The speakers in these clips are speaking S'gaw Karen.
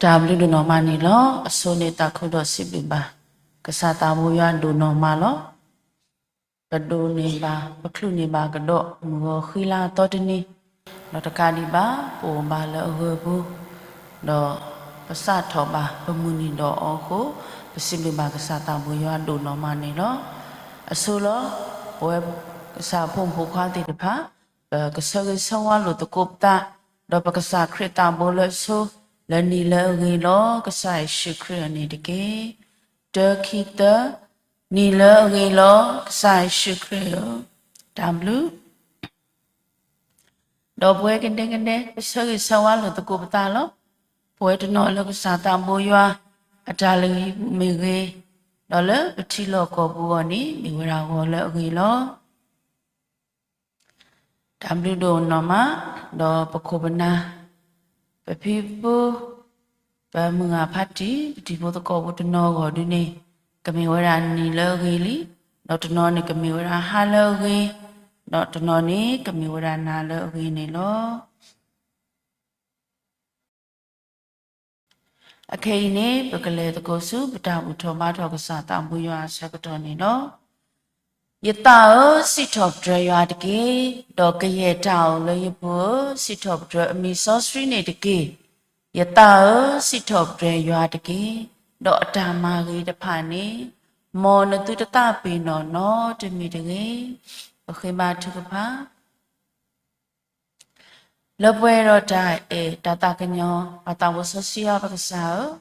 တၢ်ဘျုးဒိၣ်နီၢ်မးန့ၣ်လီၤ. အဆိန့ၣ်သးခုဒီးစံးဘျုးဘၣ် ကစၢ်သးဘိယွၤဒိၣ်နီၢ်မးလီၤ. ပဒိးန့ၢ်ဘၣ် ပချုးန့ၢ်ဘၣ်ကဒီး မုၢ်ဂီၤဃံလၤအသီတနံၤ, ဒီးတကးဒံးဘၣ် ပအိၣ်ဘၣ်လၢအဂၢၢ်ပူၤ, ဒီးပစးထီၣ်ဘၣ်ပမုၢ်နံၤဒီးအီၤအဃိ, ပစံးဘျုးဘၣ်ကစၢ်သးဘိယွၤဒိၣ်နီၢ်မးန့ၣ်လီၤ. အဆိလီၤ. ပဝဲကစၢ်ဖိမုၣ်ဖိခွါသ့ၣ်တဖၣ် ပကဆၢဂ့ၤဆၢဝါလိာ်သကိးပသး, ဒီးပကစၢ်ခရံာ်သးဘိလၢအဆိ, လၢနံၤလၢအဂ့ၤလီၤ ကစၢ်ယ့ၣ်ၡူးခရံာ်အန့ၣ်တက့ၢ်. တၢ ခံ သၢ, နံၤလၢအဂ့ၤလီၤ ကစၢ်ယ့ၣ်ၡူးခရံာ်ဧၢ, တၢ်ဘျုး ဒီးပဝဲကဒဲကဒဲ ပဆၢဂ့ၤဆၢဝါလိာ်သကိးပသးလီၤ. ပဝဲတနီၤလၢကစၢ်သးဘိယွၤ အတၢ်လုၢ်ဟံၣ်ပူၤမ့ၢ်ဂ့ၤ, ဒီးလၢပထံလီၢ်ကီၢ်ပူၤအဂီၢ်န့ၣ် မ့ၢ်ဝဲဒၣ်ဂီၤလၢအဂ့ၤလီၤ. တၢ်ဘျုးဒိၣ်နီၢ်မး, ဒီးပခိၣ်ပနၢ်, ပဖံပဖု, ပမုၢ်ဂၤဖးတံၢ်, ပတံၤဖိသကိးဖိတနီၤအဂီၢ်ဒုန့ၣ် ကမ့ၢ်ဝဲဒၣ်နံၤလၢအဂ့ၤလံ, ဒီးတနီၤန့ၣ်ကမ့ၢ်ဝဲဒၣ်ဟါလၢအဂ့ၤ, ဒီးတနီၤန့ၣ်ကမ့ၢ်ဝဲဒၣ်နၤလၢအဂ့ၤန့ၣ်လီၤ. အခဲအံၤန့ၣ် ပကလဲၤသကိးဆူ ပတၢ်ဘူၣ်ထီၣ်ဘါထီၣ်ကစၢ်သးဘိယွၤအဆၢကတီၢ်န့ၣ်လီၤ. ယသးဧၢ, စံးထီၣ်ပတြၢၤယွၤတက့ၢ်, ဒီးကယဲၢ်တၢ်အိၣ်လၢယပူၤဧၢ, စံးထီၣ်ပတြၢၤအမံၤစီဆှံန့ၣ်တက့ၢ်. ယသးဧၢ, စံးထီၣ်ပတြၢၤယွၤတက့ၢ်, ဒီးအတၢ်မၤဂ့ၤတဖၣ်န့ၣ် မ်နသုတသးပ့ၤနီၣ်နီတမံၤတဂ့ၤ. ပဃ့ဘါထုကဖၣ် လၢပှဲၤဒီးတၢ်အဲၣ်တၢ်သးကညီၤ ပၢ်သးဘိစီဆှံယွၤပကစၢ်ဧၢ,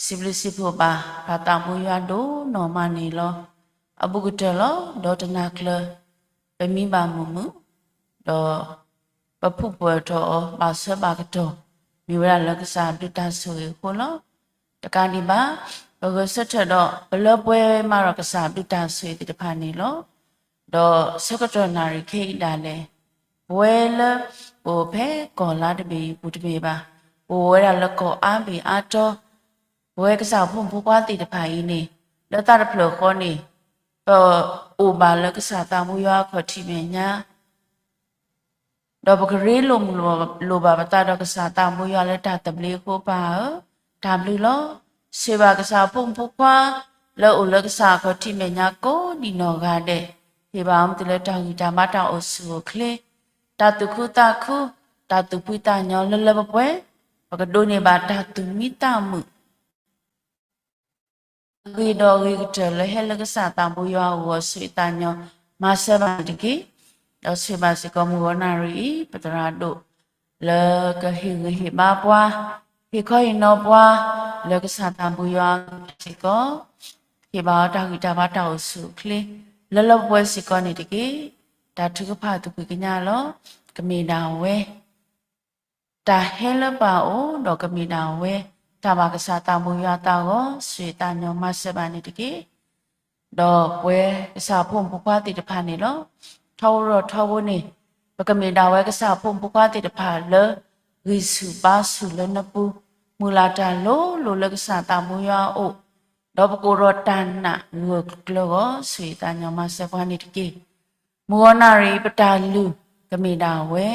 စံးဘျုးစံးဖှိၣ်ဘၣ်ပၢ်သးဘိယွၤဒိၣ်နီၢ်မးန့ၣ်လီၤ. အဘူးကတၢၢ်လီၤ. ဒီးတနၤကျၢၤ ပမံဘၣ်မုာ်မုာ်, ဒီးပဖုၣ်ပၢၢ်ထီၣ်အီၤဘၣ်ဆၢဘၣ်ကတီၢ်, မ့ၢ်ဝဲဒၣ်လၢကစၢ်ဘျုးတၢ်ဆိၣ်ဂ့ၤအဃိလီၤ. တကးဒံးဘၣ် ပဂဲၤဆၢထၢၣ်ဒီး ပလၢပှဲၤမးဒီးကစၢ်ဘျုးတၢ်ဆိၣ်ဂ့ၤသ့ၣ်တဖၣ်န့ၣ်လီၤ. ဒီးဆၢကတီၢ်နၣ်ရံၣ်ခဲအံၤဒၣ်လဲာ် ပဝဲလၢ ပအိၣ်ဖဲကီၢ်လါတဘ့ၣ်အံၤပူၤတမ့ၢ်ဘၣ်, ပအိၣ်ဝဲဒၣ်လၢကီၢ်အါဘ့ၣ်အါတီ, ပဝဲကစၢ်ဖိမုၣ်ဖိခွါသ့ၣ်တဖၣ်အံၤန့ၣ် လၢသးတဖျၢၣ်ဃီန့ၣ် ပအိၣ်ဘၣ်လၢကစၢ်သးဘိယွၤအခီၣ်ထံးမဲာ်ညါ ဒီးပကရ့လိာ်မုာ်လိာ်ဘၣ်ပသးဒီးကစၢ်သးဘိယွၤလၢတၢ်သဘျ့အဃိပၢ်ဧၢ, တၢ်ဘျုးလီၤ. ဆိၣ်ဂ့ၤဘၣ်ကစၢ်ဖိမုၣ်ဖိခွါ လၢအိၣ်လၢကစၢ်အခီၣ်ထံးမဲာ်ညါကိးဒံးနီၢ်ဂၤဒဲး, ဟ့ၣ်ဘၣ်အီၤမ့ၢ်တုၤလၢတၢ်ဂံၢ်တၢ်ဘါတၢ်အိၣ်ဆူၣ်အိၣ်ချ့, တၢ်သူၣ်ခုသးခု, တၢ်သူၣ်ဖှံသးညီလၢလၢပှဲၤပှဲၤ, ပကဒိးန့ၢ်ဘၣ်တၢ်သူၣ်မံသးမုာ် အဂ့ၤဒီးအဂ့ၤကတၢၢ်လၢဟဲလၢကစၢ်သးဘိယွၤအဂီၢ် ဆိၣ်ဂ့ၤသးညီမၤစၢၤဘၣ်န့ၣ်တက့ၢ်. ဒီးဆိၣ်ဂ့ၤဘၣ်စ့ၢ်ကီးမုၢ်ဂီၤနၣ်ရံၣ်အံၤ ပသရၣ်ဒိၣ် လၢကဟ့ၣ်ဂံၢ်ဟ့ၣ်ဘါပှၤ, ဟ့ၣ်ခီဟ့ၣ်နီၤပှၤ လၢကစၢ်သးဘိယွၤအဂီၢ်စ့ၢ်ကီး, ဟ့ၣ်ဘၣ်အီၤတၢ်ဂံၢ်တၢ်ဘါတၢ်အိၣ်ဆူၣ်အိၣ်ချ့ လၢလၢပှဲၤပှဲၤစ့ၢ်ကီးန့ၣ်တက့ၢ်. တၢ်ထုကဖၣ်သူၣ်ဖှံကညးလီၤ. ကမ့ၢ်ဒၣ်ဝဲ တၢ်ဟဲလၢပၢ်အအိၣ် ဒီးကမ့ၢ်ဒၣ်ဝဲ တၢ်ဘၣ်ကစၢ်သးဘိယွၤအသးအဂီၢ် ဆိၣ်ဂ့ၤသးညီမၤစၢၤဘၣ်န့ၣ်တက့ၢ်. ဒီးပဝဲကစၢ်ဖိမုၣ်ဖိခွါသ့ၣ်တဖၣ်န့ၣ်လီၤ. ထီဘိဒီးထီဘိန့ၣ် ပကမ့ၢ်ဒၣ်ဝဲကစၢ်ဖိမုၣ်ဖိခွါသ့ၣ်တဖၣ်လၢ ဂံၢ်ဆူၣ်ဘါဆူၣ်လၢနပူၤ, မုၢ်လၢ်တၢ်လိၤလိၤလၢကစၢ်သးဘိယွၤအအိၣ်, ဒီးပကအိၣ်ဒီးတၢ်နာ်ဂၢၢ်ကျၢၤအဂီၢ် ဆိၣ်ဂ့ၤသးညီမၤစၢၤပှၤန့ၣ်တက့ၢ်. မုၢ်ဂီၤနၣ်ရံၣ်အံၤ ပတၢ်လုၢ်ကမ့ၢ်ဒၣ်ဝဲ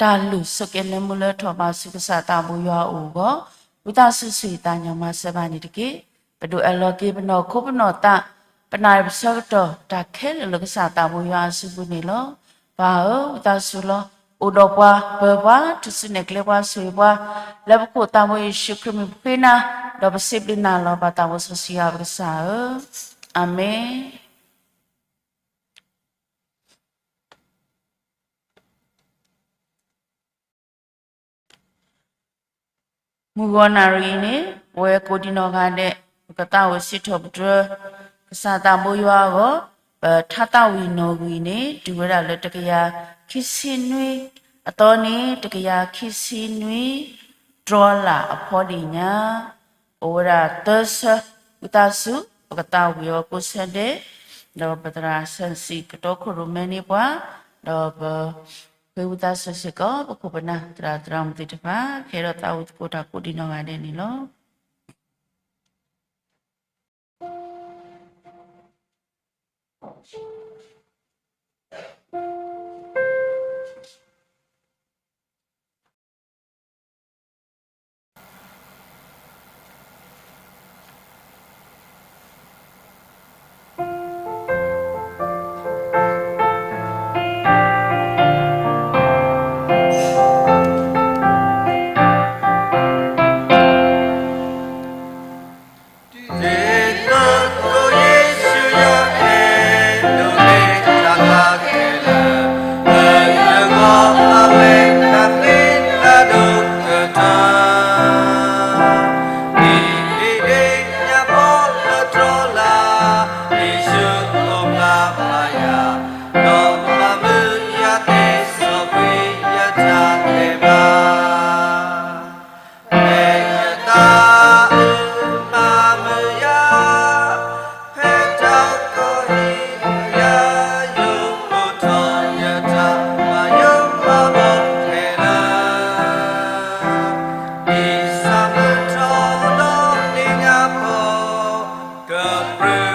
တၢ်လုၢ်ဆိးက့နၢမူလၢထီၣ်ဘးဆူကစၢ်သးဘိယွၤအအိၣ်အဂီၢ်, ဝံသးစူၤဆိၣ်ဂ့ၤသးညီမၤစၢၤဘၣ်န့ၣ်တက့ၢ်. ပဒုးအၢၣ်လီၤက့ၤပနီၢ်ခိပနီၢ်သး, ပနၣ်ရံၣ်ပဆၢကတီၢ် တၢ်ခဲလၢာ်လၢကစၢ်သးဘိယွၤအစုပူၤန့ၣ်လီၤ. ပၢ်ဧၢ, ဝံသးစူၤလီၤ. အိၣ်ဒီးပှၤ, ပၢၤပှၤ, ထူၣ်စုနဲၣ်ကျဲပှၤ, ဆိၣ်ဂ့ၤပှၤ, လၢပခိၣ်သးဘိယ့ၣ်ၡူးခရံာ်မံၤပဃ့နၤ, ဒီးပစံးဘျုးနၤလီၤ. ပၢ်သးဘိစီဆှံယွၤပကစၢ်ဧၢ, အၤမ့ၣ်. မုၢ်ဂီၤနၣ်ရံၣ်အံၤန့ၣ် ပဝဲကိးဒံနီၢ်ဂၤဒဲး ပကသးဝံၣ်စံးထီၣ်ပတြၢၤ ကစၢ်သးဘိယွၤအဂီၢ်, ပထါသးဝံၣ်နီၣ်ဂံၢ်န့ၣ် တုၤဝဲဒၣ်လၢတကယၤခံဆံနွံ, အသီန့ၣ် တကယၤခံဆံနွံ တြီလၢ်အဖီဒံးညါ, အိၣ်ဝဲဒၣ်သၢဆၢ, ဝံသးစူၤ ပကသးဝံၣ်အီၤကိးဆၢဒဲး, ဒီးပသရၣ်စီဆှံကတီခိၣ်ရိၣ်မဲန့ၢ်ပှၤ, ဒီးပဃ့ဝံသးစူၤစ့ၢ်ကီး ပခိၣ်ပနၢ်သရၣ်သရၣ်မုၣ်သ့ၣ်တဖၣ် ကဟဲဒီးသးဝံၣ်သကိးတၢ်ကိးဒံနီၢ်ဂၤဒဲးန့ၣ်လီၤ.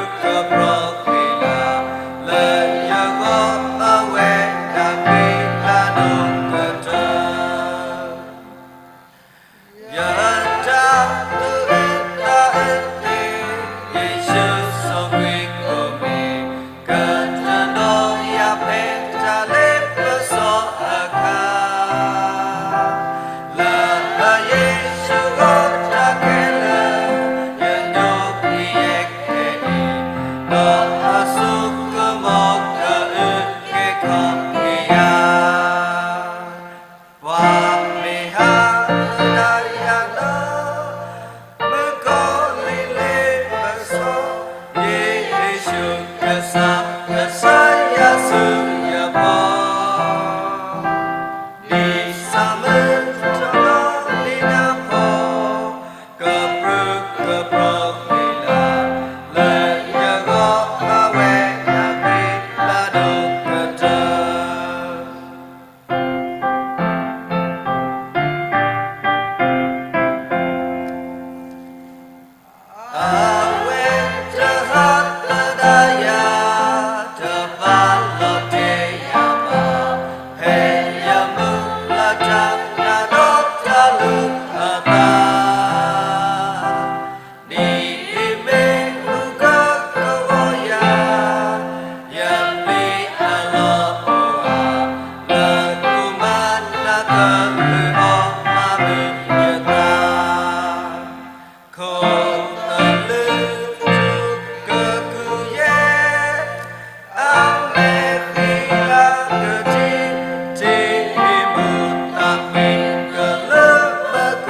ကဘျီကွံာ်လၢ လၢယဂီၢ်အဝဲဒၣ်ဃ့လၢဒိၣ်ကတၢၢ် ယတၢ်သူၣ်အုးသးအုးန့ၣ် ယ့ၣ်ၡူးစီၤကွံာ်ကိးမံၤ ကတနီၤယၤဖဲတၢ်လ့ပစီအခါ လၢယ့ၣ်ၡူးအတၢ်ခဲလၢာ် ယဒိးကွံာ်ယဲခဲအံၤ ဒီးအစိကမီၤကအုၣ်က့ၤခီၣ်က့ၤယၤ ပှၤမ့ၢ်ဟးဒၣ်ယၤလၢ မုၣ်ကီၤလံၤလ့ပစီ ယ့ၣ်ၡူးကစၢ် ကစၢ်ယွၤဆူယပီၤ ဒ်ဆၣ်မုၢ်ထီၣ်လီၤဒ်နၤဖီ ကပြုၢ်ကပြီၤကွံာ်လၢ လၢယဂီၢ်အဝဲဒၣ်ဃ့လၢဒိၣ်ကတၢၢ် အဝဲတဟးသဒၣ်ယၤ တပာ်လီၤတ့ၢ်ယၤဘၣ် ဖဲယမုၢ်လၢ်တၢ်နာ်ဒီးတၢ်လုၢ်အသး ဒ်အံၤမ့ၢ်မုၢ်ကကဝီၤယၤ ယပျံၤအလီၢ်အိၣ်ဧါ လၢကိၣ်မၤနၢ်ကလုၢ်အီၣ်မၤမုာ်ယသး ခိၣ်သလုးထူကကုၢ်ယဲၢ် အမဲာ်ဃံလၤကတံၤ ထံၣ်မုာ်သးဖှံကလၢပှဲၤကွံာ်ယသး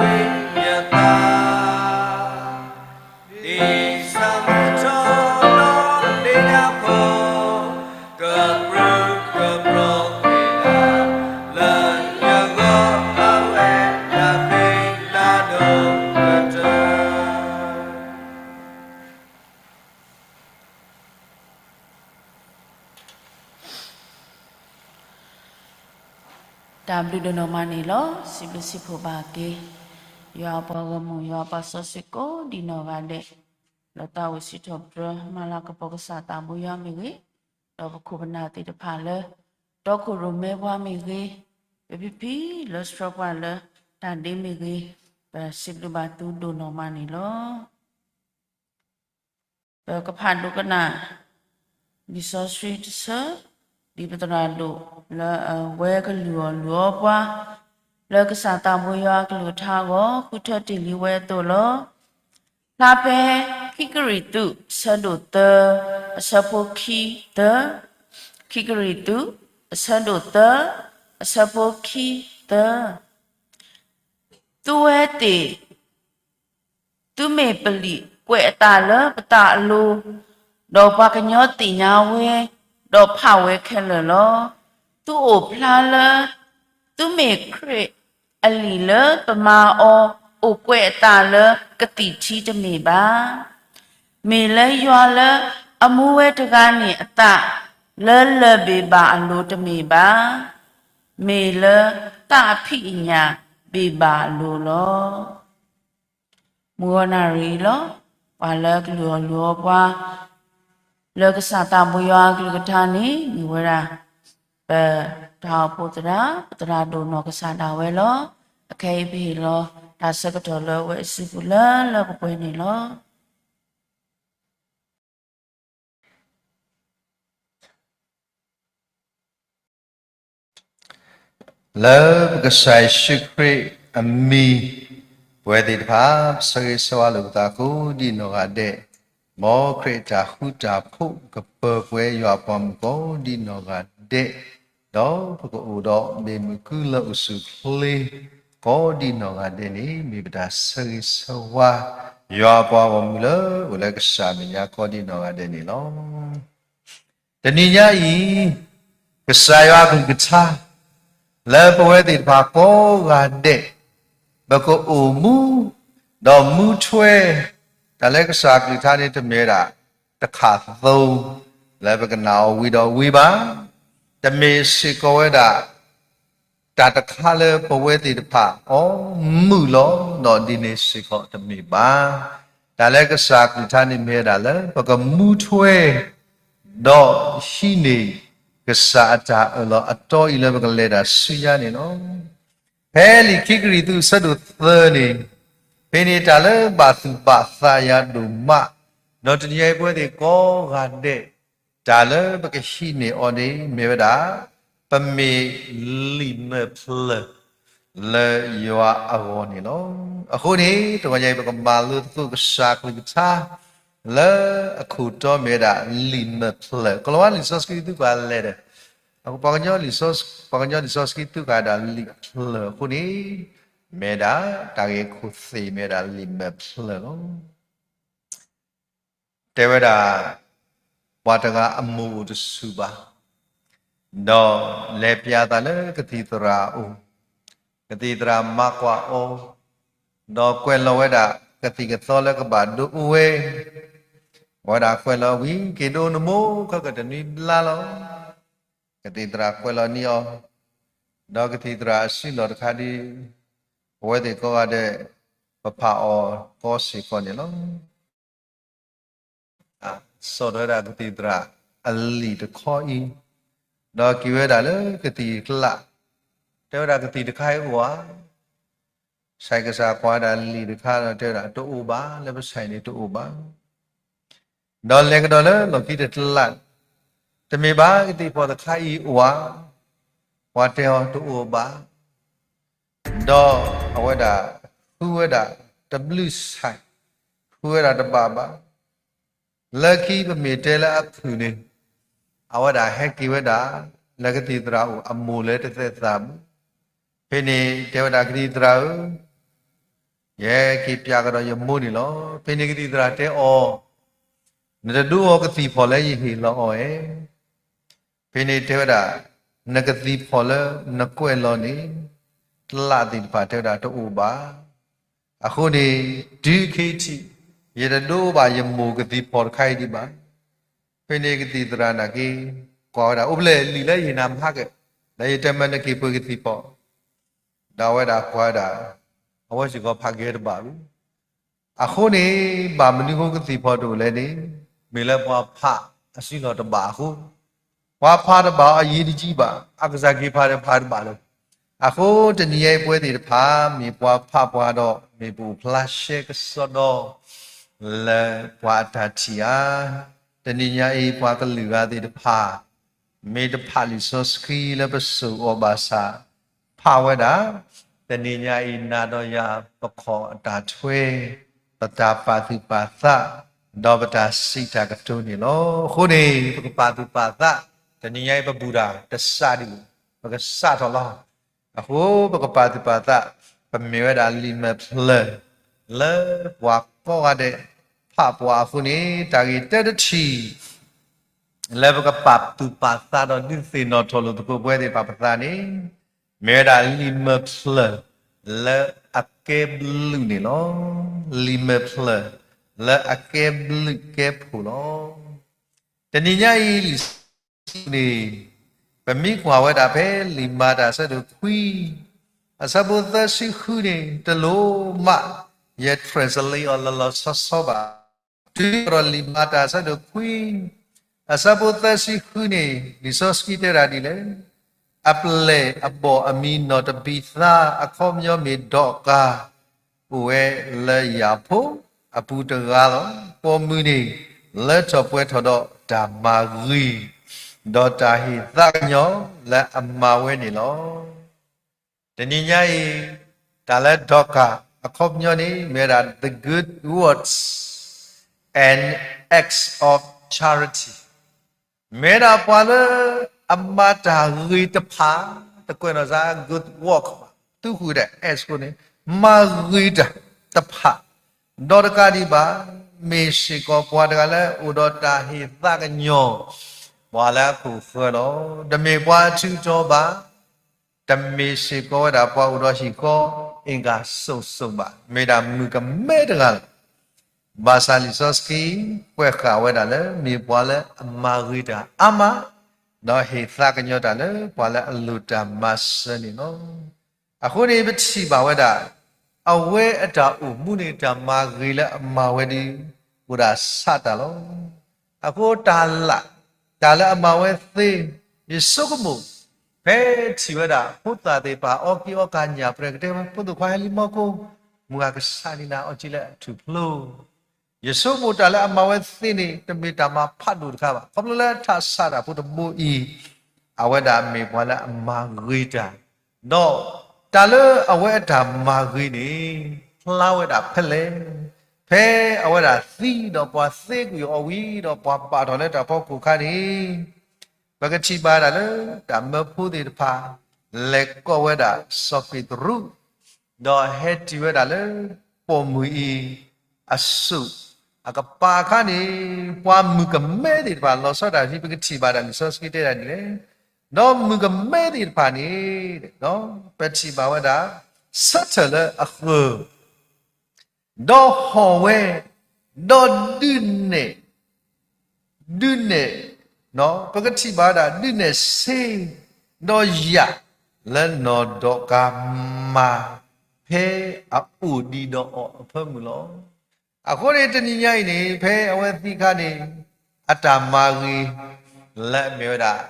ဒ်ဆၣ်မုၢ်ထီၣ်လီၤဒ်နၤဖီ ကပြုၢ်ကပြီၤကွံာ်လၢ လၢယဂီၢ်အဝဲဒၣ်ဃ့လၢဒိၣ်ကတၢၢ် တၢ်ဘျုးဒိၣ်နီၢ်မးန့ၣ်လီၤ. စံးဘျုးစံးဖှိၣ်ဘၣ်က့ၤ ယွၤအပှၤဂီၢ်မုၢ် ယွၤအပၢ်စီဆှံကိးဒံးနီၢ်ဂၤဒဲး လၢတၢ်အိၣ်စံးထီၣ်ပတြၢၤ မၤလၤကပီၤကစၢ်သးဘိယွၤမ့ၢ်ဂ့ၤ, ဒီးပခိၣ်ပနၢ်သ့ၣ်တဖၣ်လၢ တီခိၣ်ရိၣ်မဲပှၤမ့ၢ်ဂ့ၤ, ပဖံဖံလၢဆှၢပှၤလၢတၢ်ဒ့မ့ၢ်ဂ့ၤ, ပစံးဘျုးဘၣ်သုဒိၣ်နီၢ်မးန့ၣ်လီၤ. ပကဖးဒိကနၣ် လံာ်စီဆှံတဆၢ ဒ်ပသရၣ်ဒိၣ်လၢအဝဲကလုၢ်အီၣ်လုၢ်အီပှၤ လၢကစၢ်သးဘိယွၤအကလုၢ်ကထါအဂီၢ် ဃုထၢတ့ၢ်လံဝဲအသိးလီၤ. ဖျါဖဲခံကရံၣ်သူး အဆၢဒိၣ်သၢ အဆၢဖိခံသၢ, ခံကရံၣ်သူး အဆၢဒိၣ်သၢ အဆၢဖိခံသၢ သုဝဲသ့ၣ် သုမ့ၢ်ပလံာ်ကွဲးအသးလၢပသးအလိၤ, ဒီးပှၤကညီသ့ၣ်ညါဝဲ, ဒီးဖးဝဲခဲလၢာ်လီၤ. သုအိၣ်ဖျါလၢ သုမ့ၢ်ခရံာ်အလံာ်လၢပမၤအီၤ အိၣ်ကွဲးအသးလၢကသံၣ်ထံတမ့ၢ်ဘၣ်. မ့ၢ်လၢယွၤလၢအမူဝဲတဂၤန့ၣ်အသး လၢလၢၢ်ဘ့ၣ်ဘၣ်အလိၤတမ့ၢ်ဘၣ်. မ့ၢ်လၢသးအဖံးအညၣ်ဘ့ၣ်ဘၣ်အလိၤလီၤ. မုၢ်ဂီၤနၣ်ရံၣ်လီၤ. ပှၤလၢကလုၢ်အီၣ်လုၢ်အီပှၤ လၢကစၢ်သးဘိယွၤအကလုၢ်ကထါန့ၣ် မ့ၢ်ဝဲဒၣ် ပတၢ်အိၣ်ဖှိၣ်သရၣ် ပသရၣ်ဒိၣ်နီၢ်ကစၢ်ဒၣ်ဝဲလီၤ. အခဲအံၤပဟ့ၣ်လီၤ တၢ်ဆၢကတီၢ်လၢအဝဲအစုပူၤလၢလၢပှဲၤပှဲၤန့ၣ်လီၤ. လၢပကစၢ်ယ့ၣ်ၡူးခရံာ်အမံၤ ပဝဲသ့ၣ်တဖၣ် ပဆၢဂ့ၤဆၢဝါလိာ်ပသးကိးဒံးနီၢ်ဂၤဒဲး, မ်ခရံာ်အတၢ်ဃူတၢ်ဖိးကပၢၤပှဲၤယွၤအပှၤမုၣ်ကိးဒံးနီၢ်ဂၤဒဲး, ဒီးပကအိၣ်ဒီးဘၣ်မုာ်ကုလၢအိၣ်ဆူၣ်အိၣ်ချ့ ကိးဒံးနီၢ်ဂၤဒဲးန့ၣ် မ့ၢ်ပတၢ်ဆၢဂ့ၤဆၢဝါ ယွၤအပှၤဂီၢ်မုၢ်လၢအိၣ်လၢကစၢ်အမဲာ်ညါကိးဒံးနီၢ်ဂၤဒဲးန့ၣ်လီၤ. တနံၤညါအံၤ ကစၢ်ယွၤအကလုၢ်ကထါ လၢပဝဲသ့ၣ်တဖၣ်ကိးဂၤဒဲး ပကအိၣ်မူ ဒီးမူထွဲ တၢ်လၢကစၢ်အကလုၢ်ကထါန့ၣ် တမ့ၢ်ဝဲဒၣ် တခါသိ လၢပကနာ်အီၤဝံၤဒီးဝံၤဘၣ်. တမ့ၢ်စ့ၢ်ကီးဝဲဒၣ် တၢ်တခါလၢပဝဲသ့ၣ်တဖၣ်အီၤမုာ်လီၤ ဒီးဒ်န့ၣ်စ့ၢ်ကီးတမ့ၢ်ဘၣ်. တၢ်လၢကစၢ်အကလုၢ်ကထါန့ၣ်မ့ၢ်ဝဲဒၣ်လၢ ပကမူထွဲ ဒီးဟံးန့ၢ်ကစၢ်အတၢ်အၢၣ်လီၤအတီအံၤလၢပကလဲၤတၢ်ဆူညါန့ၣ်လီၤ. ဖဲလံာ်ခံကရံၣ်သူးအဆၢဒိၣ်သၢန့ၣ်, ဖဲန့ၣ်တၢ်လၢဘၣ်သူၣ်ဘၣ်သးယၤဒိၣ်မး, ဒီးတနံၤအံၤပဝဲသ့ၣ်ကိးဂၤဒဲး တၢ်လၢပကဟံးန့ၢ်အီၤန့ၣ် မ့ၢ်ဝဲဒၣ် ပမ့ၢ်လံာ်မဲာ်ဖျၢၣ် လၢယွၤအဂီၢ်န့ၣ်လီၤ. အဃိန့ၣ် တဂီၤညါအံၤ ပကမၤလိသကိးကစၢ်အကလုၢ်ကထါ လၢအခိၣ်တီမ့ၢ်ဝဲဒၣ်လံာ်မဲာ်ဖျၢၣ်, ကလီၤဝါလံာ်စီဆှံသူဃာ်လဲၣ်ဒီး, ပှၤကညီလံာ်စီ, ပှၤကညီလံာ်စီဆှံသူဃာ်ဒၣ်လံာ်အဖျၢၣ်အဃိန့ၣ်, မ့ၢ်ဝဲဒၣ် တၢ်ဂ့ၢ်ခိၣ်သ့ၣ်မ့ၢ်ဝဲဒၣ်လံာ်မဲာ်ဖျၢၣ်လီၤ. တဲဝဲဒၣ်, ပှၤတဂၤအမိၢ်အိၣ်တဆူၣ်ဘၣ်, ဒီးလဲၤပျးအသးလၢကသံၣ်သရၣ်အအိၣ်, ကသံၣ်သရၣ်မၤကွၢ်အီၤ, ဒီးကွဲးလီၤဝဲဒၣ် ကသံၣ်ကသီလၢကဘၣ်ဒုးအိၣ်ဝဲ, အဝဲဒၣ်ကွဲးလီၤဝံၤ က့ၤဒုးအိၣ်နမိၢ်ခီကတနွံဘျါလီၤ. ကသံၣ်သရၣ်ကွဲးလီၤန့ၢ်အီၤ, ဒီးကသံၣ်သရၣ်အစုလီၢ်တခါဒီး, ပဝဲသ့ၣ်ကိးဂၤဒဲး ပဖးအီၤကီစ့ၢ်ကီးန့ၣ်လီၤ. စိာ်ထီၣ်ဝဲဒၣ်ကသံၣ်သရၣ်အလံာ်တခီအံၤ, ဒီးက့ၤဝဲဒၣ်လၢကသံၣ်အကျါ, တဲဝဲဒၣ်ကသံၣ်တခါအံၤအိၣ်ဧါ. ဆဲးကစၢ်ကွၢ်ဝဲဒၣ်လံာ်တခါဒီးတဲဝဲဒၣ် တအိၣ်ဘၣ်, လၢပဆဲးန့ၣ်တအိၣ်ဘၣ်. ဒီးလဲၤကဒီးလၢလီၢ်ခံတကျါ, တမ့ၢ်ဘၣ်ကသံၣ်ဖီၣ်တခါအံၤအိၣ်ဧါ, ပှၤတဲအီၤတအိၣ်ဘၣ်. ဒီးအဝဲဒၣ်ဃုဝဲဒၣ်တဘျုးဆဲး, ဃုဝဲဒၣ်တဘၣ်ဘၣ်. လၢခံပမ့ၢ်တဲလၢအဖုၣ်န့ၣ်, အဝဲဒၣ်ဟဲက့ၤဝဲဒၣ် လၢကသံၣ်သရၣ်အအိၣ်အမိၢ်လၢတသဲးသးဘၣ်. ဖဲန့ၣ်တဲဝဲဒၣ်ကသံၣ်သရၣ်ဧၢ, ယဟဲက့ၤပျးကဒီးယမိၢ်န့ၣ်လီၤ. ဖဲန့ၣ်ကသံၣ်သရၣ်တဲအီၤ, နတဒုးအိၣ်ကသံၣ်ဖီၣ်လၢယဟ့ၣ်လီၤအီၤဧါ. ဖဲန့ၣ်တဲဝဲဒၣ်, နကသံၣ်ဖီၣ်လၢနကွဲးလီၤန့ၣ် ကျါသ့ၣ်တဖၣ်တဲဝဲဒၣ်တအိၣ်ဘၣ်. အဃိန့ၣ် တုၤခဲအံၤထံး ယတဒိးဘၣ်ယမိၢ်ကသံၣ်ဖီၣ်တခါအံၤဒံးဘၣ်. ဖဲန့ၣ်ကသံၣ်သရၣ်နာ်က့ ကွၢ်ဝဲဒၣ် အိၣ်ဖျဲၣ်လံာ်လၢယဟ့ၣ်နၤမဟါကဲ, ဒီးယတဲမၢနက့ၤပှ့ၤကသံၣ်ဖီၣ်, ဒီးအဝဲဒၣ်ကွၢ်ဝဲဒၣ် အဝဲစ့ၢ်ကီးဖးကဲတဘၣ်လီၤ. အဃိန့ၣ် ဘၣ်မနုၤဃိကသံၣ်ဖီၣ်တအိၣ်လဲၣ်န့ၣ်, မ့ၢ်လၢပှၤဖးအစုလီၢ်တဘၣ်အဃိ, ပှၤဖးတဘၣ်အယံၤတယံၤဘၣ်, အကစၢ်က့ၤဖးဒီးဖးတဘၣ်လၢၤ. အဃိတနံၤအံၤပဝဲသ့ၣ်တဖၣ် မ့ၢ်ပှၤဖးပှၤဒီး မ့ၢ်ပအိၣ်ဖျါရှဲကစီဒီ လၢပှၤအတၢ်ထံၣ်ဧါ. တနံၤညါအံၤပှၤကလုာ်ဂၤသ့ၣ်တဖၣ် မ့ၢ်တဖးလံာ်စီဆှံလၢပစိာ်အီၤဘၣ်ဆၣ်, ဖးဝဲဒၣ်, တနံၤညါအံၤနၤဒီးယၤ ပခီၣ်အတၢ်ထွဲ, ပတၢ်ပာ်သူၣ်ပာ်သး, ဒီးပတၢ်စံးတၢ်ကတိၤန့ၣ်လီၤ. အဃိန့ၣ် ပကပာ်သူၣ်ပာ်သး, တနံၤညါအံၤပဘူၣ်တၢ်တစးဒံး, ပကစးထီၣ်လီၤ. အဃိပကပာ်သူၣ်ပာ်သး, ပမ့ၢ်ဝဲဒၣ်လံာ်မဲာ်ဖျၢၣ် လၢပှၤကိးဂၤဒဲး ဖးပှၤအဃိန့ၣ် တၢ်ဂ့ၢ်တၢတထံၣ် လၢပကပာ်သူၣ်ပာ်သးဒီးဒုးသ့ၣ်နီၣ်ထီၣ်လိာ်သကိးပဝဲသ့ၣ်တဖၣ်ပသးန့ၣ်, မ့ၢ်ဝဲဒၣ်လံာ်မဲာ်ဖျၢၣ် လၢအကဲဘျုးန့ၣ်လီၤ. လံာ်မဲာ်ဖျၢၣ် လၢအကဲဘျုးကဲဖှိၣ်လီၤ. တနံၤညါအံၤလံာ်စီဆှံန့ၣ်, ပမ့ၢ်ကွၢ်ဝဲဒၣ်ဖဲလံာ်မၤတၢ်အဆၢဒိၣ်ခွံ, အဆၢဖိသၢဆံဃုန့ၣ် တလိၣ်မး ယ translate အီၤလီၤလီၤဆီဆီဘၣ်. တုၤဒီးလံာ်မၤတၢ်အဆၢဒိၣ်ခွံ, အဆၢဖိသၢဆံဃုန့ၣ် လံာ်စီဆှံတဲဒၣ်ဒ်လဲၣ်, အပျဲၢ်အဘီၣ်အမံၤနီၢ်တဘံသါ အခီပညီမ့ၢ်ဒီကၤ အိၣ်ဝဲလၢယၤဖိအပူၤတဂၤလီၤ. ပိာ်မုၣ်န့ၣ် လၢထီၣ်ပှဲၤထီၣ်ဒီးတၢ်မၤဂ့ၤ, ဒီးတၢ်ဟ့ၣ်သးကညီၤလၢအမၤဝဲန့ၣ်လီၤ. တနံၤညါအံၤ, တၢ်လၢဒီကၤ အခီပညီန့ၣ် မ့ၢ်ဝဲဒၣ် the good works and acts of charity မ့ၢ်ဒၣ်ပှၤလၢအမၤတၢ်ဂ့ၤတဖၣ်, တကွဲးနီၣ်စ့ၢ် good work ဘၣ်, သူဃုာ်ဒီး acts န့ၣ် မၤဂ့ၤတၢ်တဖၣ်, ဒီးတကးဒံးဘၣ်, မ့ၢ်စ့ၢ်ကီးပှၤတဂၤလၢအိၣ်ဒီးတၢ်ဟ့ၣ်သးကညီၤ ပှၤလၢအခိၣ်ဃၢၤလီၤ. တမ့ၢ်ပှၤအထူးအတီၤဘၣ်, တမ့ၢ်စ့ၢ်ကီးဝဲဒၣ်ပှၤအိၣ်ဒီးဟံၣ်ဃီအ့ၣ်ကၤစိၤစိၤဘၣ်, မ့ၢ်ဒၣ်မုၣ်ကမဲတဂၤလီၤ. ဘၣ်ဆၣ်လံာ်စီဆှံ ကွဲးဃာ်ဝဲဒၣ်လၢ မ့ၢ်ပှၤလၢအမၤဂ့ၤတၢ်အါမး, ဒီးဟ့ၣ်သးကညီၤတၢ်လၢပှၤလၢအလိၣ်တၢ်မၤစၢၤန့ၣ်လီၤ. အဃိန့ၣ် ပထံၣ်ဘၣ်ဝဲဒၣ် အဝဲအတၢ်အိၣ်မူန့ၣ် တၢ်မၤဂ့ၤလၢအမၤဝဲဒီး အိၣ်ဒၣ်ဆးတၢ်လီၤ. အဃိတၢ်လၢ်, တၢ်လၢအမၤဝဲသ့, ယဆိကမိၣ်, ဖဲထံၣ်ဝဲဒၣ် ဖိသၣ်သ့ၣ်တဖၣ် အီက့ၤအီကၤညၣ်ပရဲၤ ကတဲဝဲ ဖိသၣ်ခွါဟဲလံမီၢ်ကိၢ်, မုၢ်ဂၤကစးန့ၢ်နၤအီက့ၤလၢအထူၣ်ဖျိ ယဆိကမိၣ်တၢ်လၢအမၤဝဲသ့န့ၣ် တမ့ၢ်တၢ်မၤဖးဒိၣ်တခါဘၣ်. ခီဖျိလၢထးဆးတၢ်ဖိတဘိအံၤ, အဝဲဒၣ်မ့ၢ်ပှၤလၢအမၤဂ့ၤတၢ်, ဒီးတၢ်လၢအဝဲအတၢ်မၤဂ့ၤန့ၣ် ဖျါဝဲဒၣ်ဖဲလဲၣ်. ဖဲအဝဲဒၣ်သံဒီးပှၤသ့ကွံာ်အီၤဝံၤဒီး ပှၤပာ်ထီၣ်လၢတၢ်ဖီခိၣ်အခါန့ၣ်, ပကထံၣ်ဘၣ်ဒၣ်လၢ တၢ်မၢဖိသ့ၣ်တဖၣ် လဲၤကိးဝဲဒၣ်စီၤပ့းတရူး, ဒီးဟဲတုၤဝဲဒၣ်လၢ ပိာ်မုၣ်အံၤအစိၣ်, အကပၤအခါန့ၣ် ပှၤမုၣ်ကမဲသ့ၣ်တဖၣ် လီၤဆီဒၣ်တၢ် ပကထံၣ်ဘၣ်ဒၣ်လံာ်စီဆှံတဲဒၣ်ဒ်လဲၣ်. ဒီးမုၣ်ကမဲသ့ၣ်တဖၣ်န့ၣ်, ပထံၣ်ဘၣ်ဝဲဒၣ် ဆၢထၢၣ်လၢအဃၢၤ ဒီးဟီၣ်ဝဲ, ဒီးဒုးနဲၣ်, ဒုးနဲၣ်, ပကထံၣ်ဘၣ်ဝဲဒၣ် ဒုးနဲၣ်ဆ့, ဒီးယာ်လၢနီၢ်ဒီးကၤမၤ ဖဲအအိၣ်ဒံးဒီးအီၤအဖၢမုၢ်လီၤ. အဃိန့ၣ်တနံၤညါအံၤန့ၣ် ဖဲအဝဲသံအခါန့ၣ် အတၢ်မၤဂ့ၤ လၢအမ့ၢ်ဝဲဒၣ်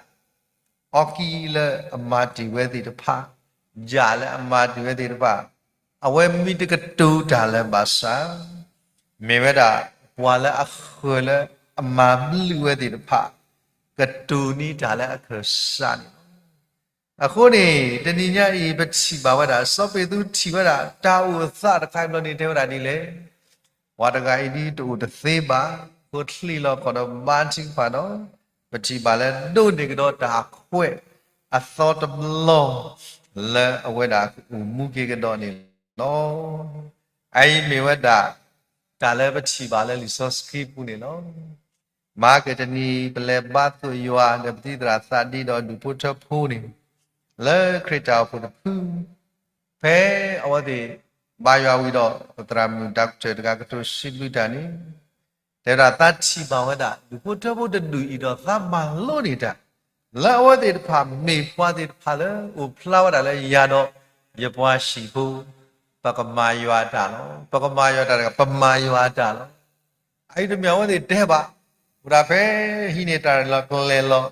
အီကံလၢအမၤတ့ၢ်ဝဲသ့ၣ်တဖၣ်, ယာ်လၢအမၤတ့ၢ်ဝဲသ့ၣ်တဖၣ်, အဝဲမ့ၢ်တကတိၤတၢ်လၢၤဘၣ်ဆၣ်, မ့ၢ်ဝဲဒၣ် ပှၤလၢအဃၢၤလၢအမၤဘျုးဝဲသ့ၣ်တဖၣ် ကတိၤန့ၢ်တၢ်လၢအကစၢ်န့ၣ်လီၤ. အဃိန့ၣ် တနံၤညါအံၤ ပထံၣ်ဘၣ်ဝဲဒၣ် စီၤပ့းတရူးထံၣ်ဝဲဒၣ် တၢ်အိၣ်အသးတခါအံၤဘျီန့ၣ် တဲဝဲဒၣ်ဒ်လဲၣ်, ပှၤတဂၤအံၤဒ်တအိၣ်တသ့ဘၣ်, အဃိချံးလီၤခီၣ်ဒီးဘါထုကဖၣ်ဒီး, ပထံၣ်ဘၣ်လၢဒိးန့ၢ်ကဒီးတၢ်ခွဲးအသီတဘျီ လၢအဝဲဒၣ်ကအိၣ်မူက့ၤကဒီးန့ၣ်လီၤ. အအံၤမ့ၢ်ဝဲဒၣ် တၢ်လၢပထံၣ်ဘၣ်လၢလံာ်စီဆှံပူၤန့ၣ်လီၤ. မဟါကတနံၤ ပလဲၤဘါသိၣ်ယွၤ ဒီးပသံသရၣ်သးဒ့ဒီးဒူၣ်ဖိထၢဖိန့ၣ် လၢခရံာ်တၢ်အိၣ်ဖှိၣ်တဖု ဖဲအဝဲသ့ၣ်ဘါယွၤဝံၤဒီး ပသရၣ်မုၣ် doctor တဂၤကတိၤစံးဘျုးတၢ်န့ၣ် တဲဝဲဒၣ်သးထံၣ်ဘၣ်ဝဲဒၣ် ဒူၣ်ဖိထၢဖိတဒူၣ်အံၤဒီးသးမၤလိန့ၢ်တၢ် လၢအဝဲသ့ၣ်တဖၣ်မ့ၢ်ပှၤသ့ၣ်တဖၣ်လၢအိၣ်ဖျါဝဲဒၣ်လၢယၤဒီးယပှၤဟံၣ်ဖိ ပကမၤယွၤအတၢ်လီၤ. ပကမၤယွၤအတၢ်တဂၤ ပမၤယွၤအတၢ်လီၤ. အအံၤတမ့ၢ်အဝဲသ့ၣ်တဲဘၣ်, အိၣ်ဒၣ်ဖဲဟံးန့ၢ်တၢ်လီၢ်ကျဲလီၤ.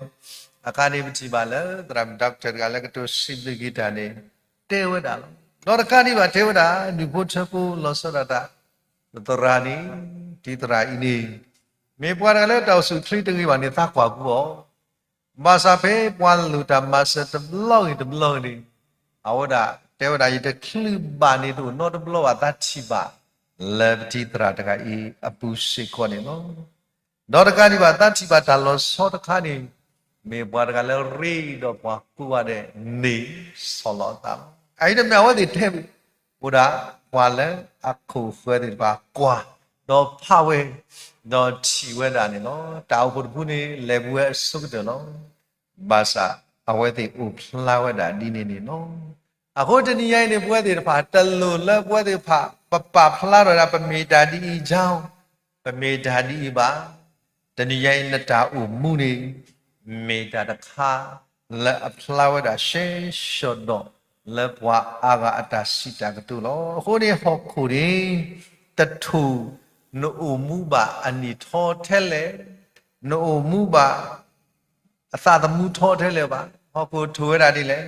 အခါန့ၣ်ပထံၣ်ဘၣ်လၢ သရၣ်မုၣ် doctor တဂၤလၢကတိၤစံးဘျုးက့ၤတၢ်န့ၣ် တဲဝဲဒၣ်လီၤ. ဒီးတကးဒံးဘၣ်တဲဝဲဒၣ် ဒူၣ်ဖိထၢဖိလီၤဆီဒၣ်တၢ် ပသရၣ်န့ၣ် တံၤသရၣ်အံၤန့ၣ် မ့ၢ်ပှၤတဂၤလၢတၢ်အိၣ်ဆူၣ်အိၣ်ချ့တဂ့ၤဘၣ်န့ၣ် သးကွၢ်ပူၤအီၤ ဘၣ်ဆၣ်ဖဲပှၤလိၣ်တၢ်မၤစၢၤတဘျီဂ့ၤတဘျီဂ့ၤန့ၣ် အဝဲဒၣ်တဲဝဲဒၣ် ယတချုးဘၣ်န့ၢ်တအိၣ်နီတဘျီဘၣ် သးထံၣ်ဘၣ်လၢပတံၤသရၣ်တဂၤအံၤအပူၤစ့ၢ်ကီးန့ၣ်လီၤ. ဒီးတကးဒံးဘၣ် သးထံၣ်ဘၣ်တၢ်လီၤဆီတခါန့ၣ် မ့ၢ်ပှၤတဂၤလၢရ့ဒီးပှၤကိးဂၤဒဲးန့ၣ်ဆီၣ်လီၤအသးလီၤ. အအံၤတမ့ၢ်အဝဲသ့ၣ်တဲဘၣ် အိၣ်ဒၣ်ပှၤလၢအခိၣ်ဃၢၤသ့ၣ်တဖၣ်ကွၢ် ဒီးဖးဝဲ ဒီးထံၣ်ဝဲဒၣ်န့ၣ်လီၤ. တၢ်အိၣ်ဖှိၣ်တဖုန့ၣ် လဲၤပူၤဝဲအဆိကတၢၢ်လီၤ. ဘၣ်ဆၣ်အဝဲသ့ၣ်အိၣ်ဖျါဝဲဒၣ်ဒ်န့ၣ်န့ၣ်လီၤ. အဃိတနံၤညါအံၤန့ၣ် ပဝဲသ့ၣ်တဖၣ် တလိၣ်လၢပဝဲသ့ၣ်တဖၣ် ပပာ်ဖျါထီၣ်ဝဲဒၣ် ပမ့ၢ်တၢ်ဒ်အံၤ ကၠီ ပမ့ၢ်တၢ်ဒ်အံၤဘၣ်. တနံၤညါအံၤ နတၢ်အိၣ်မူန့ၣ် မ့ၢ်တၢ်တခါ လၢအဖျါဝဲဒၣ်ရှဲရှီၤဒီး လၢပှၤအါဂၤအတၢ်စံးတၢ်ကတိၤလီၤ. အဃိန့ၣ် ဟီၣ်ခိၣ်န့ၣ် တထိၣ် နအိၣ်မူဘၣ်အနံၣ်ထီထဲလဲၣ်, နအိၣ်မူဘၣ် အသးသမူထီထဲလဲၣ်ဘၣ်. ဟီၣ်ခိၣ်ထိၣ်ဝဲဒၣ်ဒ်လဲၣ်,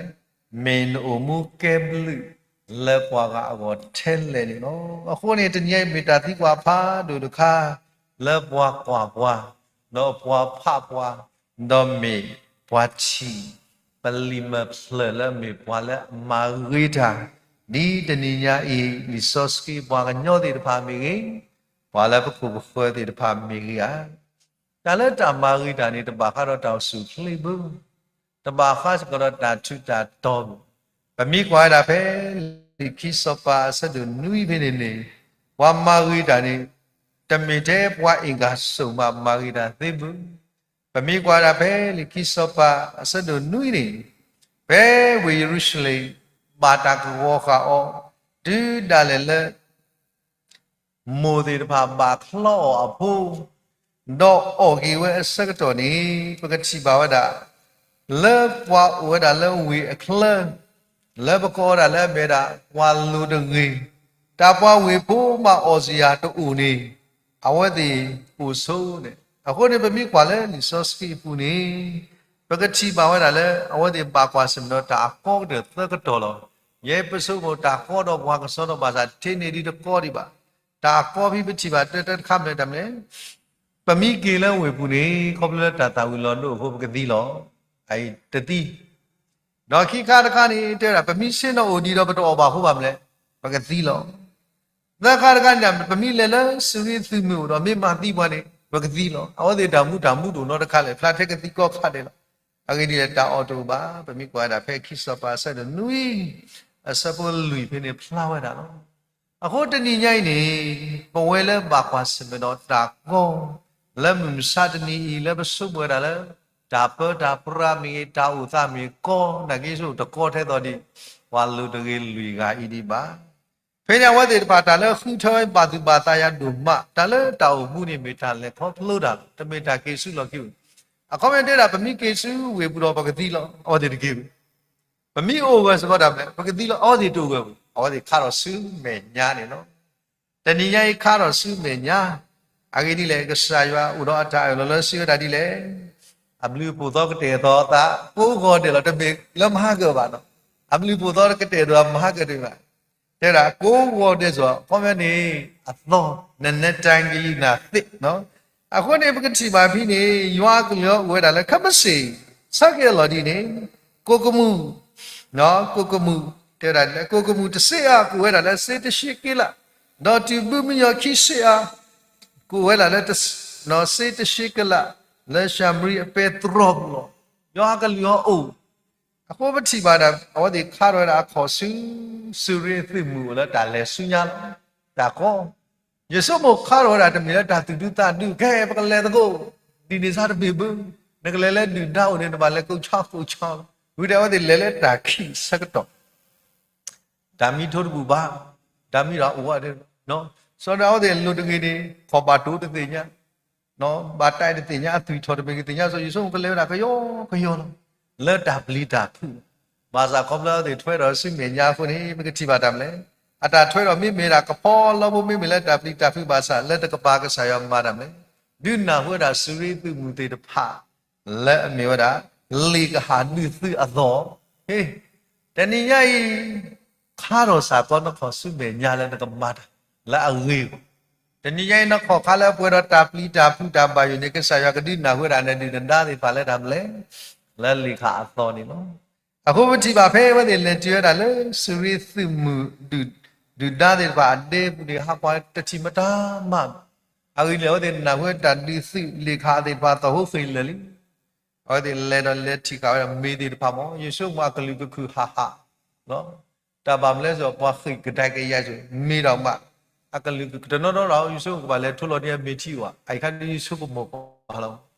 မ့ၢ်နအိၣ်မူကဲဘျုး လၢပှၤဂၤအဂီၢ်ထဲလဲၣ်န့ၣ်လီၤ. အဃိန့ၣ် တနံၤအံၤမ့ၢ်တၢ်သံကွၢ်ဖးဒိၣ်တခါ လၢပှၤကွၢ်ပှၤ, ဒီးပှၤဖးပှၤ, ဒီးမ့ၢ်ပှၤထံၣ် ပလံာ်မဲာ်ဖျၢၣ်လၢအမ့ၢ်ပှၤလၢအမၤဂ့ၤတၢ် ဒ်တနံၤညါအံၤ လံာ်စီဆှံပှၤကညီသ့ၣ်တဖၣ်မ့ၢ်ဂ့ၤ, ပှၤလၢပခိၣ်ပဃၢၤသ့ၣ်တဖၣ်မ့ၢ်ဂ့ၤဧါ. တၢ်လၢတၢ်မၤဂ့ၤတၢ်န့ၣ် တဘၣ်ဃးဒီးတၢ်အိၣ်ဆူၣ်အိၣ်ချ့ဘၣ်, တဘၣ်ဃးစ့ၢ်ကီးဒီးတၢ်ထူးတၢ်တီၤဘၣ်. ပမ့ၢ်ကွၢ်ဝဲဒၣ်ဖဲ လံာ်ခံစီၤပၤအဆၢဒိၣ်နွံဖဲန့ၣ်န့ၣ်, ပှၤမၤဂ့ၤတၢ်န့ၣ် တမ့ၢ်ထဲပှၤအ့ၣ်ဂၤစိာ်မးမၤဂ့ၤတၢ်သ့ဘၣ်. ပမ့ၢ်ကွၢ်ဒၣ်ဖဲလံာ်ခံစီၤပၤအဆၢဒိၣ်နွံန့ၣ်, ဖဲဝ့ၢ်ယရူၤၡလ့ၣ် ဘၣ်တၢ်ကဝီၤဃာ်အီၤ တုၤဒၣ်လဲာ်လၢ မိၢ်သ့ၣ်တဖၣ်ဘၣ်ချီအီၤအဖိ, ဒီးအီၣ်က့ၤဝဲအဆၢကတီၢ်န့ၣ် ပကထံၣ်ဘၣ်ဝဲဒၣ် လၢပှၤအိၣ်ဝဲဒၣ်လၢဝ့ၢ်အချၢ, လၢပကိးဝဲဒၣ်လၢအမ့ၢ်ဝဲဒၣ် ပှၤလိၤတဂ့ၤ, တၢ်ပှၤဝ့ၢ်ဖိမၤအီၣ်စ့ၢ်ယၤတအိၣ်န့ၣ် အဝဲသ့ၣ်အိၣ်ဆိးန့ၣ်. အဃိန့ၣ် ပမ့ၢ်ကွၢ်လၢလံာ်စီဆှံအပူၤန့ၣ် ပကထံၣ်ဘၣ်ဝဲဒၣ်လၢ အဝဲသ့ၣ်ဘၣ်ကွၢ်ဆၢၣ်မဲာ်ဒီးတၢ်အကီကတၢၢ်သၢကတီၢ်လီၤ. ယဲပဆိကမိၣ်တၢ်ကီဒီးပှၤကစီဒီဘၣ်ဆၣ် ထဲန့ၣ်ဒ်တကီဒံးဘၣ်. တၢ်အကီဖဲပထံၣ်ဘၣ်တၢ်တခါမနုၤတမံၤလဲၣ် ပမ့ၢ်က့ၤလၢဝ့ၢ်ပူၤန့ၣ် ခီဖျိလၢတၢ်သၣ်ဝံၤလီၤဒိအဃိ ပကသံလီၤ. အအံၤတသံ ဒီးခံခါတခါန့ၣ် တဲဝဲဒၣ် ပမ့ၢ်ဆ့ၣ်နီၤအိၣ်ဒံးဒီးပတအီၣ်ဘၣ်အဃိဘၣ်မနုၤလဲၣ် ပကသံလီၤ. သၢခါတခါန့ၣ် ပမ့ၢ်လဲၤလၢစူၤရ့သုးမုၢ်အိၣ်ဒီးမ့ၢ်မၤသံပှၤန့ၣ် ပကသံလီၤ. အဝဲသ့ၣ်တၢ်မူတၢ်မူတအိၣ်နီတခါလဲၣ် ဖျါထဲကသံကီခါဒဲးလီၤ. အဂ့ၢ်ဒ်လဲၣ် တၢ်အီၣ်တအိၣ်ဘၣ်. ပမ့ၢ်ကွၢ်ဝဲဒၣ်ဖဲခံစီၤပၤအဆၢဒိၣ်နွံ အဆၢဖိလွံၢ်ဖဲန့ၣ်ဖျါဝဲဒၣ်လီၤ. အဃိတနံၤညါအံၤန့ၣ် ပဝဲလၢဘၣ်ကွၢ်ဆၢၣ်မဲာ်ဒီးတၢ်ကီ လၢမုၢ်မဆါတနံၤအံၤ လၢပဆိကမိၣ်ဝဲဒၣ်လၢ တၢ်ပၢတၢ်ပြးမ့ၢ်ဂ့ၤ တၢ်အိၣ်သးမ့ၢ်ဂ့ၤ ကီ နာ်က့ဆိတကီထဲသိးဒံး ပှၤလိၤတဂ့ၤလွံၢ်ဂၤအံၤဒံးဘၣ်. ဖဲန့ၣ်အဝဲသ့ၣ်တဖၣ် တၢ်လၢဃုထၢဘၣ်သူၣ်ဘၣ်သးယၤဒိၣ်မး တၢ်လၢတၢ်အိၣ်မူန့ၣ် မ့ၢ်တၢ်လဲၤခီဖျိတၢ်လီၤ. တမ့ၢ်တၢ်က့ၤဆူလီၢ်ခံပူၤ. အခီပညီတဲဒၣ် ပမ့ၢ်က့ၤဆူဝ့ၢ်ပူၤဒီးပကသံလီၤ. အဝဲသ့ၣ်တက့ၤဝဲ ပမ့ၢ်အိၣ်ဂၢၢ်စ့ၢ်ကီးတၢ်မနုၤလဲၣ် ပကသံလီၤ. အဝဲသ့ၣ်တအိၣ်ဂၢၢ်ပူၤ အဝဲသ့ၣ်ခါထီၣ်ဆူမဲာ်ညါန့ၣ်လီၤ. တနံၤညါအံၤခါထီၣ်ဆူမဲာ်ညါ အဂ့ၢ်ဒ်လဲၣ် ကစၢ်ယွၤအိၣ်ဒီးအတၢ်အၢၣ်လီၤလၢစံးဝဲဒၣ်ဒ်လဲၣ်, အဘျုးအဖှိၣ်သီကတဲာ်ကတီၤအသး ကိးဂီၤဒဲးလီၤ. တမ့ၢ်လၢမဟါကၢၤဘၣ်နီၤ, အဘျုးအဖှိၣ်သီကတဲာ်ကတီၤမဟါကၢၤတမ့ၢ်ဘၣ်. တဲဒၣ်ကိးဂီၤဒဲးစ့ၢ်ကီး အခီပညီန့ၣ် အသီ နနတၢ်ကယုၢ်နၢ်သ့ၣ်နီၤ. အဃိန့ၣ် ပကထံၣ်ဘၣ်ဖဲန့ၣ် ယွၤအကလုၢ်အီၤအိၣ်ဝဲဒၣ်လၢ ခဲမုၢ်ဆ့ၣ် ဆၢက့ၤအလီၢ်ဒ်န့ၣ် ကိၣ်ကမူၣ် ကိၣ်ကမူၣ် တဲဝဲဒၣ်လၢ ကိၣ်ကမူၣ်တစ့အါ ကအိၣ်ဝဲဒၣ်လၢစ့တဆံက့လး, ဒီးတုၤဘုမုယီၤခံဆ့အါ ကအိၣ်ဝဲဒၣ်လၢ စ့တဆံကလး လၢၡၤမရံအပဲတြီပူၤလီၤ. ယွၤအကလုၢ်အီၤအိၣ် အဃိပထံၣ်ဘၣ်ဒၣ် အဝဲသ့ၣ်ခါထီၣ်ဝဲဒၣ်အခီၣ်ဆူ စူၤရ့သုးမုၢ်အိၣ်လၢတၢ်လဲၤဆူညါလီၤ. တၢ်ကီ ယဆိကမိၣ်ခါထီၣ်ဝဲဒၣ်တမ့ၢ်လၢတၢ်သူၣ်ဒူသးဒူ ကဲ ပကလဲၤသကိး ဒ်န့ၣ်စါတဘ့ၣ်ဘၣ်, နကလဲၤလၢဒုၣ်ဒါအိၣ်န့ၣ် နဘၣ်လဲၤကိးဆါကိးဆါ, ဝံၤဒီးအဝဲသ့ၣ်လဲၤလၢတၢ်ခံးဆၢကတီၢ် တၢ်မံထိတဘူၣ်ဘၣ်, တၢ်မံဒီးအိၣ်ဝဲဒၣ်, စီၤဒၤအဝဲသ့ၣ်လိၤတဂ့ၤန့ၣ် ခီၣ်ဘၣ်တိၤတသ့ၣ်ညါ, ဘၣ်တၢ်တသ့ၣ်ညါ အသွံၣ်ထီၣ်တမ့ၢ်ကသ့ၣ်ညါ စီၤယိၤဆိကလဲၤဝဲဒၣ်ကယီကယီလီၤ. လၢတၢ်ပျံၤတၢ်ဖုးလီၤ. ဘၣ်ဆၣ်ခီဖျိအဝဲသ့ၣ်ထွဲထီၣ်ဆူမဲာ်ညါအဃိန့ၣ် ပကထံၣ်ဘၣ်တၢ်မနုၤလဲၣ်, အတၢ်ထွဲထီၣ်မ့မ့ၢ်ဒၣ်ကဖီလီဖိ မ့မ့ၢ်လၢတၢ်ပျံၤတၢ်ဖုးဘၣ်ဆၣ် လၢတကပၤကစၢ်ယွၤမၤတၢ်မနုၤလဲၣ်, ဒုးနၢ်ဟူဝဲဒၣ်စူၤရ့သုးမုၢ်သ့ၣ်တဖၣ် လၢအမ့ၢ်ဝဲဒၣ် လံာ်ကဟၣ်ဒုးသုးအသီၣ်, တနံၤညါအံၤ ခါထီၣ်စ့ၢ်ကီးနခီၣ်ဆူမဲာ်ညါလၢနကမၤတၢ်လၢအဂ့ၤအဂီၢ်, တနံၤညါအံၤ နခီၣ်ခါလၢပှဲၤဒီးတၢ်ပျံၤတၢ်ဖုးတၢ်ဘၣ်ယိၣ်န့ၣ် ကစၢ်ယွၤကဒုးနၢ်ဟူဝဲဒၣ်နဒုၣ်နဒါသ့ၣ်တဖၣ်လၢတၢ်မနုၤလဲၣ်, လၢလံာ်ကဟၣ်အသီၣ်န့ၣ်လီၤ. အဃိပထံၣ်ဘၣ်ဖဲအဝဲသ့ၣ်လဲၤတုၤဝဲဒၣ်လၢ စူၤရ့သုးမုၢ် ဒုၣ်ဒါသ့ၣ်တဖၣ်အဒဲပူၤန့ၣ် ဟးကွၢ်တထံၣ်မတၤမး, အဂ့ၢ်ဒ်လဲၣ် အဝဲသ့ၣ်နၢ်ဟူဝဲတၢ်ဒုးသုးလံာ်ကဟၣ်သ့ၣ်တဖၣ်သီၣ်ဟိဃ့ၢ်လၢာ်လံ အဝဲသ့ၣ်လဲၤဒီးလဲၤထံၣ်ဃာ်ဝဲဒၣ်မ့ၤသ့ၣ်တဖၣ်မး ယဆိကမိၣ်အကလုၢ်ကခုၣ်ဟးဟး, တၢ်ဘၣ်မနုၤလဲၣ်စ့ၢ်ကီး ပှၤဃ့ၢ်ကဒါက့ၤယၤစ့ၢ် မ့ၢ်ဒီးမး, အကလုၢ်ကခုၣ်တနီၤနီၤဒီး ယဆိကမိၣ်ကဘၣ်လဲၤထိလီၤန့ၢ်အမ့ၤထံအိၣ်ဧါ, အအံၤခါဒ်ယဆိကမိၣ်ကဘၣ်လီၤ.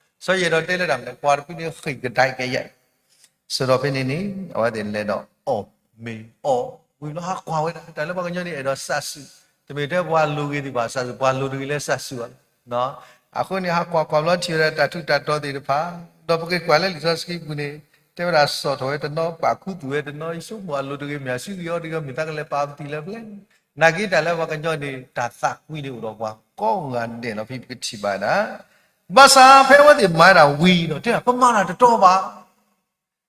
စီၤယဲၢ်ဒီးတဲလၢတၢ်မနုၤလဲၣ် ပှၤတဖုန့ၣ်ဃ့ၢ်ကဒါက့ၤယၤအံၤ စ့ၢ်ဒီးဖဲန့ၣ်န့ၣ် အဝဲသ့ၣ်လဲၤဒီးအီၣ်မ့ၤအီၣ်ဝံၤလီၤ ဟးကွၢ်ဝဲဒၣ် တၢ်လၢပှၤကညီန့ၣ်အဲၣ်ဒိးစးစူၤ, တမ့ၢ်ထဲပှၤလိၤဂ့ၤသ့ၣ်တဖၣ်စးစူၤ ပှၤလိၤတဂ့ၤလၢစးစူၤဘၣ်. အဃိန့ၣ် ဟးကွၢ်ကွၢ်ဘျီထံၣ်ဝဲဒၣ်တၢ်ထူးတၢ်တီၤသ့ၣ်တဖၣ်, ဒီးပက့ၤကွၢ်လၢလံာ်စီဆှံပူၤန့ၣ် တဲဝဲဒၣ်ဆီၣ်ထီၣ်ဝဲတနီၤ ပာ်ခူသူၣ်ဝဲတနီၤ ယဆိကမိၣ်အလိၤတဂ့ၤ မ့ၢ်အစုဂံၢ်အီၣ်တဂ့ၤ မ့ၢ်သးကလဲၤပာ်ပသံၣ်လၢပျဲၢ်, နာ်က့တၢ်လၢပှၤကညီန့ၣ် တၢ်သးကွံန့ၣ်အိၣ်ဒီးပှၤကိးဂၤဒဲးလီၤ ဖဲပကထံၣ်ဘၣ်ဒၣ် ဘၣ်ဆၣ်ဖဲအဝဲသ့ၣ်မၤဒၣ်ဝံၤဒီး တဲဒၣ် ပမၤတၢ်တတီဘၣ်,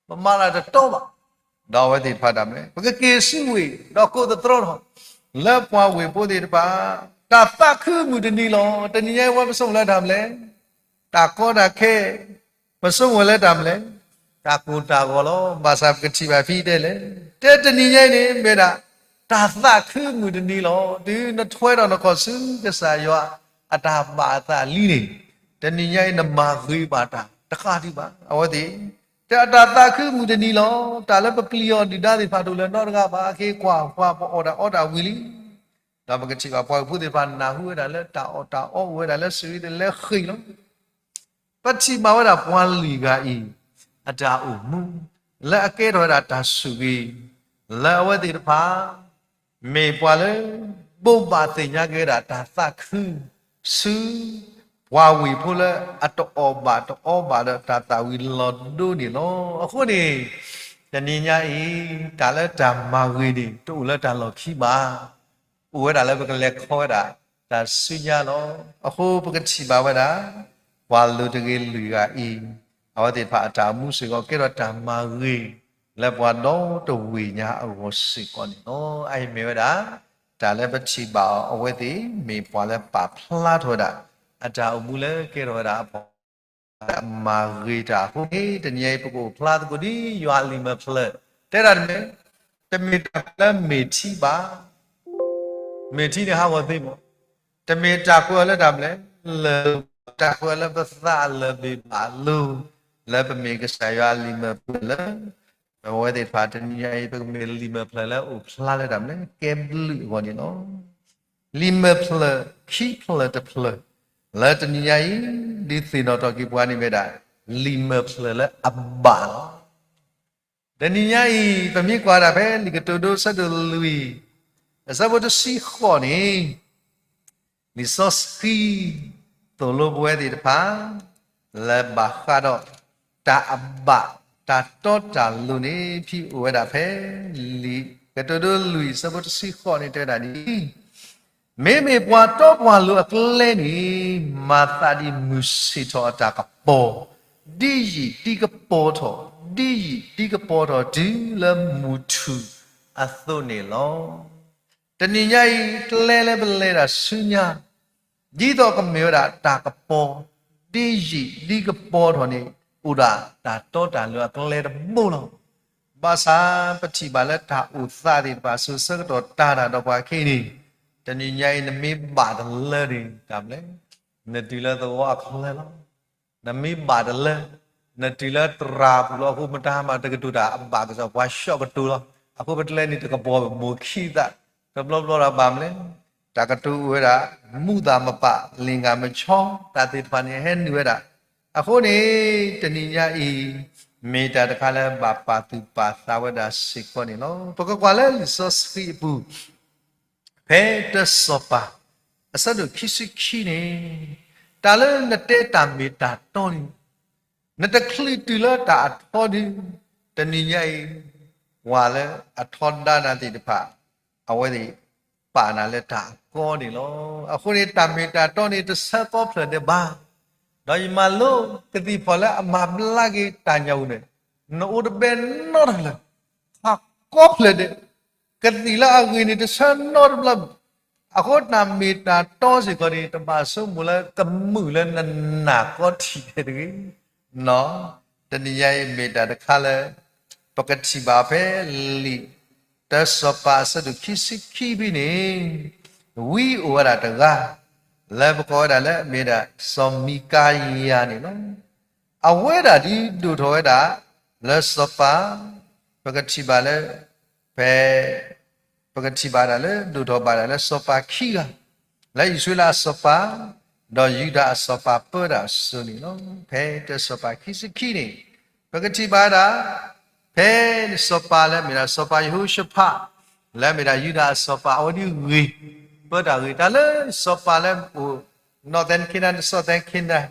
ပမၤတၢ်တတီဘၣ်, ဒီးအဝဲသ့ၣ်တဖၣ်ဒၣ်မနုၤလဲၣ် ပကက့ၤဆူဝ့ၢ် ဒီးကိးသတြီထီၣ် လၢပှၤဝ့ၢ်ဖိသ့ၣ်တဖၣ် တၢ်သးခုမုၢ်တနံၤလီၤ. တနံၤညါအံၤ ပဝဲပဆိကမိၣ်လၢတၢ်မနုၤလဲၣ်, တၢ်ကီတၢ်ခဲ ပဆိကမိၣ်လၢတၢ်မနုၤလဲၣ်, တၢ်ကိၢ်တၢ်ဂီၤလီၤ. ဘၣ်ဆၣ်ပကထံၣ်ဘၣ်ဖဲတဲလဲၣ်, တဲတနံၤညါအံၤန့ၣ် မ့ၢ်ဒၣ် တၢ်သးခုမုၢ်တနံၤလီၤ. တုၤနထွဲဒီးနခီၣ်ဆူကစၢ်ယွၤအတၢ်ဘၣ်အသးလံန့ၣ် တနံၤညါအံၤနမၤဂ့ၤဘၣ်တၢ်တဃၣ်ဒံးဘၣ်. အဝဲသ့ၣ် တဲအတၢ်သးခုမုၢ်တနံၤလီၤ. တၢ်လၢပပျံၤအီၤဒုၣ်ဒါသ့ၣ်တဖၣ်တအိၣ်လၢၤနီတဂၤဘၣ်. အခ့အပှၤ ပှၤပအီၣ်တၢ်အီတၢ်ဝံၤလံ. ဒီးပကထံၣ်ဘၣ်ပှၤဝ့ၢ်ဖိသ့ၣ်တဖၣ်နၢ်ဟူဝဲဒၣ်လၢတၢ်အီၣ်တၢ်အီအိၣ်ဝဲဒၣ်လၢစူၤရ့သ့ၣ်လဲၤဃ့ၢ်လီၤ. ပထံၣ်ဘၣ်ဝဲဒၣ်ပှၤလွံၢ်ဂၤအံၤ အတၢ်အိၣ်မူ လၢအကဲထီၣ်ဝဲဒၣ်တၢ်ဆိၣ်ဂ့ၤ လၢအဝဲသ့ၣ်တဖၣ် မ့ၢ်ပှၤလၢ ဘိးဘၣ်သ့ၣ်ညါက့ၤဝဲဒၣ်တၢ်သးခု ဆူ ပှၤဝ့ၢ်ဖိလၢအတအီၣ်ဘၣ်တအီဘၣ်ဒီးတၢ်သးဝံၤလီၤဒိန့ၣ်လီၤ. အဃိန့ၣ် တနံၤညါအံၤ တၢ်လၢတၢ်မၤဂ့ၤန့ၣ် တအိၣ်လၢတၢ်လီၢ်ခံဘၣ်. အိၣ်ဝဲဒၣ်လၢပကလဲၤခီဝဲဒၣ် တၢ်ဆူညါလီၤ. အဃိပကထံၣ်ဘၣ်ဝဲဒၣ် ပှၤလုၢ်တဂ့ၤလွံၢ်ဂၤအံၤ အဝဲသ့ၣ်တဖၣ်အတၢ်အိၣ်မူစ့ၢ်ကီး ကဲထီၣ်တၢ်မၤဂ့ၤ လၢပှၤဒီတဝ့ၢ်ညါအဂီၢ်စ့ၢ်ကီးန့ၣ်လီၤ. အအံၤမ့ၢ်ဝဲဒၣ် တၢ်လၢပထံၣ်ဘၣ်အီၤ အဝဲသ့ၣ်မ့ၢ်ပှၤလၢပာ်ဖျါထီၣ်ဝဲဒၣ် အတၢ်အိၣ်မူလၢကဲထီၣ်ဝဲဒၣ်အပှၤ မၤဂ့ၤတၢ်အဃိန့ၣ် တနံၤအံၤ ပကအိၣ်ဖျါသကိးဒ်ယွၤအလံာ်မဲာ်ဖျၢၣ် တဲဒၣ်တမံၤ, တမ့ၢ်တၢ်လၢမ့ၢ်ထံဘၣ် မ့ၢ်ထံန့ၣ်ဟးဂီၤသ့မး, တမ့ၢ်တၢ်ကွဲးအီၤလၢတၢ်မနုၤလဲၣ်, လၢၢ်, တၢ်ကွဲးအီၤလၢပသးအလၢၢ်ဘ့ၣ်ဘၣ်လိၤ, လၢပမ့ၢ်ကစၢ်ယွၤအလံာ်မဲာ်ဖျၢၣ်လၢ အဝဲသ့ၣ်တဖၣ်တနံၤညါအံၤ ပကမ့ၢ်လံာ်မဲာ်ဖျၢၣ်လၢအိၣ်ဖျါလၢတၢ်မနုၤလဲၣ် ကဲဘျုးအဂီၢ်န့ၣ်လီၤ. လံာ်မဲာ်ဖျၢၣ်ခံဖျၢၣ်တဖျၢၣ် လၢတနံၤညါအံၤ ဒုးသ့ၣ်နီၣ်ထီၣ်က့ၤပှၤန့ၣ်မ့ၢ်ဒၣ် လံာ်မဲာ်ဖျၢၣ်လၢအဘၣ်လီၤ. တနံၤညါအံၤ ပမ့ၢ်ကွၢ်ဒၣ်ဖဲလံာ်ကတိၤဒိအဆၢဒိၣ်လွံၢ် အဆၢဖိတဆံဃိးန့ၣ် လံာ်စီဆှံသိၣ်လိပဝဲသ့ၣ်တဖၣ် လၢဘၣ်ဃးဒီး တၢ်အဘၣ် တၢ်တီတၢ်လိၤန့ၣ် ဖဲအိၣ်ဝဲဒၣ်ဖဲ လံာ်ကတိၤဒိလွံၢ်အဆၢဖိတဆံဃိးန့ၣ်တဲဝဲဒၣ်ဒ်အံၤ, မ့မ့ၢ်ပှၤတီပှၤလိၤအကျဲန့ၣ် မၤသးဒ်မုၢ်ဆ့ၣ်ထီၣ်အတၢ်ကပီၤ, ဒ်ယံာ်ဒ်ကပီၤထီၣ်, ဒ်ယံာ်ဒ်ကပီၤထီၣ်တုၤလၢမုၢ်ထူၣ်အသိးန့ၣ်လီၤ. တနံၤညါအံၤ ကျဲလၢပလဲၤတၢ်ဆူညါ ဒ်သိးကမ့ၢ်ဝဲဒၣ်တၢ်ကပီၤ ဒ်ယံာ်ဒ်ကပီၤထီၣ်န့ၣ် အိၣ်ဒၣ်တၢ်တီတၢ်လိၤအကျဲတဘိလီၤ. ဘၣ်ဆၣ်ပထံၣ်ဘၣ်လၢတၢ်အိၣ်သးသ့ၣ်တဖၣ် စိၤဆၢကတီၢ်တၢ်တၢ်ဒီးပှၤခဲအံၤန့ၣ် တနံၤညါအံၤ နမ့ၢ်ဘၣ်တလၢန့ၣ် တၢ်မနုၤလဲၣ်, နတုၤလၢသဝီအချၢလီၤ. နမ့ၢ်ဘၣ်တလၢ နတုၤလၢသရၣ်ပူၤလီၤ. အဃိမတၤမၤတကတိၤတၢ်အဘၣ်ကစီၣ် ပှၤဆှီကတိၤလီၤ. အဃိပကျဲန့ၣ် တကပီၤမိၢ်ခံသး တဘျီဘျီဒီးဘၣ်မနုၤလဲၣ်, တၢ်ကတိၤအိၣ်ဝဲဒၣ် မူးသးမပာ် လင်္ကာမချော တၢ်သ့ၣ်တဖၣ်န့ၣ် ဟဲနုာ်ဝဲဒၣ်. အဃိန့ၣ် တနံၤညါအံၤ မ့ၢ်တၢ်တခါလၢဘၣ်ပာ်သူၣ်ပာ်သးဝဲဒၣ်စ့ၢ်ကီးန့ၣ်လီၤ. ပကကွၢ်လၢလံာ်စီဆှံအပူၤ ဖဲတၢစီၤပၤ အဆၢဒိၣ်ခံဆံခံန့ၣ်, တၢ်လၢနတဲတၢ်မ့ၢ်တၢ်တီန့ၣ် နတချုးတုၤလၢတၢ်အထီဒု, တနံၤညါအံၤ ပှၤလၢအထီဒါနၤသ့ၣ်တဖၣ် အဝဲသ့ၣ်ပာ်နၤလၢတၢ်အကီန့ၣ်လီၤ. အဃိန့ၣ် တၢ်မ့ၢ်တၢ်တီန့ၣ် တဆၢကိးဖျၢၣ်ဒံးဘၣ်. ဒီးယမၤလိကသံၣ်ဖီၣ်လၢအမၤဘျါက့ၤတၢ်ညၣ်အူန့ၣ် နအိၣ်တဘဲနီတဖျၢၣ်, ဟးကိးဖျၢၣ်ဒံး, ကသံၣ်လၢအဂ့ၤန့ၣ် တဆၢနီတဘျီဘၣ်. အဃိတၢ်မ့ၢ်တၢ်တီစ့ၢ်ကီးန့ၣ် တဘၣ်ဆိကမိၣ်လၢကမုာ်လၢနနာ်ကီထံၣ်ဒံးတဂ့ၤ. တနံၤညါအံၤမ့ၢ်တၢ်တခါလၢ ပကထံၣ်ဘၣ်ဖဲလံာ်တၢစီၤပၤအဆၢဒိၣ်ခံဆံခံဖဲန့ၣ် ဝံအိၣ်ဝဲဒၣ်တဂၤ လၢပကိးဝဲဒၣ်လၢအမ့ၢ်ဒၣ်စီၤမံကၤယၤန့ၣ်လီၤ. အဝဲဒၣ်ဒ်ဒိၣ်ထီၣ်ဝဲဒၣ် လၢစီၤပၤ, ပကထံၣ်ဘၣ်လၢ ဖဲ ပကထံၣ်ဘၣ်ဒၣ်လၢဒိၣ်ထီၣ်ဘၣ်ဒၣ်လၢစီၤပၤခံဂၤ လၢအံၣ်စရ့လးအစီၤပၤ ဒီးယူဒၤအစီၤပၤပၢတၢ်အစိၤန့ၣ်လီၤ. ဖဲတၢစီၤပၤခံဆံခံန့ၣ် ပကထံၣ်ဘၣ်ဒၣ် ဖဲစီၤပၤလၢအမ့ၢ်ဒၣ်စီၤပၤယဟိၤၡဖး လၢအမ့ၢ်ဒၣ်ယူဒၤအစီၤပၤ အဝဲဒၣ်ဂ့ၤ ပၢတၢ်ဂ့ၤ တၢ်လၢစီၤပၤလၢအိၣ် northern kingdom ဒီး southern kingdom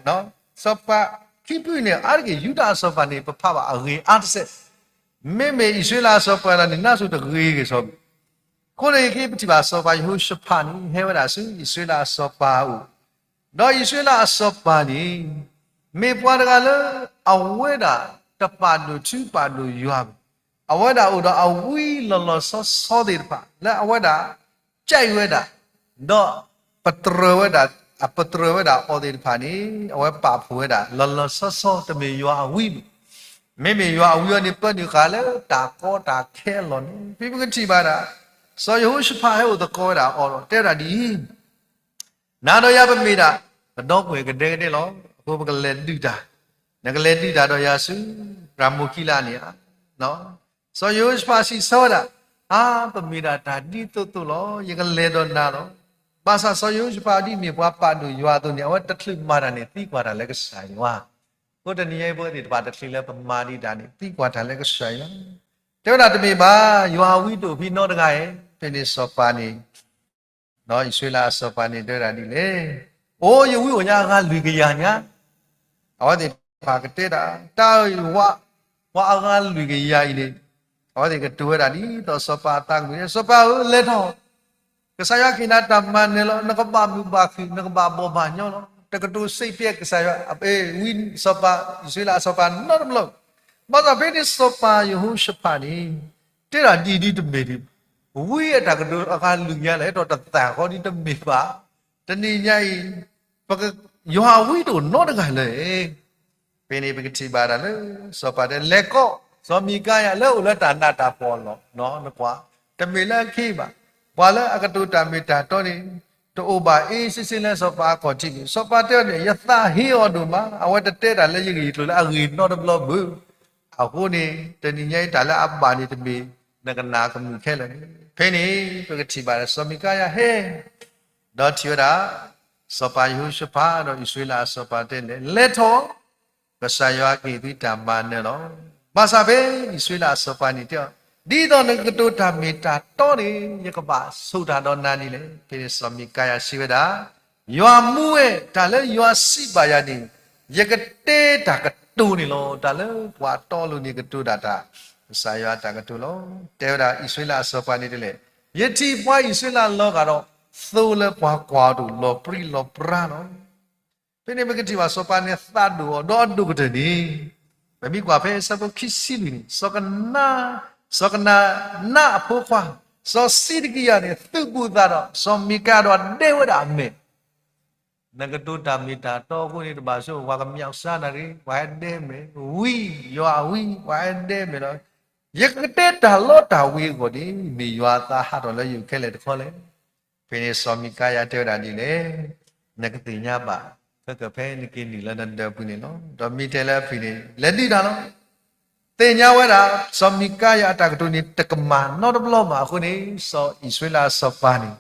စီၤပၤခံဖုန့ၣ် အါတက့ၢ်ယူဒၤအစီၤပၤန့ၣ် ပဖးဘၣ်အဂ့ၤအါတစဲး မ့မ့ၢ်အံၣ်စရ့လးအစီၤပၤန့ၣ် နးဆိတဂ့ၤက့ၤစီၤပၤ အဃိန့ၣ် ခဲအံၤပထံၣ်ဘၣ်စီၤပၤယဟိၤၡဖးန့ၣ် ဟဲဝဲဒၣ်ဆူအံၣ်စရ့လးအစီၤပၤအအိၣ်, ဒီးအံၣ်စရ့လးအစီၤပၤန့ၣ် မ့ၢ်ပှၤတဂၤလၢ အဝဲဒၣ်တပာ်ဒိၣ်ထူပာ်ဒိၣ်ယွၤဘၣ်, အဝဲဒၣ်အိၣ်ဒီးအဝံလီၤလီၤဆီဆီသ့ၣ်တဖၣ် လၢအဝဲဒၣ် ကဲဝဲဒၣ်, ဒီးပတြၢၤဝဲဒၣ်, အပတြၢၤဝဲဒၣ်အီၤသ့ၣ်တဖၣ်န့ၣ် အဝဲပာ်ဖှိၣ်ဝဲဒၣ်လီၤလီၤဆီဆီ တမ့ၢ်ယွၤအဝံဘၣ်. မ့မ့ၢ်ယွၤအဝံအီၤန့ၣ် ပၢနုာ်ဃာ်လၢတၢ်ကီတၢ်ခဲအလီၢ်န့ၣ် ဖဲပကထံၣ်ဘၣ်ဒၣ် စီၤယဟိၤၡဖးဟဲအိၣ်သကိးဝဲဒၣ်အီၤဒီး တဲဝဲဒၣ်ဒ်အံၤ, နၤဒီးယၤပမ့ၢ်ဒၣ် ပဒီပုၢ်ဝဲၢ်ကဒဲကဒဲလီၤ. အဃိပကလဲၤဒုးတၢ်, နကလဲၤဒုးတၢ်ဒီးယၤဆူ ရၤမိၢ်ကံလးန့ၣ်ဧါ. စီၤယဟိၤၡဖးစံးဆၢဝဲဒၣ်, အါ ပမ့ၢ်ဒၣ်တၢ်ဒ်သိးသိးလီၤ. ယကလဲၤဒီးနၤလီၤ. ဘၣ်ဆၣ်စီၤယဟိၤၡဖးဒ်မ့ၢ်ပှၤပာ်ဒိၣ်ယွၤအသိးန့ၣ် အဝဲတချုးမၤတၢ်န့ၣ် သံကွၢ်တၢ်လၢကစၢ်ယွၤ. အဃိတနံၤညါအံၤ ပဝဲသ့ၣ်တဖၣ်တချုးလၢပမၤဒံးတၢ်န့ၣ် သံကွၢ်တၢ်လၢကစၢ်ယွၤ. တဲဝဲဒၣ်တမ့ၢ်ဘၣ်, ယွၤအဝံတအိၣ်ဖဲနီတဂၤဧါ. ဖဲန့ၣ်စီၤပၤန့ၣ် ဒီးအံၣ်စရ့လးအစီၤပၤန့ၣ် တဲဝဲဒၣ်ဒ်လဲၣ်, အိၣ်ယဝံဧိၤညါအဂၤလွံၢ်ကယၤညါ. အဝဲသ့ၣ်တဖၣ်ကတဲဒၣ်, တၢ်ဝဲ ပှၤအဂၤလွံၢ်ကယၤအံၤန့ၣ် အဝဲသ့ၣ်ကတိၤဝဲဒၣ်ဒ်သိးစီၤပၤအသးကမုာ်န့ၣ်, စီၤပၤဧၢ လဲၤထီၣ်, ကစၢ်ယွၤကဟ့ၣ်နၤတၢ်မၤနၢၤလီၤ. နကဘၣ်မုာ်ဘၣ်ခုၣ်, နကဘၣ်ဘီၣ်ဘၣ်ညီလီၤ. တကတိၤစံးပျဲကစၢ်ယွၤ, အဝဲ စီၤပၤ, အံၣ်စရ့လးအစီၤပၤနီတဘျီ. ဘၣ်ဆၣ်ဖဲန့ၣ်စီၤပၤယဟိၤၡဖးန့ၣ် တဲဒၣ်ဒ်အံၤဒ်တမ့ၢ်ဒံး, ဝံအတၢ်ကတိၤအဂၤလွံၢ်ညါလၢ အဲၣ်ဒိးတသၣ်ဃီဒ်တမ့ၢ်ဘၣ်. တနံၤညါအံၤ ယွၤအဝံတအိၣ်နီတဂၤလၢၤ. ဖဲန့ၣ်ပကထံၣ်ဘၣ်တၢ်လၢ စီၤပၤတဲလဲၤကိး စီၤမံၤကါယၤလၢအိၣ်လၢတၢ်နးတၢ်ဖှီၣ်လီၤ. နကွၢ်, တမ့ၢ်လၢအခံဘၣ်. ပှၤလၢအကတိၤတၢ်မ့ၢ်တၢ်တီန့ၣ် တအိၣ်ဘၣ်အ့စ့စ့လၢစီၤပၤအခီၣ်ထံးန့ၣ်. စီၤပၤတဲအီၤန့ၣ် ယသးဟ့အီၤဒိၣ်မး, အဝဲတတဲတၢ်လၢယဂ့ၢ်ကျိၤလၢအဂ့ၢ်နီတဘျီဘၣ်. အဃိန့ၣ် တနံၤညါအံၤတၢ်လၢအဘၣ်န့ၣ်တမ့ၢ် နကနၣ်ကမုာ်ခဲလၢာ်န့ၣ်. ဖဲန့ၣ် ပကထံၣ်ဘၣ်စီၤမံၤကါယၤဟဲ ဒီးထံၣ်ဝဲဒၣ် စီၤပၤယဟိၤၡဖး ဒီးအံၣ်စရ့လးအစီၤပၤတဲလဲၣ်, လဲၤထီၣ်, ကစၢ်ယွၤကဟ့ၣ်သုတၢ်မၤနၢၤလီၤ. ဘၣ်ဆၣ်ဖဲအံၣ်စရ့လးအစီၤပၤန့ၣ်တဲအီၤ, ဒ်သိးနကကတိၤတၢ်မ့ၢ်တၢ်တီန့ၣ် ယကဘၣ်ဆိၣ်တၢ်ဒီးနၤဒ်လဲၣ်. ဖဲန့ၣ်စီၤမံၤကါယၤစံးဝဲဒၣ်, ယွၤမူဝဲ, တၢ်လၢယွၤစံးဘၣ်ယၤန့ၣ် ယကတဲတၢ်ကတိၤန့ၣ်လီၤ. တၢ်လၢပှၤတီလိၤန့ၣ်ကတိၤဒၣ်တၢ် ကစၢ်ယွၤအတၢ်ကတိၤလီၤ. တဲဝဲဒၣ်အံၣ်စရ့လးအစီၤပၤန့ၣ်တဲလဲၣ်, ယထံၣ်ပှၤအံၣ်စရ့လးလီၤဂာ်ဒီး သိလၢပှၤကွၢ်အီၤတအိၣ် လီၤပြံလီၤပြါလီၤ. ဖဲန့ၣ်ပကထံၣ်ဘၣ်စီၤပၤန့ၣ်သးဒိၣ်အီၤဒီးအဒိၣ်ကတၢၢ်န့ၣ်, ပမ့ၢ်ကွၢ်ဖဲအဆၢဖိခံဆံလွံၢ်န့ၣ်, စီၤကနၤ, စီၤကနၤနါအဖိခွါ, စီၤစံးဒကံယၤန့ၣ် သုးဘူးသးဒီး စီၤမံၤကါဒီးဒဲဝဲဒၣ်အမဲာ် နကတိၤတၢ်မ့ၢ်တၢ်တီအဃိန့ၣ် တဘၣ်ဆိ ပှၤကမျၢၢ်စါနၤရ့, ပှၤဟဲဒဲမဲာ်, ဝံ, ယွၤအဝံ, ပှၤဟဲဒဲမဲာ်လီၤ. ယကတဲတၢ်လီတၢ်ဝ့ၤအဂီၢ်န့ၣ် မ့ၢ်ယွၤအသးဟးထီၣ်လၢယအိၣ်ခဲလၢာ်တခီလဲၣ်. ဖဲန့ၣ်စီၤမံၤကါယၤတဲဝဲဒၣ်ဒ်လဲၣ်, နကသ့ၣ်ညါဘၣ်, ခဲကဖဲနက့ၤနုာ်လၢနဒၢးပူၤန့ၣ်လီၤ. ဒီးမ့ၢ်တဲလၢအဖုၣ်န့ၣ် လဲၤဒုးတၢ်လီၤ. သ့ၣ်ညါဝဲဒၣ် စီၤမံၤကါယၤအတၢ်ကတိၤန့ၣ် တကမၣ်နီတဘျီမးအဃိန့ၣ်, စီၤအံၣ်စရ့လးအစီၤပၤန့ၣ်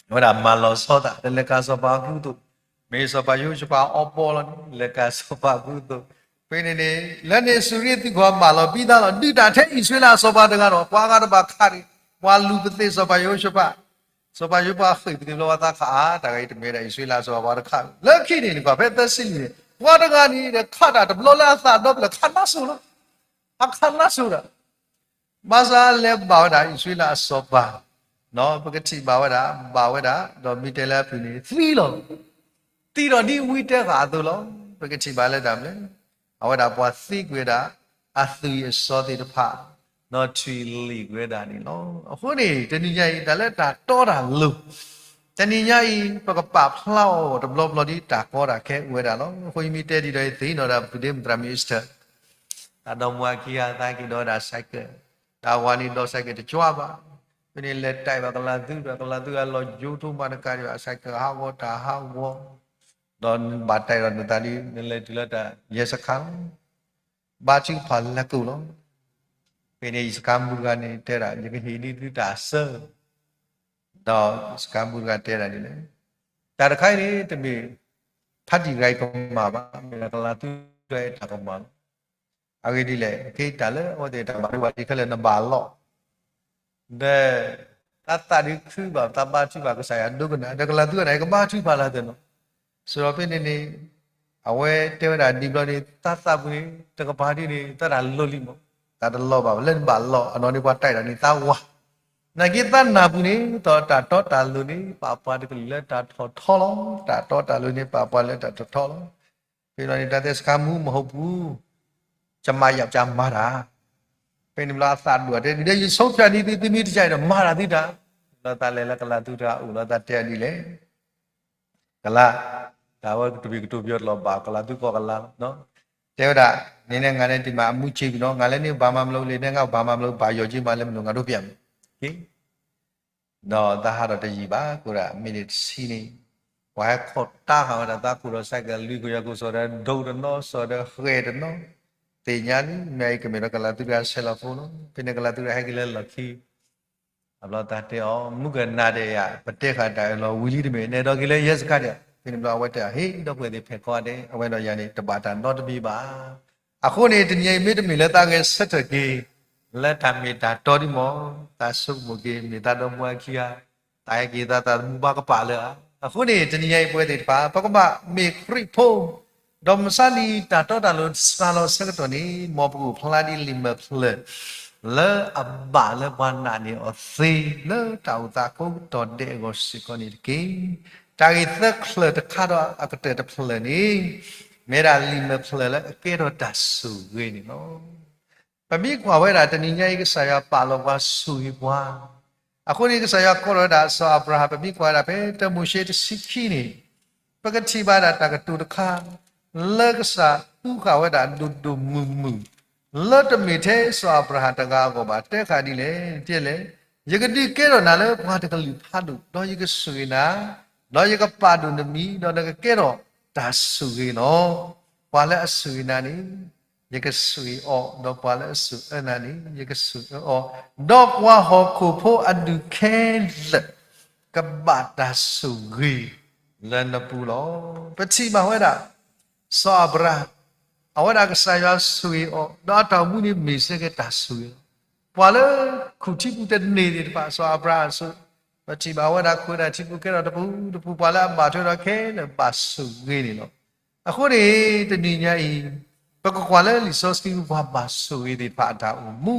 အဝဲဒၣ်မၤလီၤဆီသး တလဲၤကၤစီၤပၤအကူအသိး, မ့ၢ်စီၤပၤယဟိၤၡဖးအီပီလီၤန့ၣ် လဲၤကၤစီၤပၤအကူအသိး. ဖဲန့ၣ်န့ၣ် လၢန့ၣ်စူၤရ့သံကွၢ် မၢလီၤပံသးလီၤ, ဒုးတၢ်ထဲအံၣ်စရ့လးအစီၤပၤတဂၤဒီး ပှၤဂၤတဘၣ်ခးန့ၣ်, ပှၤလူၤပသ့စီၤပၤယဟိၤၡဖး, စီၤပၤယဟိၤၡဖးဃ့ၢ်ပသ့ဘျီ ပှၤသးခးအါ တၢ်ဂၤအံၤတမ့ၢ်ဒၣ်အံၣ်စရ့လးအစီၤပၤ ပှၤတခး. လၢခံန့ၣ် နကွၢ်ဖဲသၢဆံလွံၢ်န့ၣ် ပှၤတဂၤန့ၣ်ဒီး ခးတၢ်တဘျီလၢအသးဒီဖျၢၣ် ခးနါစိၤလီၤ. အခးနါစိၤဒီး ဘၣ်ဆၣ်လဲၤဘၣ်ဝဲဒၣ်အံၣ်စရ့လးအစီၤပၤ, ပကထံၣ်ဘၣ်ဝဲဒၣ် ဘၣ်ဝဲဒၣ် ဒီးမ့ၢ်တဲလၢအဖုၣ်န့ၣ် သံလီၤ. သံဒီးဒ်ဝံတဲဃာ်အသိးလီၤ. ပကထံၣ်ဘၣ်လၢတၢ်မနုၤလဲၣ်, အဝဲဒၣ်ပှၤသံကွံာ်ဝဲဒၣ် အသွံၣ်အစီသ့ၣ်တဖၣ်, ဒီးထွံၣ်လံၣ်ကွံာ်ဝဲဒၣ်န့ၣ်လီၤ. အဃိန့ၣ် တနံၤညါအံၤ တၢ်လၢတၢ်တီတၢ်လိၤ, တနံၤညါအံၤ ပကပာ်ဖျါအီၤတဘျီဘျီဒ်တၢ်ကီတၢ်ခဲအိၣ်ဝဲဒၣ်လီၤ. အဃိယမ့ၢ်တဲဒ်ဒီးယသ့ၣ်နီၣ်ဒၣ် ပဒ့မုၣ်သရၣ်မုၣ်အ့စတၢၢ် တၢ်ဒီမါဝၤခံဂၤ သးက့ၤဒီးဝဲဒၣ် cycle, တၢ်ဝၤန့ၣ်ဒီး cycle တကွၢ်ဘၣ်. ဖဲန့ၣ်လဲၤတဲဘၣ်ကလၤသူဒီး ကလၤသူအလီၤယိထိမးတကးဒံးဘၣ် cycle ဟးဂီၤတၢ်ဟးဂီၤ, ဒီးနဘၣ်တဲဒီးနသးလံ နလဲၤတုၤလၢတၢ်ယဲၢ်စခါလီၤ. ဘါထုကဖၣ်လၢကိၣ်လီၤ. ဖဲန့ၣ်ယစခါမူတဂၤန့ၣ်တဲဒၣ် ယကဟ့ၣ်န့ၢ်သုတၢ်အစၢ ဒီးစခါမူတဂၤတဲဒၣ်ဒ်လဲၣ်, တၢ်တခါအံၤန့ၣ် တမ့ၢ် ဖါတံၢ်တဂၤအံၤကမၣ်ဘၣ်, မ့ၢ်ဒၣ်ကလၤသူတဂၤအံၤတၢ်ကမၣ်လီၤ. အဂ့ၢ်ဒ်လဲၣ်, ခဲအံၤတၢ်လၢအဝဲသ့ၣ်တၢ်ဘၣ်ဒိဘၣ်ထံးခဲလၢာ်နဘၣ်လီၢ်, ဒီး တၢ်သးဒုးခုဘၣ် တၢ်ဘါထုကဖၣ်ကစၢ်ယွၤဒိကနၣ် ဒီးကလၤသူအနၢ် ယကဘါထုကဖၣ်လၢသ့ၣ်နီၣ်. စံးထီၣ်ဖဲန့ၣ်န့ၣ် အဝဲတဲဝဲဒၣ်ဒ်ဘျီန့ၣ် တၢ်သးပူၤန့ၣ် တကပၤဒ်န့ၣ် တၢ်တၢ်လိၤလံမး, တၢ်တလီၤဘၣ် လၢနဘၣ်လီၢ် အနီၢ်န့ၣ်ပှၤတဲဒၣ်န့ၣ် သးဝါ နာ်က့သးနၢ်ပူၤန့ၣ် ဒီးတၢ်တီတၢ်လိၤန့ၣ် ပာ်ပှၤတကလုာ်လၢတၢ်ထီၣ်ထီလီၤ. တၢ်တီတၢ်လိၤန့ၣ်ပာ်ပှၤလၢတၢ်ထီၣ်ထီလီၤ. ဖဲန့ၣ်န့ၣ် တၢ်တဲစခါမူမဟိၣ်ပူၤ ကမၤယၤကမၤတၢ်, ဖဲန့ၣ်ဘျီအသးဒိၣ်တဲ ဒ်ယဆိဖၠၣ်န့ၢ်သု သုမ့ၢ်တကးအံၤဒီး မၤတၢ်သုတၢ်, ဘျီသးလဲၤလၢကလၤသူတဂၤအိၣ်လီၤ သးတဲအီၤဒ်လဲၣ် ကလၤ, တၢ်ဝဲကတဘ့ၣ်ကတိၤပယီၤတလီၤဘၣ် ကလၤသူကီၢ်ကလၤလီၤ. တဲဝဲဒၣ် နန့ၣ်ငါန့ၣ်တံၢ်မးအမူဆံးကွံာ်နီၤ ငါလဲၤန့ၢ်ဘၣ်မၤမလီၤ လၢန့ၣ်ငါဘၣ်မၤမလီၤ ဘၣ်ယီၤက့မးလၢမနုၤ ငါဒိးပျးမး ဒီးသးဟးထီၣ်တယံာ်ဘၣ် ကအိၣ်ဒၣ်မ့ၢ်န့ၣ်တဆံန့ၣ် ပှၤဟဲခိးတၢ်ဃာ်ဝဲဒၣ်သးခိၣ်ဒီး cycle လွံၢ်ခိၣ်ယဲၢ်ခိၣ် စီၤဒီးဒိတနီၤ စီၤဒီးဃဲၤတနီၤ, သ့ၣ်ညါလံ မ့ၢ်အံၤကမ့ၢ်ဒီးကလၤသူတဂၤဆဲးလီၤဖိလီၤ. ဖဲန့ၣ်ကလၤသူတဂၤဟဲက့ၤလၢလီၢ်ခံ အဘျီသးတဲအီၤ မုၣ်ကနၤဒဲးယၤ ပတဲဃာ်တၢ်အၢၣ်လီၤဝံၤလံတမ့ၢ် နဲၣ်ဒီးက့ၤလၢယဲၢ်စခါဒဲး, ဖဲန့ၣ်ဘျီအဝဲတဲ ဟ့ၣ်ဒီပုၢ်ဝဲၢ်သ့ၣ်ဖဲးခီဒဲး အဝဲဒီးယၤန့ၣ် တဘၣ်တၢ်နီတမံၤဘၣ်. အဃိန့ၣ် တနံၤအံၤမ့တမ့ၢ်လၢသးဂဲၤဆၢထၢၣ်က့ၤ လၢတၢ်မ့ၢ်တၢ်တီဒံးမး, သးဆိကမိၣ်က့ၤ မ့ၢ်သးဒီမါဝၤခံဂၤ သးဟဲက့ၤသးသးသမူဘၣ်ကပာ်လၢအါ. အဃိန့ၣ် တနံၤအံၤပဝဲသ့ၣ်တဖၣ် ပကဘၣ်မ့ၢ်ခရံာ်ဖိ ဒီးမုၢ်မဆါနံၤတၢ်တီတၢ်လိၤစှၤလီၤဆၢကတီၢ်န့ၣ် မ်ပကအိၣ်ဖျါဒ်လံာ်မဲာ်ဖျၢၣ် လၢအဘၣ်လၢပှၤနာ်န့ၢ်အီၤသ့ လၢတၢ်အိၣ်သးကိးကတီၢ်ဒဲးအဂီၢ်စ့ၢ်ကီးန့ၣ်တက့ၢ်. တၢ်ဂ့ၢ်သၢချၢးတခါဒီးအကတၢၢ်တဖျၢၣ်န့ၣ် မ့ၢ်ဒၣ်လံာ်မဲာ်ဖျၢၣ်လၢအကဲထီၣ်တၢ်ဆိၣ်ဂ့ၤန့ၣ်လီၤ. ပမ့ၢ်ကွၢ်ဝဲဒၣ်တနံၤညါအံၤ ကစၢ်ယွၤပာ်လီၤပှၤဆိၣ်ဂ့ၤပှၤ, အဃိန့ၣ် ကစၢ်ယွၤကိးထီၣ်ဝဲဒၣ်စီၤအၤဘြၤဟၣ် ပမ့ၢ်ကွၢ်ဝဲဒၣ်ဖဲတၢမိၤၡ့တဆံခံန့ၣ် ပကထံၣ်ဘၣ်ဒၣ်တၢ်ကတိၤတခါ လၢကစၢ်သူဃာ်ဝဲဒၣ်ဒိၣ်ဒိၣ်မုၢ်မုၢ် လၢတမ့ၢ်ထဲစီၤအၤဘြၤဟၣ်တဂၤအဂီၢ်ဘၣ် တဲဃာ်ဒ်လဲၣ်, တဲလဲၣ်, ယကဒုးကဲထီၣ်နၤလၢပှၤတကလုာ်ဖးဒိၣ်, ဒီးယကဆိၣ်ဂ့ၤနၤ, ဒီးယကပာ်ဒိၣ်နမံၤ, ဒီးနကကဲထီၣ်တၢ်ဆိၣ်ဂ့ၤလီၤ. ပှၤလၢအဆိၣ်ဂ့ၤနၤန့ၣ် ယကဆိၣ်ဂ့ၤအီၤ, ဒီးပှၤလၢအဆိၣ်အၢနၤန့ၣ် ယကဆိၣ်အၢအီၤ, ဒီးပှၤဟီၣ်ခိၣ်ဖိအဒူၣ်ခဲလၢာ် ကဘၣ်တၢ်ဆိၣ်ဂ့ၤလၢနပူၤလီၤ. ပထံၣ်ဘၣ်ဝဲဒၣ် စီၤအၤဘြၤဟၣ် အဝဲဒၣ်ကစၢ်ယွၤဆိၣ်ဂ့ၤအီၤ, ဒီးအတၢ်အိၣ်မူန့ၣ်မ့ၢ်စ့ၢ်ကီးတၢ်ဆိၣ်ဂ့ၤလီၤ. ပှၤလၢခူၣ်ထံပူၤတန့ၢ်သ့ၣ်တဖၣ် စီၤအၤဘြၤဟၣ်အစိၤ, ပထံၣ်ဘၣ်ဝဲဒၣ်ခိၣ်ဝဲဒၣ်ထံပူၤကဲထီၣ်တပူၤတပူၤ ပှၤလၢအဘၣ်ထွဲဒီးခဲလၢာ်ဘၣ်ဆိၣ်ဂ့ၤန့ၣ်လီၤ. အဃိန့ၣ် တနံၤညါအံၤ ပကကွၢ်လၢလံာ်စီဆှံပူၤ ပှၤဘၣ်ဆိၣ်ဂ့ၤသ့ၣ်တဖၣ်အတၢ်အိၣ်မူ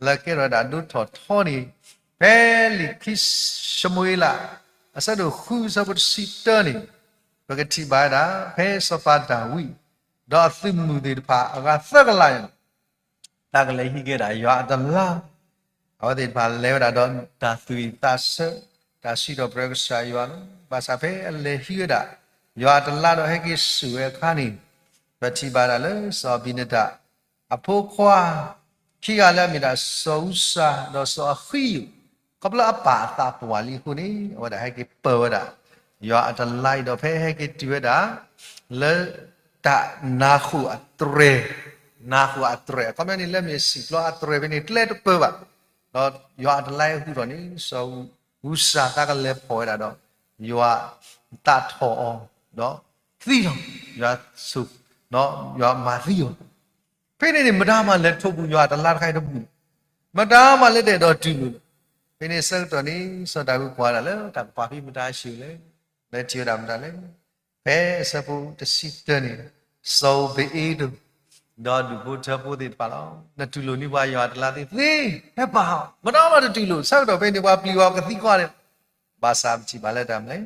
လၢကဲထီၣ်ဝဲဒၣ်ဒိၣ်ထီၣ်ထီန့ၣ်, ဖဲလံာ်ခံၡမူၤအ့လး အဆၢဒိၣ်ဃု အဆၢဖိတဆံတၢန့ၣ်, ပကထံၣ်ဘၣ်ဝဲဒၣ် ဖဲစီၤပၤဒၤဝံး ဒီးအသုးမုၢ်သ့ၣ်တဖၣ်အဂၤသၢကလးန့ၣ် တၢ်ကလဲၤဟံးက့ၤဝဲဒၣ်ယွၤအတလါ, အဝဲသ့ၣ်တဖၣ်လဲၤဝဲဒၣ်ဒီးတၢ်သူၣ်ဝံၣ်သးဆၢ, တၢ်စံးထီၣ်ပတြၢၤကစၢ်ယွၤလီၤ. ဘၣ်ဆၣ်ဖဲအလဲၤဟံးဝဲဒၣ် ယွၤအတလါဒီးဟဲက့ၤစိာ်ဝဲအခါန့ၣ်, ပထံၣ်ဘၣ်ဒၣ်လၢစီၤအဘံနဒၤ အဖိခွါ ခံဂၤလၢအမ့ၢ်ဒၣ်စီၤအူစၤ ဒီးစီၤအဃံယိာ်, ခီဖျိအပၢ်အသးပှၢ်လံအဃိန့ၣ် အဝဲဒၣ်ဟဲက့ၤပၢၤဝဲဒၣ် ယွၤအတလါအံၤဒီး ဖဲဟဲက့ၤတုၤဝဲဒၣ် လၢတၢ်နါဃိၣ်အတြဲၤ, နါဃိၣ်အတြဲၤ အခီပညီန့ၣ် လၢမ့ၢ်စံၣ်ပျီအတြဲၤဖဲန့ၣ် ကျဲတပၢဘၣ်, ဒီးယွၤအတလါအံၤဟူထီၣ်န့ၣ် စီၤအူစၤသးကလဲၤဖီၣ်ဝဲဒၣ်ဒီး ယွၤသးထီၣ်အီၤ, ဒီးသံလီၤ, ယွၤဆိၣ်, ယွၤမၤသံအီၤ ဖဲန့ၣ်န့ၣ် မတၤမၤလဲၤထိးဘူးယွၤအတလါတခါအံၤတဘူး, မတၤမၤလဲၤတအဲၣ်ဒိးတူၢ်လိာ်, ဖဲန့ၣ်ဆၢကတီၢ်န့ၣ် စီၤဒၤဝံးကွၢ်ဒၣ်လၢတၢ်ကပၤဖဲမတၤအဆၢလဲၣ်, လဲၤထံၣ်ဝဲဒၣ်မတၤလဲၣ်, ဖဲအဆၢဖိတဆံတၢန့ၣ် စီၤဧူၤဘ့ၣ်အ့ဒိၣ် ဒီးဒူၣ်ဖိထၢဖိသ့ၣ်တဖၣ်လီၤ. နတူၢ်လိာ်န့ၢ်ပှၤယွၤအတလါသ့သ့, ဟဲပာ်အီၤ, မတၤမၤတတူၢ်လိာ်, ဆၢကတီၢ်ဖဲန့ၣ် ပှၤပျံၤဝဲကသံကွၢ်န့ၣ်, ဘၣ်ဆၣ်ပထံၣ်ဘၣ်လၢတၢ်မနုၤလဲၣ်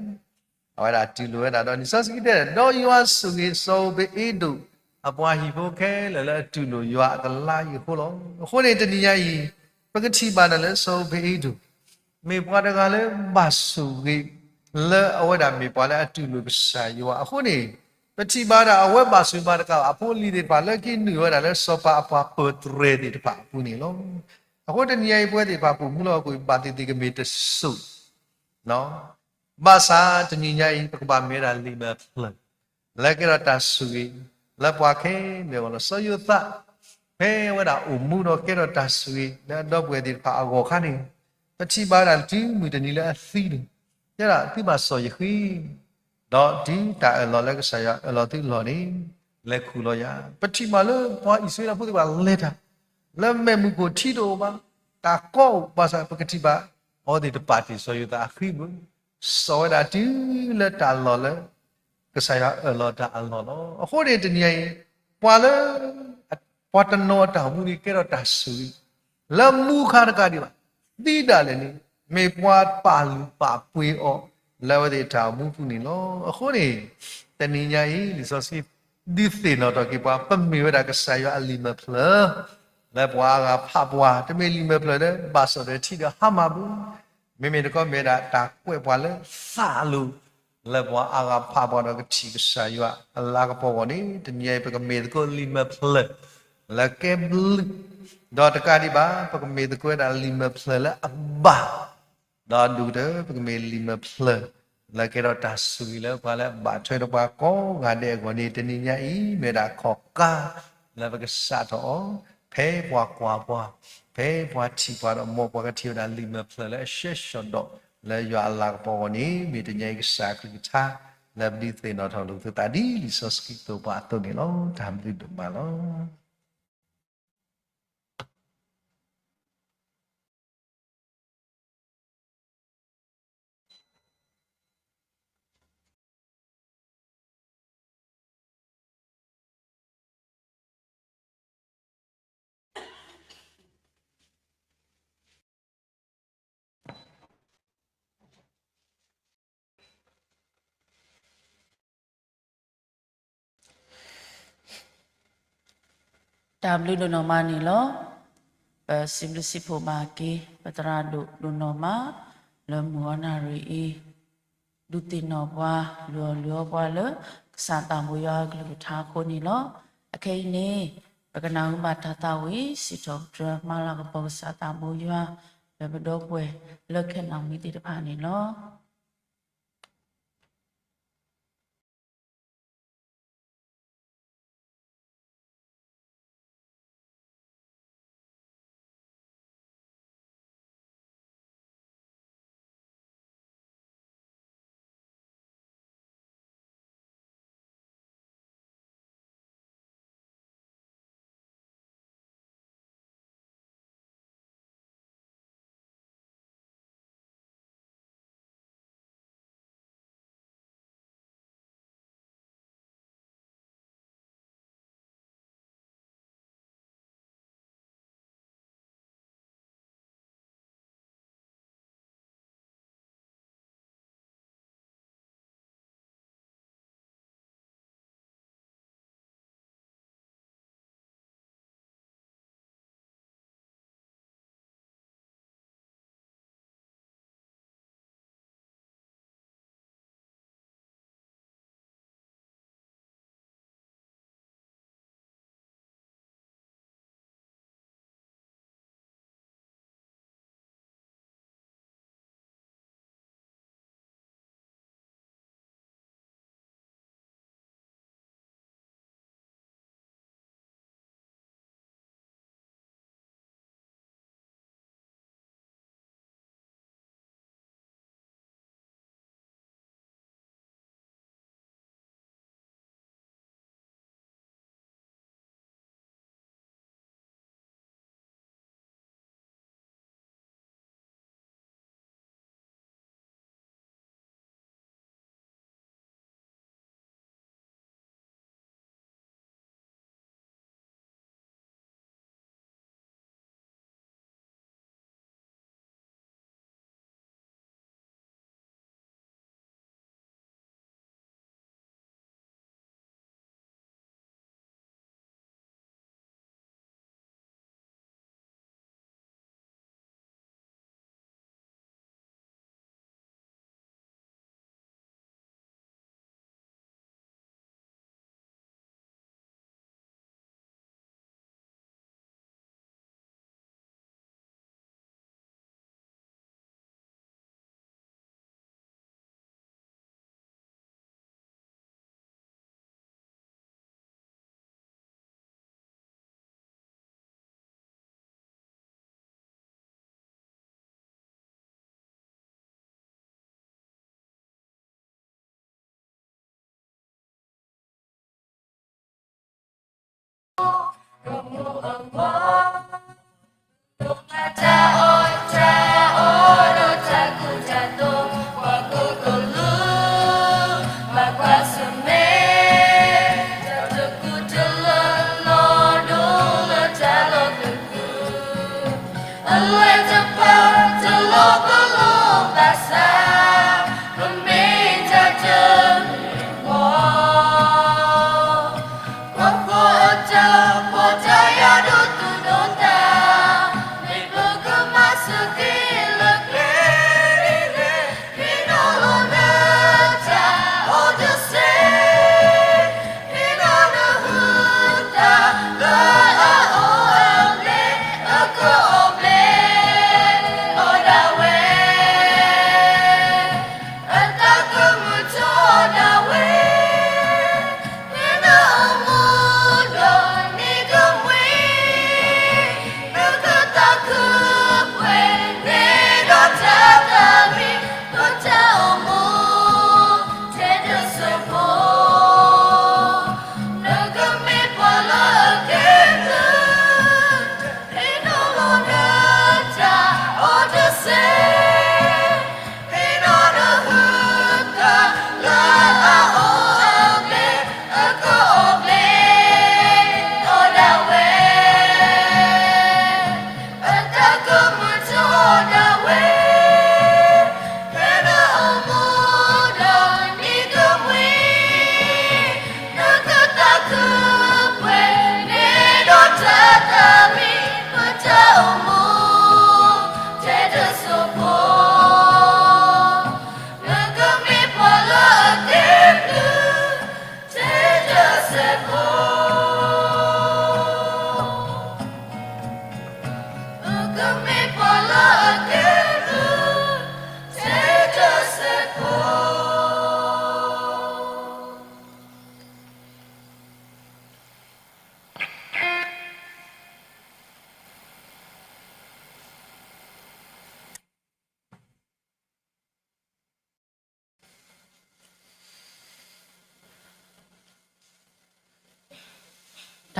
အဝဲဒၣ်တူၢ်လိာ်ဝဲဒၣ်ဒီး လံာ်စီဆှံတဲ ဒီးယွၤဆိၣ်ဂ့ၤစီၤဧူၤဘ့ၣ်အ့ဒိၣ် အပှၤဟံၣ်ဖိခဲလၢာ်လၢအတူၢ်လိာ်ယွၤအတလါအံၤအဃိလီၤ. အဃိန့ၣ် တနံၤညါအံၤ ပကထံၣ်ဘၣ်ဒၣ်လၢစီၤဧူၤဘ့ၣ်အ့ဒိၣ် မ့ၢ်ပှၤတဂၤလၢဘၣ်ဆိၣ်ဂ့ၤ လၢအဝဲဒၣ်မ့ၢ်ပှၤလၢအတူၢ်လိာ်ကစၢ်ယွၤအဃိန့ၣ်, ပထံၣ်ဘၣ်ဒၣ်အဝဲဘၣ်ဆိၣ်ဂ့ၤဘၣ်တကးဘၣ် အဖိအလံၤသ့ၣ်တဖၣ် လၢက့ၤနုာ်ဝဲဒၣ်လၢစီၤပၤအပှၤပၢၤတြဲၤသ့ၣ်တဖၣ်အပူၤန့ၣ်လီၤ. အဃိတနံၤညါအံၤ ပဝဲသ့ၣ်တဖၣ်ပိာ်မုၣ်လၢဟီၣ်ခိၣ်အံၤ ဘၣ်သ့ၣ်သ့ၣ်ကမ့ၢ်တစိၤ ဘၣ်ဆၣ်တနံၤညါအံၤ ပကဘၣ်မ့ၢ်ဝဲဒၣ်လံာ်မဲာ်ဖျၢၣ် လၢကဲထီၣ်တၢ်ဆိၣ်ဂ့ၤ လၢပှၤခဲလၢာ်အဂီၢ်လီၤ. စီၤယိၤသး ဖဲအဝဲဒၣ်အိၣ်မူဒီးကဲထီၣ်တၢ်ဆိၣ်ဂ့ၤ လၢအဒီပုၢ်ဝဲၢ်သ့ၣ်တဖၣ်အဂီၢ်အခါန့ၣ်, ပထံၣ်ဘၣ်ဝဲဒၣ်တုၤမုၢ်တနံၤလၢအသံန့ၣ်, ယဲဒၣ်သုဘၣ်စီၣ်ယဃ့ ဒီးတုၤတၢ်အၢၣ်လီၤလၢကစၢ်ယွၤအၢၣ်လီၤသုအလီၢ်န့ၣ် လဲၤခူၣ်လီၤယၤ. ပထံၣ်မးလၢပှၤအံၣ်စရ့လးဖိသ့ၣ်တဖၣ်လဲၤတၢ် လၢမဲးမုၢ်ခိၣ်ထံတအိၣ်ဘၣ်, တၢ်ကီအိၣ်ဘၣ်ဆၣ် ပကထံၣ်ဘၣ် အဝဲသ့ၣ်တပာ်တ့ၢ်စီၤယိၤသးအဃံပူၤ, စီၣ်ဝဲဒၣ်တုၤလၢတၢ်လီၢ်လၢ ကစၢ်ယွၤအၢၣ်လီၤတၢ်အလီၢ်လီၤ. အဃိန့ၣ်တနံၤအံၤ ပှၤလၢ ပှၤတနီၤအတၢ်အိၣ်မူန့ၣ် ကဲထီၣ်တၢ်ဆိၣ်ဂ့ၤ လၢမူခါတကးဒံးဘၣ်, သံဒၣ်လဲာ်န့ၣ် မ့ၢ်ပှၤပာ်လုၢ်ပာ်ပှ့ၤအီၤ လၢအဝဲသ့ၣ်အတၢ်အိၣ်မူပူၤန့ၣ်လီၤ. အဃိန့ၣ် တနံၤညါအံၤ လံာ်စီဆှံ ဒုးသ့ၣ်နီၣ်ထီၣ်က့ၤပှၤ ပမ့ၢ်ဝဲဒၣ်ကစၢ်ယွၤအလံာ်မဲာ်ဖျၢၣ် လၢပှၤအါဂၤဖးပှၤ, တမ့ၢ်လံာ်မဲာ်ဖျၢၣ်လၢဘၣ်စီၣ်ဒီးထံဒီးဟါမၢ်ပူၤ, မ့မ့ၢ်တခီမ့ၢ်ဝဲဒၣ်တၢ်ကွဲးပှၤလၢသးအလိၤ လၢပှၤအါဂၤဖးပှၤဒီးကထံၣ်ကစၢ်ယွၤအလၤကပီၤအဂီၢ်န့ၣ် တနံၤအံၤ ပကမ့ၢ်သကိးလံာ်မဲာ်ဖျၢၣ် လၢကဲဘျုး, ဒီးတကးဒံးဘၣ် ပကမ့ၢ်သကိးဝဲဒၣ်လံာ်မဲာ်ဖျၢၣ်လၢအဘၣ် ဒီးဒိၣ်ကတၢၢ် ပကမ့ၢ်လံာ်မဲာ်ဖျၢၣ် လၢကဲထီၣ်တၢ်ဆိၣ်ဂ့ၤလၢပှၤလၢအဘၣ်ထွဲဒီးပှၤကိးဂၤဒဲးအဂီၢ်န့ၣ် တနံၤညါအံၤ မ့ၢ်ဝဲဒၣ်ခီၣ်ကါ လၢပကစးထီၣ်အီၤ ဖဲပှၤကွၢ်ပှၤ, ဖဲပှၤထံၣ်ပှၤဒီး မ်ပှၤကထံၣ်ဝဲဒၣ်လံာ်မဲာ်ဖျၢၣ်လၢအရှဲရှီၤဒီး လၢယွၤအလၤကပီၤအဂီၢ်န့ၣ် မ့ၢ်တနံၤအံၤကစၢ်အကလုၢ်ကထါ လၢပဒုးသ့ၣ်နီၣ်ထီၣ်လိာ်သုသးဒ်လံာ်စီဆှံကတိၤပှၤအသိးန့ၣ်လီၤ. တၢ်ဘျုးဒိၣ်မးလီၤ. တၢ်ဘျုးဒိၣ်နီၢ်မးန့ၣ်လီၤ. ပစံးဘျုးစံးဖှိၣ်ဘၣ်က့ၤ ပသရၣ်ဒိၣ်ဒိၣ်နီၢ်မး လၢမုၢ်အီနၣ်ရံၣ်အံၤ ဒုးသ့ၣ်နီၣ်ပှၤ လုၢ်အီၣ်လုၢ်အီပှၤလၢ ကစၢ်သးဘိယွၤအကလုၢ်ကထါအဃိန့ၣ်လီၤ. အခဲအံၤန့ၣ် ပကနၢ်ဟူဘၣ်တၢ်သးဝံၣ် စံးထီၣ်ပတြၢၤ မၤလၤကပီၤကစၢ်သးဘိယွၤ လၢပဒီပုၢ်ဝဲၢ်လၢခဲနီၣ်မံၤသ့ၣ်တဖၣ်န့ၣ်လီၤ.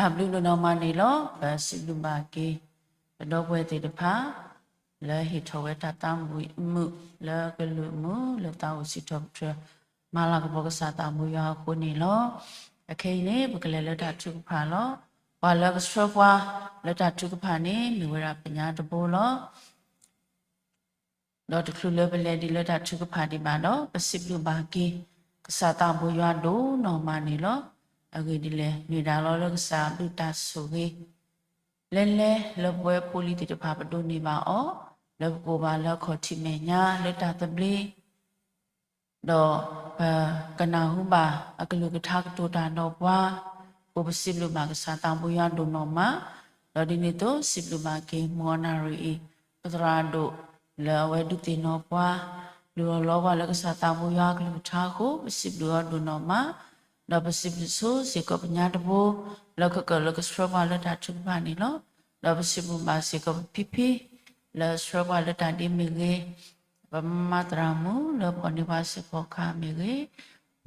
တၢ်ဘျုးဒိၣ်နီၢ်မးန့ၣ်လီၤ. ပစံးဘျုးဘၣ်က့ၤ ပဒီပုၢ်ဝဲၢ်သ့ၣ်တဖၣ် လၢဟ့ၣ်ထီၣ်ဝဲတၢ်သးမုာ်မုာ်လၢကလုၢ်မုာ် လၢသးအိၣ်စံးထီၣ်ပတြၢၤ မၤလၤကပီၤကစၢ်သးဘိယွၤအဃိန့ၣ်လီၤ. အခဲအံၤန့ၣ် ပကလဲၤလၢတၢ်ထုကဖၣ်လီၤ. ပှၤလၢကဆှၢပှၤလၢတၢ်ထုကဖၣ်န့ၣ် မ့ၢ်ဝဲဒၣ်ပညါတဘိလီၤ. ဒီးတချုးလၢပလဲၤဒံးလၢတၢ်ထုကဖၣ်ဒံးဘၣ်ဒီး ပစံးဘျုးဘၣ်က့ၤ ကစၢ်သးဘိယွၤဒိၣ်နီၢ်မးန့ၣ်လီၤ. အဂ့ၢ်ဒ်လဲၣ်, မ့ၢ်ဒၣ်လီၤလၢကစၢ်အဘျုးတၢ်ဆိၣ်ဂ့ၤ လဲၤလဲၤလၢပဝဲဖိလံၤသ့ၣ်တဖၣ်ပဒိးန့ၢ်ဘၣ်အီၤ, လၢပကအိၣ်ဘၣ်လၢအခီၣ်ထံးမဲာ်ညါလၢတၢ်သဘျ့ ဒီးပကနၢ်ဟူဘၣ်အကလုၢ်ကထါကတိၤတၢ်ဒီးပှၤ, အိၣ်ပစံးဘျုးဘၣ်ကစၢ်သးဘိယွၤဒိၣ်နီၢ်မး, ဒီးဒ်န့ၣ်အသိးစံးဘျုးဘၣ်က့ၤ မုၢ်အီၣ်နၣ်ရံၣ်အံၤ ပသရၣ်ဒိၣ်လၢအဝဲဒုးသ့ၣ်နီၣ်ပှၤ, လုၢ်အီၣ်လီၤပှၤလၢကစၢ်သးဘိယွၤအကလုၢ်ကထါအဃိ ပစံးဘျုးအီၤဒိၣ်နီၢ်မး, ဒီးပစံးဘျုးဆိစ့ၢ်ကီးပညါတဘိ လၢကကၢၢ်လၢကဆှၢပှၤလၢတၢ်ထုကဖၣ်န့ၣ်လီၤ. ဒီးပစံးဘျုးဘၣ်စ့ၢ်ကီးပဖံဖံ လၢဆှၢပှၤလၢတၢ်ဒ့မ့ၢ်ဂ့ၤ, ပမါသရၣ်မုၣ်လၢပှၤန့ၢ်ပှၤစ့ၢ်ကီးခါမ့ၢ်ဂ့ၤ,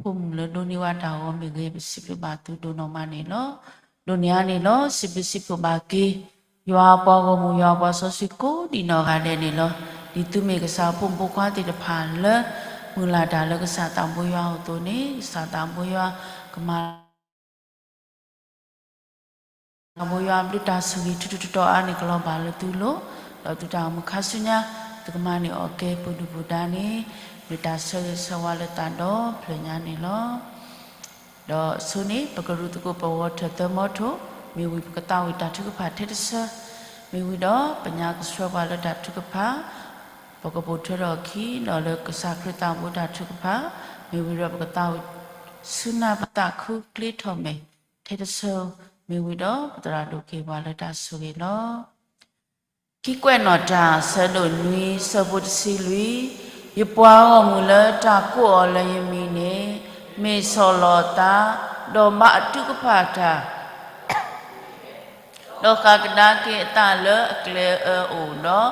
ဖိမုၣ်လၢဒိးန့ၢ်ဝဲတၢ်ဂီၤမ့ၢ်ဂ့ၤ, ပစံးဘျုးဘၣ်သုဒိၣ်နီၢ်မးန့ၣ်လီၤ. ဒိးန့ၢ်အါန့ၣ်လီၤ. စံးဘျုးစံးဖှိၣ်ဘၣ်က့ၤ ယွၤအပှၤဂီၢ်မုၢ်ယွၤအပှၤစီဆှံကိးဒံးနီၢ်ဂၤဒဲးန့ၣ်လီၤ. ဒ်သုမ့ၢ်ကစၢ်ဖိမုၣ်ဖိခွါသ့ၣ်တဖၣ်လၢ မုၢ်လၢ်တၢ်လၢကစၢ်သးဘိယွၤအသိးန့ၣ် ကစၢ်သးဘိယွၤကမၤ သးဘိယွၤအဘျုးတၢ်ဆိၣ်ဂ့ၤထူးထူးတီၤတီၤအါန့ၣ်ကလီၤဘၣ်လၢသုလိၤ, ဒီးသုတၢ်အိၣ်မူခါဆူညါ သုကမၤန့ၢ်အီၣ်ကဲပှၤဒုၣ်ပှၤဒါန့ၣ် မ့ၢ်တၢ်ဆၢဂ့ၤဆၢဝါလၢသးဒီဖျၢၣ်ညါန့ၣ်လီၤ. ဒီးဆိန့ၣ် ပကရူၢ်သကိးပဝီၤထၢၣ်သၢမီထိၣ်, မ့ၢ်ဝံၤပကသးဝံၣ်တၢ်ထုကဖၣ်ထဲတဆၢ, မ့ၢ်ဝံၤဒီးပညါကဆှၢပှၤလၢတၢ်ထုကဖၣ် ပကပိာ်ထွဲထီၣ်အခံဒီးလၢကစၢ်ခရံာ်သးဘိတၢ်ထုကဖၣ်, မ့ၢ်ဝံၤဒီးပကသးဝံၣ်ဆူနၢ်ပသးခုကျ့ထီၣ်မဲာ်ထဲတဆၢ, မ့ၢ်ဝံၤဒီးပသရၣ်ဒိၣ်က့ၤပှၤလၢတၢ်ဆိၣ်ဂ့ၤလီၤ. ခံကွဲးနီၣ်တၢ် ဆၢဒိၣ်နွံ ဆၢဖိတဆံလွံၢ်, ယပှၤဂီၢ်မုၢ်လၢတၢ်ကိးအီၤလၢယမံၤန့ၣ် မ့ၢ်ဆီၣ်လီၤအသး, ဒီးဘၣ်အထုကဖၣ်တၢ် ဒီးဃးကဒါက့ၤအသးလၢအကျဲအၢအအိၣ်ဒီး,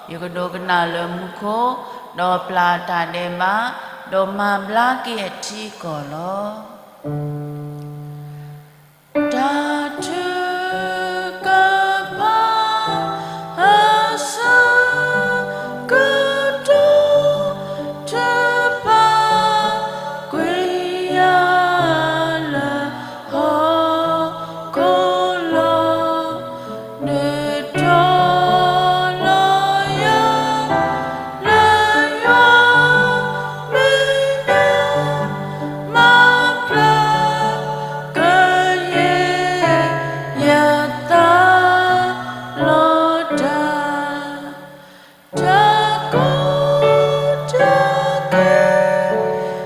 ယကဒိကနၣ်လၢမူခိၣ်, ဒီးပျၢ်အတၢ်ဒဲးဘး, ဒီးမၤဘျါက့ၤအထံအကီၢ်လီၤ. တၢ်ထုကဖၣ် အဆၢကတီၢ် ထုကဖၣ် ကွံာ်ယၤလၢဟီၣ်ခိၣ်လီၤ. နုာ်ထီၣ်လီၤယၤလၢယွၤမဲာ်ညါ, မၤဖျါကယဲၢ် ယသးလီၤတၢ်, တၢ်ကိးတၢ်ဂီၤ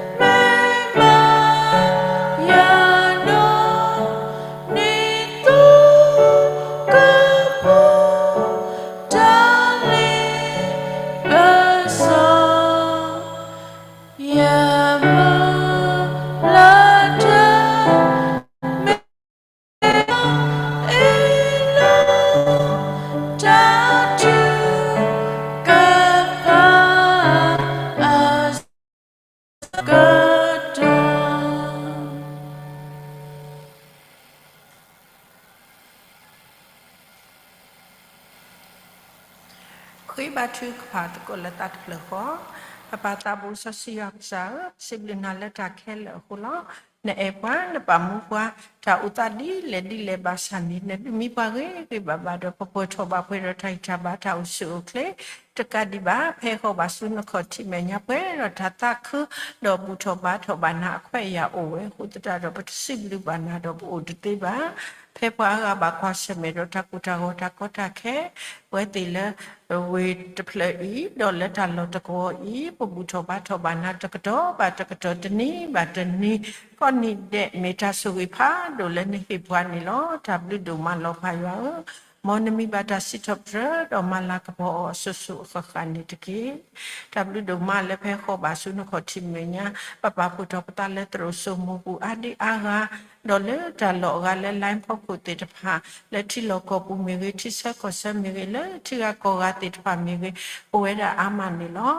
မ့ၢ်ဘၣ်ယၤဒီး နံၣ်သိကပူၤ တၢ်လ့ပစီ ယမၤလၢတၢ် မ့ၢ်အ့ၣ်လိာ် တၢ်ထုကဖၣ် အဆၢကတီၢ် ဃ့ဘါထုကဖၣ်သကိးလၢသးတဖျၢၣ်ဃီ, ပပၢ်သးဘိစီဆှံယွၤကစၢ်ဧၢ, ပစံးဘျုးနၤလၢတၢ်ခဲလၢာ်အဃိလီၤ. နအဲၣ်ပှၤ နပာ်မူပှၤ, တၢ်အိၣ်သးဒ်လဲၣ်ဒ်လဲၣ်ဘၣ်ဆၣ်န့ၣ် နဒုးမံပှၤဂ့ၤဂ့ၤဘၣ်ဘၣ်ဒီး ပပှဲၤထီၣ်ဘၣ်ပှဲၤဒီးတၢ်ဂံၢ်တၢ်ဘါတၢ်အိၣ်ဆူၣ်အိၣ်ချ့ တကးဒံးဘၣ် ဖဲဃီၤဘၣ်ဆူနခီၣ်ထံးမဲာ်ညါပှဲၤဒီးတၢ်သးခု ဒီးဘူၣ်ထီၣ်ဘါထီၣ်ဘၣ်နၤအခွဲးအယာ်အိၣ်ဝဲအဃိသတးဒီး ပတစံးဘျုးဘၣ်နၤဒီးပအိၣ်တသ့ဘၣ်. ဖဲပှၤအါဂၤဘၣ်ကွၢ်ဆၢၣ်မဲာ်ဒီးတၢ်ကိၢ်တၢ်ဂီၤတၢ်ကီတၢ်ခဲ ပဝဲသ့ၣ်လၢဝ့ၢ်တဖျၢၣ်အံၤ ဒီးလၢတၢ်လီၢ်တကဝီၤအံၤ ပဘူၣ်ထီၣ်ဘါထီၣ်ဘၣ်နၤတကတီၢ်ဘၣ်တကတီၢ် တနံၤဘၣ်တနံၤ ကိးနံၤဒဲး မ့ၢ်တၢ်ဆိၣ်ဂ့ၤဖးဒိၣ်လၢနဟ့ၣ်ပှၤန့ၣ်လီၤ. တၢ်ဘျုးဒိၣ်မးလီၤဖးယွၤဧၢ, မ်နမံၤဘၣ်တၢ်စံးထီၣ်ပတြၢၤ ဒီးမၤလၤကပီၤအီၤအစိၤစိၤအဃၣ်ဃၣ်န့ၣ်တက့ၢ်. တၢ်ဘျုးဒိၣ်မးလၢဖဲဃီၤဘၣ်ဆူနခီၣ်ထံးမဲာ်ညါ ပပာ်ဖှိၣ်ထီၣ်ပသးလၢသရိာ်စိမိၤပူၤအါဒံအါဂၤ ဒီးလၢတၢ်လီၢ်အဂၤလၢ လိုင်း ဖီခိၣ်သ့ၣ်တဖၣ်, လၢထံလီၢ်ကီၢ်ပူၤမ့ၢ်ဂ့ၤ, ထံဆၢကီၢ်ဆၢမ့ၢ်ဂ့ၤ, လၢထံဂၤကီၢ်ဂၤသ့ၣ်တဖၣ်မ့ၢ်ဂ့ၤ, အိၣ်ဝဲဒၣ်အါမးန့ၣ်လီၤ.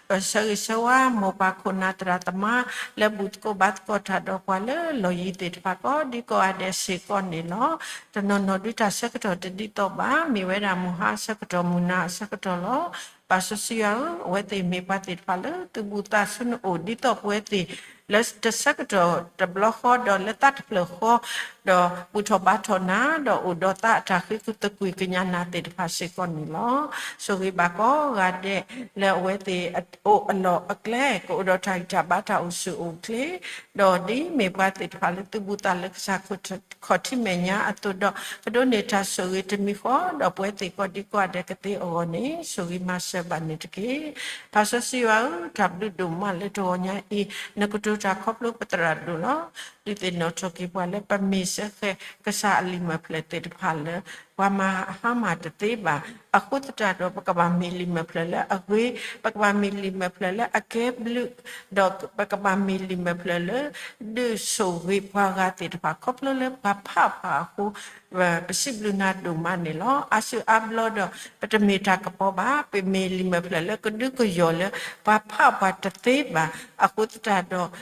ဒီးဆၢဂ့ၤဆၢဝါ မိၢ်ပၢ်ခိၣ်နၢ်သရၣ်သမါ လၢဘူၣ်သကိးဘါသကိးတၢ်ဒီးပှၤလၢလီၢ်ယံၤသ့ၣ်တဖၣ်ကိးဒံကိးဂၤဒဲးစ့ၢ်ကီးန့ၣ်လီၤ. တနီၤနီၤဒုးတၢ်ဆၢကတီၢ်တဒ်သိးဘၣ်, မ့ၢ်ဝဲဒၣ်မုၢ်ဟါအဆၢကတီၢ် မုၢ်နၤအဆၢကတီၢ်လီၤ. ပၢ်စီဆှံယွၤဧၢ, အဝဲသ့ၣ်မ့ၢ်ပှၤသ့ၣ်တဖၣ်လၢသုဘူၣ်သးဆူနအိၣ် ဒ်သိးပဝဲသ့ၣ် လၢတဆၢကတီၢ်တဘျီဃီဒီးလၢသးတဖျၢၣ်ဃီ, ဒီးဘူၣ်ထီၣ်ဘါထီၣ်နၤ, ဒီးအိၣ်ဒီးသးအတၢ်ဃ့ကသကွံာ်ကညးနၤသ့ၣ်တဖၣ်စ့ၢ်ကီးန့ၣ်လီၤ. ဆိၣ်ဂ့ၤဘၣ်ကိးဂၤဒဲး လၢအဝဲသ့ၣ်အိၣ်အလီၢ်အကျဲ ကအိၣ်ဒီးတၢ်ဂံၢ်တၢ်ဘါ တၢ်အိၣ်ဆူၣ်အိၣ်ချ့, ဒီးဒ်မ့ၢ်ပှၤသ့ၣ်တဖၣ်လၢသုဘူၣ်သးလၢကစၢ်ခီၣ်ထံးမဲာ်ညါအသိးဒီး ကဒိးန့ၢ်တၢ်ဆိၣ်ဂ့ၤတမံၤဃီ, ဒီးပဝဲသ့ၣ်ကိးဒံကိးဂၤဒဲးကသ့အဂီၢ်န့ၣ် ဆိၣ်ဂ့ၤမၤစၢၤဘၣ်န့ၣ်တက့ၢ်. ပၢ်စီဆှံယွၤဧၢ, တၢ်ဘျုးဒိၣ်မးလၢတဂီၤညါအံၤ နကတိၤတၢ်ခီဖျိပသရၣ်ဒိၣ်လီၤ. ဒုးသ့ၣ်နီၣ်ထီၣ်က့ၤပှၤလၢပမ့ၢ်စ့ၢ်ကီးကစၢ်အလံာ်မဲာ်ဖျၢၣ်သ့ၣ်တဖၣ်လၢ ပှၤမၤဟါမၢ်တသ့ဘၣ်. အဃိသတးဒီး ပကဘၣ်မ့ၢ်လံာ်မဲာ်ဖျၢၣ်လၢအဂ့ၤ, ပကဘၣ်မ့ၢ်လံာ်မဲာ်ဖျၢၣ်လၢအကဲဘျုး, ဒီးပကဘၣ်မ့ၢ်လံာ်မဲာ်ဖျၢၣ်လၢ ဒုးဆိၣ်ဂ့ၤပှၤဂၤသ့ၣ်တဖၣ် ခီဖျိလၢပှၤဖးပှၤအဃိ, ပစံးဘျုးနၤဒိၣ်မးန့ၣ်လီၤ. အါစုအါဘျီဒီး ပတမ့ၢ်တၢ်ကပီၤဘၣ်, ပမ့ၢ်လံာ်မဲာ်ဖျၢၣ်လၢကဒုးကယီၢ်လၢ ပှၤဖးပှၤတသ့ဘၣ်. အဃိသတးဒီး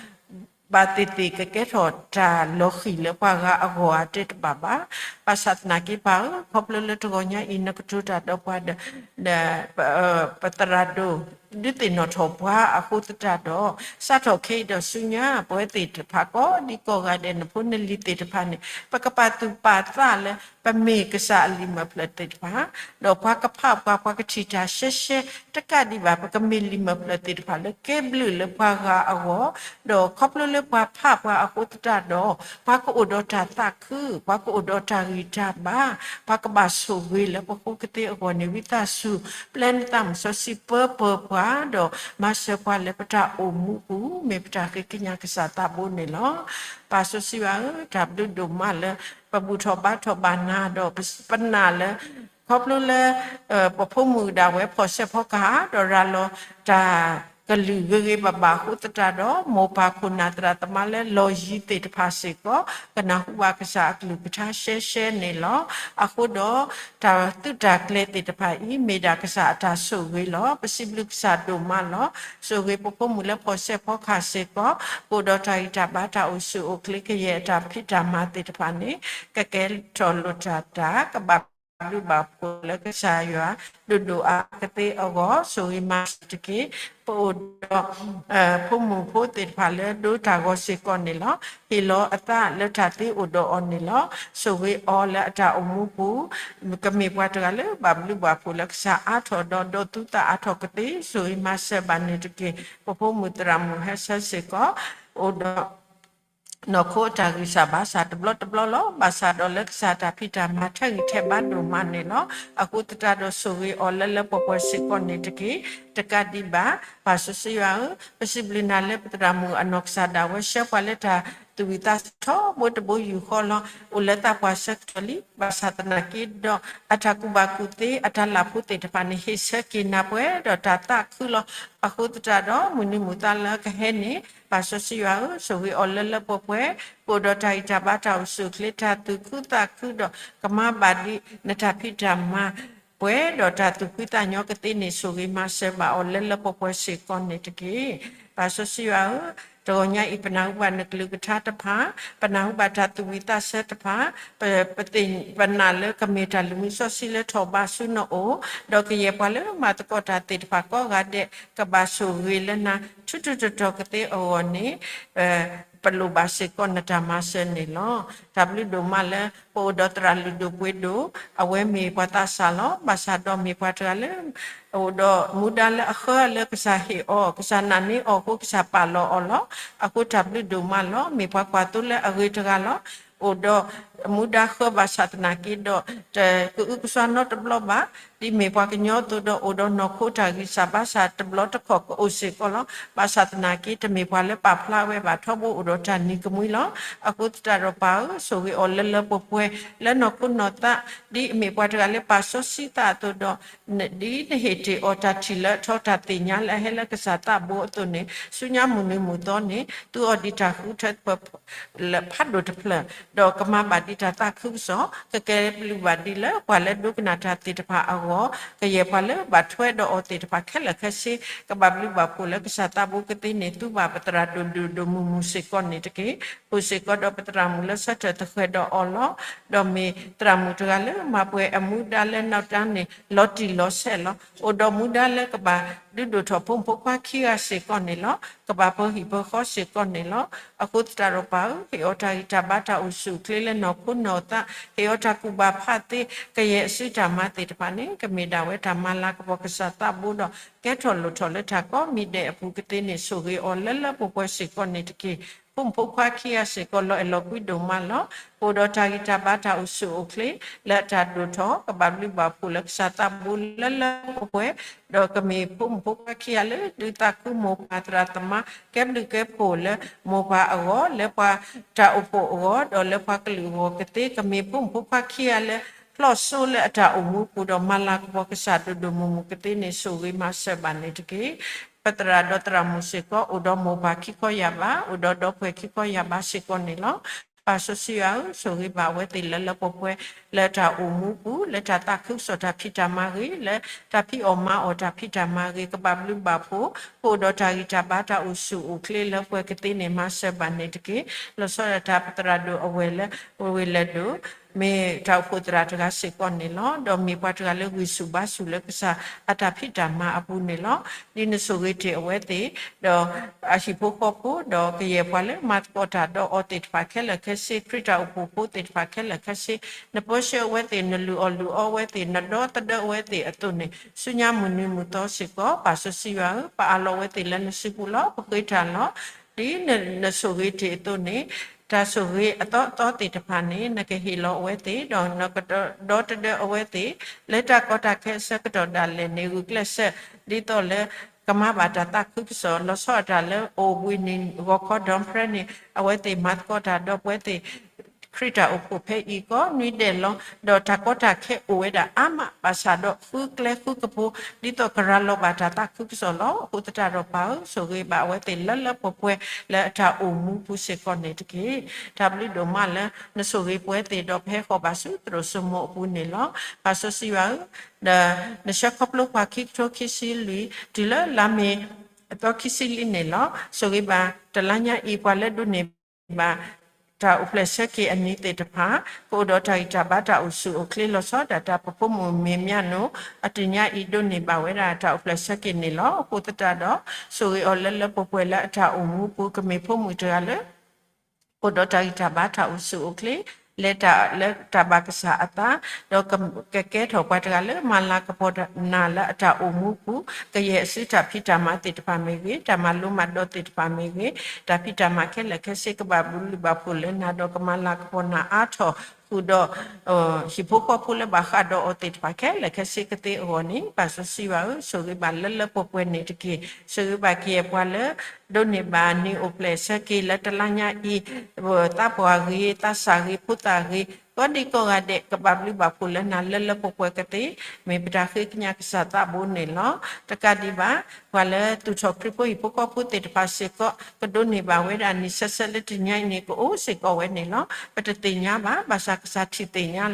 ဘၣ်သ့ၣ်သ့ၣ်ကကဲထီၣ်တၢ်လီၤဃံၤလၢပှၤဂၤအဂီၢ်အတဲတဘၣ်ဘၣ်. ဘၣ်ဆၣ်သနာ်က့ပၢ်ဧၢ, ခီဖျိလၢတဂီၤညါအံၤ နကတိၤတၢ်ဒီးပှၤဒီး ပသရၣ်ဒိၣ် ဒုးသ့ၣ်နီၣ်ထီၣ်ပှၤအဃိသတးဒီး စးထီၣ်ခဲအံၤဒီးဆူညါ ပဝဲသ့ၣ်တဖၣ်ကိးဒံကိးဂၤဒဲး နဖိနလံၤသ့ၣ်တဖၣ်န့ၣ် ပကပာ်သူၣ်ပာ်သးလၢ ပမ့ၢ်ကစၢ်အလံာ်မဲာ်ဖျၢၣ်သ့ၣ်တဖၣ်, ဒီးပှၤကဖးပှၤ ပှၤကထံၣ်တၢ်ရှဲရှဲ တကးဒံးဘၣ် ပကမ့ၢ်လံာ်မဲာ်ဖျၢၣ်သ့ၣ်တဖၣ်လၢကဲဘျုးလၢပှၤဂၤအဂီၢ်, ဒီးခီဖျိလၢပှၤဖးပှၤအဃိသတးဒီး ပှၤကအိၣ်ဒီးတၢ်သးခု, ပှၤကအိၣ်ဒီးတၢ်ဂံၢ်တၢ်ဘါ, ပှၤကဘၣ်ဆိၣ်ဂ့ၤလၢပဃိကသ့အဂီၢ်န့ၣ် ဝံသးစူၤ ပျဲနသးမုၢ်စီဆှံပၢပၢပှၤ, ဒီးမၤစၢၤပှၤလၢပတၢ်အိၣ်မူပူၤ မ့ၢ်ပတၢ်ဃ့ကညးကစၢ်သးဘိန့ၣ်လီၤ. ပၢ်စီဆှံယွၤဧၢ, တၢ်ဘျုးဒိၣ်မးလၢ ပဘူၣ်ထီၣ်ဘါထီၣ်ဘၣ်နၤဒီး ပနာ်လၢ ခီဖျိလၢ ပဖိမုၣ်ဒၣ်ဝဲဖီၣ်ဆဲးဖီကဟၣ် ဒီးရၤလီၤတၢ်ကလုၢ်ဂ့ၤဂ့ၤဘၣ်ဘၣ်အဃိသတးဒီး မိၢ်ပၢ်ခိၣ်နၢ်သရၣ်သမါလၢလီၢ်ယံၤသ့ၣ်တဖၣ်စ့ၢ်ကီး ကနၢ်ဟူဘၣ်ကစၢ်အကလုၢ်ကထါရှဲရှဲန့ၣ်လီၤ. အဃိဒီး တၢ်သုးတၢ်ကျဲၤသ့ၣ်တဖၣ်အံၤ မ့ၢ်ဒၣ်ကစၢ်အတၢ်ဆိၣ်ဂ့ၤလီၤ. ပစံးဘျုးကစၢ်ဒိၣ်မးလီၤ. ဆိၣ်ဂ့ၤပဖိမုၣ်လၢဖီၣ်ဆဲးဖီကဟၣ်စ့ၢ်ကီး ကအိၣ်ဒီးတၢ်ဂံၢ်တၢ်ဘါ တၢ်အိၣ်ဆူၣ်အိၣ်ချ့ ကယဲၢ်အတၢ်ဖံးတၢ်မၤသ့ၣ်တဖၣ်န့ၣ် ကကဲထီၣ်လိာ်တၢ်တၢ် ကဘၣ်ဘျုးဘၣ်ဖှိၣ်လၢကစၢ်ယွၤ ဒိၣ်ဒိၣ်အါအါကသ့အဂီၢ် ဆိၣ်ဂ့ၤမၤစၢၤတက့ၢ်. ပအိၣ်ဒီး ဖိမုၣ်ဖိသ့ၣ်တဖၣ်လၢဒိတၢ်ဂီၤစ့ၢ်ကီးန့ၣ်လီၤ. ဟ့ၣ်လီၤအသးလၢတၢ်သ့အိၣ်ဒီးအီၤန့ၣ်လီၤ. ဆိၣ်ဂ့ၤအီၤလၢအတၢ်အိၣ်မူပူၤ ကမ့ၢ်ပှၤတဂၤလၢဘၣ်ဘျုးဘၣ်ဖှိၣ်လၢကစၢ်အါထီၣ်ဒီး ဒီးသူသးအါထီၣ်ကသ့ ဆိၣ်ဂ့ၤမၤစၢၤဘၣ်န့ၣ်တက့ၢ်. ပဖိမုၣ်သရၣ်မုၣ်ဟဲဆၢစ့ၢ်ကီး အိၣ်ဒီး နီၢ်ခိအတၢ်ဂံၢ်စၢ်ဘါစၢ်တဘျီတဘျီလီၤ. ဘၣ်ဆၣ်ဒီးလၢကစၢ်တၢ်ဖံးတၢ်မၤထဲဂံၢ်ထဲဘါဒိၣ်မးန့ၣ်လီၤ. အဃိသတးဒီးဆိၣ်ဂ့ၤအီၤလၢလၢပှဲၤပှဲၤစ့ၢ်ကီးန့ၣ်တက့ၢ်. တကးဒံးဘၣ် ပၢ်စီဆှံယွၤဧၢ, ပစံးဘျုးနၤလၢပသရၣ်မုၣ်အနီၢ်ကစၢ်ဒၣ်ဝဲ ဆှၢပှၤလၢတၢ်သူၣ်ဝံၣ်သးဆၢထီဘိတဘိယူၢ်ဃီလီၤ. အိၣ်လၢသးပှၢ်ဆၢကတီၢ်လံ. ဘၣ်ဆၣ်သနာ်က့ဒီး အတၢ်ကူၣ်ဘၣ်ကူၣ်သ့ အတၢ်လၢ်ဖိသ့ၣ်တဖၣ်န့ၣ် ဟ့ၣ်ဆၢက့ၤနၤပှဲၤဒီးတၢ်သးခုလီၤ. အဃိသတးဒီး မုၢ်နံၤမုၢ်သီလၢကဟဲန့ၣ် ပၢ်စီဆှံယွၤဧၢ, ဆိၣ်ဂ့ၤအီၤလၢလၢပှဲၤပှဲၤ, ကအိၣ်ဒီးတၢ်ဂံၢ်တၢ်ဘါ တၢ်အိၣ်ဆူၣ်အိၣ်ချ့ တၢ်သူၣ်ခုသးခုဒီး ကမၤဘၣ်ဒံးနတၢ်ဖံးတၢ်မၤပှဲၤဒီးတၢ်သူၣ်ဖှံသးညီကသ့န့ၣ် ဆိၣ်ဂ့ၤမၤစၢၤဘၣ်အီၤလၢလၢပှဲၤပှဲၤစ့ၢ်ကီးန့ၣ်တက့ၢ်. ပၢ်စီဆှံယွၤဧၢ, တဂီၤညါအံၤ ပနၢ်ဟူဘၣ်နကလုၢ်ကထါတဖၣ်, ပနၢ်ဟူဘၣ်တၢ်သူၣ်ဝံၣ်သးဆၢတဖၣ်, ပသ့ၣ်ပနာ်လၢကမ့ၢ်တၢ်လုၢ်မုာ်စီဆှံလၢထီၣ်ဘးဆူနအိၣ်, ဒီးကယဲၢ်ပှၤလၢမၤသကိးတၢ်သ့ၣ်တဖၣ်ကိးဂၤဒဲး ကဘၣ်ဆိၣ်ဂ့ၤလၢနၤ ထူးထူးတီၤတီၤကသ့အဂီၢ်န့ၣ် ပလိၣ်ဘၣ်စ့ၢ်ကီးနတၢ်မၤစၢၤန့ၣ်လီၤ. တၢ်ဘျုးဒိၣ်မးလၢ ပအိၣ်ဒီးသရၣ်လုၢ်ဒိၣ်ပှ့ၤဒိၣ်, အဝဲမ့ၢ်ပှၤသးစၢ်လီၤ. ဘၣ်ဆၣ်ဒီးမ့ၢ်ပှၤတဂၤလၢ အိၣ်ဒီးမူဒါလၢအဃၢလၢကစၢ်ဟ့ၣ်အီၤ, ကစၢ်နာ်န့ၢ်အီၤအဃိ ကစၢ်ပာ်လီၤအီၤလီၤ. အဃိတၢ်ဘျုးဒိၣ်မးလီၤ. မ့ၢ်ပှၤကွၢ်သိလၢအဂ့ၤတဂၤလီၤ. အိၣ်ဒီးမူဒါဃၢဘၣ်ဆၣ်သနာ်က့ဒီး တကအုကစွါနီတဘျီဘၣ်, ဒ်မ့ၢ်ပှၤကညီအသိးဒီး အိၣ်ဒီးနီၢ်ခိတၢ်ဂံၢ်စၢ်ဘါစၢ် တဘျီတခီၣ်ကအိၣ်စ့ၢ်ကီးလီၤ. ဘၣ်ဆၣ်သနာ်က့ တမ့ၢ်ပှၤလၢပာ်ဖျါဝဲဘၣ်ထီဘိ အိၣ်ဒီးတၢ်နံၤကမှံလီၤ. အဃိသတးဒီးပၢ်ဧၢ, ဆိၣ်ဂ့ၤအီၤလၢလၢပှဲၤပှဲၤ လၢနီၢ်ခိနီၢ်သး, ဒ်အမ့ၢ်ပှၤတဂၤလၢပာ်စီဆှံသးအသိးဒီး ဒ်နဟ့ၣ်တ့ၢ်အီၤတၢ်ထံၣ်လၢအထီ တၢ်သ့ၣ်ညါလၢအဟဲလၢကစၢ်သးဘိအသိးန့ၣ်, ဆူညါမုၢ်နံၤမုၢ်သီန့ၣ် သူအီၤဒံးတၢ်ဃုထၢ လၢဖးဒိၣ်တဖျၢၣ်, ဒီးကမၤဘၣ်ဒံးတၢ်သးခုကစီၣ်, ကကဲဘျုးဘၣ်ဒံးလၢပှၤလၢဒိကနၣ်တၢ်သ့ၣ်တဖၣ်အဂီၢ်, ကယဲၢ်ပှၤလၢဘၣ်ထွဲဒီးအီၤသ့ၣ်တဖၣ်ခဲလၢာ်ခဲဆ့, ကဘၣ်ဘျုးဘၣ်ဖှိၣ်လၢကစၢ်သးဘိကသ့န့ၣ် သူဘၣ်ပသရၣ်ဒိၣ်ဒိၣ်ဒိၣ်မုၢ်မုၢ်စ့ၢ်ကီးန့ၣ်တက့ၢ်. အိၣ်စ့ၢ်ကီးဒီးပသရၣ်မုၣ်လၢဆၢထၢၣ်သဃဲၤဒီးအီၤလီၤ. ဒီးမ့ၢ်သရၣ်မုၣ်တဂၤလၢမၤပှဲၤအမူဒါလၢနီၢ်တၢ်န့ၣ် လီၤတံၢ်လီၤဆဲးလီၤ. အိၣ်ဒီးမူဒါလၢကဘၣ်ဒုးဒိၣ်ထီၣ်ဖိမုၣ်ဖိခွါခံဂၤစ့ၢ်ကီးန့ၣ်လီၤ. ကဘၣ်ပၢဟံၣ်ပၢဃီစ့ၢ်ကီးန့ၣ်လီၤ. အဃိသတးဒီးပၢ်ဧၢ, ဟ့ၣ်အီၤတၢ်ဂံၢ်တၢ်ဘါတၢ်အိၣ်ဆူၣ်အိၣ်ချ့လၢနီၢ်ခိနီၢ်သး, ဟ့ၣ်အီၤတၢ်ကူၣ်ဘၣ်ဖးသ့, ကယဲၢ်အစုတၢ်မၤသ့ၣ်တဖၣ်န့ၣ် ကမ့ၢ်ဒၣ်ဝဲတၢ်မၤလၤကပီၤကစၢ်သးဘိဒီး ကဲထီၣ်လိၣ်ထီၣ်လၢတၢ်ကိးမံၤဒဲးအပူၤကသ့န့ၣ် ဆိၣ်ဂ့ၤအီၤလၢလၢပှဲၤပှဲၤစ့ၢ်ကီးန့ၣ်တက့ၢ်. ဖိမုၣ်ဖိခွါခံဂၤစ့ၢ်ကီး လီၤအဲၣ်လီၤကွံဒိၣ်မးလီၤ. ကအိၣ်ဒီးတၢ်ဂံၢ်တၢ်ဘါတၢ်အိၣ်ဆူၣ်အိၣ်ချ့ လၢအတၢ်ဒိၣ်ထီၣ် ကဘၣ်ဘျုးဘၣ်ဖှိၣ်လၢကစၢ်သးဘိလၢလၢပှဲၤပှဲၤ, ဒီးကမ့ၢ်ဖိမုၣ်ဖိခွါခံဂၤလၢ ဒုးသးခုမိၢ်ပၢ်သရၣ်သမါ ကဲဘျုးကဲဖှိၣ်လၢမိၢ်ပၢ်အဂီၢ်, လၢပှၤတၢ်အိၣ်ဖှိၣ်အဂီၢ်, ဒီးလၢပှၤကလုာ်အဂီၢ်ကသ့, ကမ့ၢ်ဖိမုၣ်ဖိခွါခံဂၤလၢ ဖျီၣ်စိလၢအတၢ်အိၣ်မူပူၤဒီး မၤလၤကပီၤကစၢ်ဒိၣ်ဒိၣ်မုၢ်မုၢ်ကသ့န့ၣ် ဆိၣ်ဂ့ၤမၤစၢၤဘၣ်န့ၣ်တက့ၢ်. ပသရၣ်ဒီးသရၣ်မုၣ်စ့ၢ်ကီး အိၣ်ဒီးမိၢ်ပၢ်ခံခီယၢ်ဘး, အိၣ်ဒီးဒီပုၢ်ဝဲၢ်ခံခီယၢ်ဘးစ့ၢ်ကီးန့ၣ်လီၤ. ပၢ်စီဆှံယွၤဧၢ, ဆိၣ်ဂ့ၤဘၣ်အဝဲသ့ၣ်လၢလၢပှဲၤပှဲၤ လၢတၢ်အိၣ်မူပူၤ, လၢတၢ်သးခုကစီၣ်တၢ်ဖံးတၢ်မၤဂ့ၤ, လၢတၢ်ဖံးအီၣ်မၤအီၣ်တၢ်ဖံးတၢ်မၤဂ့ၤ, ကဘၣ်ဘျုးဘၣ်ဖှိၣ်, ကအိၣ်ဒီးတၢ်ဂံၢ်တၢ်ဘါတၢ်အိၣ်ဆူၣ်အိၣ်ချ့လၢပှဲၤကသ့န့ၣ် မၤစၢၤဘၣ်န့ၣ်တက့ၢ်. လီၤဆီဒၣ်တၢ်ပသရၣ်ဒိၣ်အဝဲၢ်လၢ ဝ့ၢ်လဲၢ်ဒိၣ် မ့ၢ်တၢ်အိၣ်ဖှိၣ်သရၣ်တဂၤစ့ၢ်ကီးန့ၣ်လီၤ. ဒီးမ့ၢ်ပှၤတဂၤလၢဂံၢ်ဆူၣ်ဘါဆူၣ်လၢကစၢ်အတၢ်ဖံးတၢ်မၤအပူၤန့ၣ်လီၤ. ဒ်နဆိၣ်ဂ့ၤတ့ၢ်အဝဲသ့ၣ်, ဒီးအဟံၣ်ဖိဃီဖိ, ဒီးကယဲၢ်ပှၤလၢမၤသကိးတၢ်ဒီးအီၤသ့ၣ်တဖၣ်ခဲလၢာ်ခဲဆ့, ခရံာ်တၢ်အိၣ်ဖှိၣ်ဖိသ့ၣ်တဖၣ်ခဲလၢာ်ခဲဆ့, နပၢဆှၢအဝဲသ့ၣ်, နလုၢ်အီၣ်လုၢ်အီအဝဲသ့ၣ်, နဒီသဒၢအဝဲသ့ၣ်အသိးန့ၣ်, ဆူညါမုၢ်နံၤမုၢ်သီစ့ၢ်ကီး, ပၢ်စီဆှံယွၤဧၢ, ပအးလီၤအဝဲသ့ၣ်လၢနစုပူၤလီၤ. ပဃ့တၢ်လီၤ. ဒ်နဆိၣ်ဂ့ၤတ့ၢ်အသိးန့ၣ်, တၢ်ဆိၣ်ဂ့ၤအသီအသီသ့ၣ်တဖၣ်န့ၣ် နကဟ့ၣ်လီၤအဝဲသ့ၣ်, ဒီးနကဒီသဒၢအဝဲသ့ၣ် လၢတၢ်ကီတၢ်ခဲအဆၢကတီၢ်ဒၣ်လဲာ်န့ၣ် ဂုာ်ကျဲးစၢး ဒ်သိးလၢကမၤဘၣ်တၢ်သးခုကစီၣ်, လီၤဆီဒၣ်တၢ်လၢအိၣ်ဘှံးနံၤဂီၤခီဒီဖရဲန့ၣ် အဝဲသ့ၣ်မၤသကိးတၢ်ဒီးပဝဲသ့ၣ် ခရံာ်တၢ်အိၣ်ဖှိၣ်ဖဲအံၤကိးနွံဒဲးလီၤ. ဒီးတၢ်ကီတၢ်ခဲအိၣ်ဝဲဒၣ်အါမး, ဘၣ်ဆၣ်ဒီးဃုကျဲဃုကပူၤ ဒ်သိးကရၤလီၤဘၣ်တၢ်သးခုကစီၣ်လီၤ. အဃိသတးဒီးပၢ်ဧၢ, ဆိၣ်ဂ့ၤဘၣ်အဝဲသ့ၣ်လၢလၢပှဲၤပှဲၤ လၢအတၢ်အိၣ်မူပူၤစ့ၢ်ကီးန့ၣ်တက့ၢ်. တၢ်ဘျုးဒိၣ်မးလၢ နဆိၣ်ဂ့ၤပဝဲသ့ၣ်ဒီး ပဟဲဃီၤဘၣ်ဆူသရိာ်စိမိၤအပူၤန့ၣ်လီၤ. ပၢ်စီဆှံယွၤဧၢ, ဒီးနဆှၢခီဖျိပှၤခံကထိခံဆံလွံၢ် တုၤလၢလါမ့ၤ အသီခံဆံလွံၢ်န့ၣ်လီၤ. ဆိၣ်ဂ့ၤဘၣ်တလါညါအံၤ ပှၤလၢဒိးန့ၢ်ဘၣ် တၢ်အိၣ်ဖျဲၣ်ဆၢက့ၤအနံၤသ့ၣ်တဖၣ်, ကအိၣ်ဒီးတၢ်ဂံၢ်တၢ်ဘါတၢ်အိၣ်ဆူၣ်အိၣ်ချ့ လီၤဆီဒၣ်တၢ်ပဖိမုၣ်မ့ၢ်မၠၣ်နိၣ် အတနံၤညါအံၤဒိးန့ၢ်ဘၣ်ဝဲဒၣ်တၢ်အိၣ်ဖျဲၣ်ဆၢက့ၤန့ၣ်လီၤ. အဃိသတးဒီး ဆိၣ်ဂ့ၤအီၤလၢလၢပှဲၤပှဲၤလၢအတၢ်အိၣ်မူပူၤ ကမ့ၢ်ဖိမုၣ်တဂၤလၢ အိၣ်ဒီးတၢ်ဂံၢ်တၢ်ဘါတၢ်အိၣ်ဆူၣ်အိၣ်ချ့ လၢတၢ် လၢတၢ်ဘၣ်ကစၢ်အသး, ဒီးကကဲထီၣ်ပှၤတဂၤလၢမၤလၤကပီၤနၤလၢအတၢ်အိၣ်မူပူၤ, ကယဲၢ်အစုတၢ်ဖံးတၢ်မၤသ့ၣ်တဖၣ်မ့ၢ်ဂ့ၤ, တၢ်မၤလိမၤဒိးသ့ၣ်တဖၣ်မ့ၢ်ဂ့ၤ, တၢ်ဖံးတၢ်မၤခဲလၢာ်ခဲဆ့ ကဘၣ်ဘျုးဘၣ်ဖှိၣ်လၢနၤ ဒီးကမၤလၤကပီၤနၤအါထီၣ်ဃုာ်ဒီး ဟံၣ်ဖိဃီဖိလၢဘၣ်ဃးဒီးအီၤသ့ၣ်တဖၣ်ခဲလၢာ်ခဲဆ့ကသ့အဂီၢ်န့ၣ်, ပၢ်စီဆှံယွၤဧၢ, ဆိၣ်ဂ့ၤဘၣ်လၢလၢပှဲၤပှဲၤန့ၣ်တက့ၢ်. ဆိၣ်ဂ့ၤဘၣ်ကယဲၢ်ပှၤလၢ ဒိးန့ၢ်ဘၣ်နံၤအိၣ်ဖျဲၣ်ဆၢက့ၤလၢတလါညါအံၤ, သးပှၢ်ဂ့ၤ, သးစၢ်ဂ့ၤ, ဖိသၣ်ဂ့ၤ, ကိးဒံကိးဂၤဒဲး ကဘၣ်ဘျုးဘၣ်ဖှိၣ်လၢနၤလၢလၢပှဲၤပှဲၤကသ့, မ့ၢ်ပတၢ်ဃ့ကညးကစၢ်သးဘိန့ၣ်လီၤ. တကးဒံးဘၣ်, ပှၤလၢသူၣ်ထီၣ်ခရံာ်ဖိဟံၣ်ဖိဃီဖိသ့ၣ်တဖၣ်စ့ၢ်ကီး ကဒိးန့ၢ်ဘၣ်ဝဲဒၣ်နံၤဆၢဆၢလၢတနံၤညါအံၤန့ၣ် ကအိၣ်စ့ၢ်ကီးဝဲန့ၣ်လီၤ. ပတသ့ၣ်ညါဘၣ်, ဘၣ်ဆၣ်ကစၢ်ထံၣ်သ့ၣ်ညါ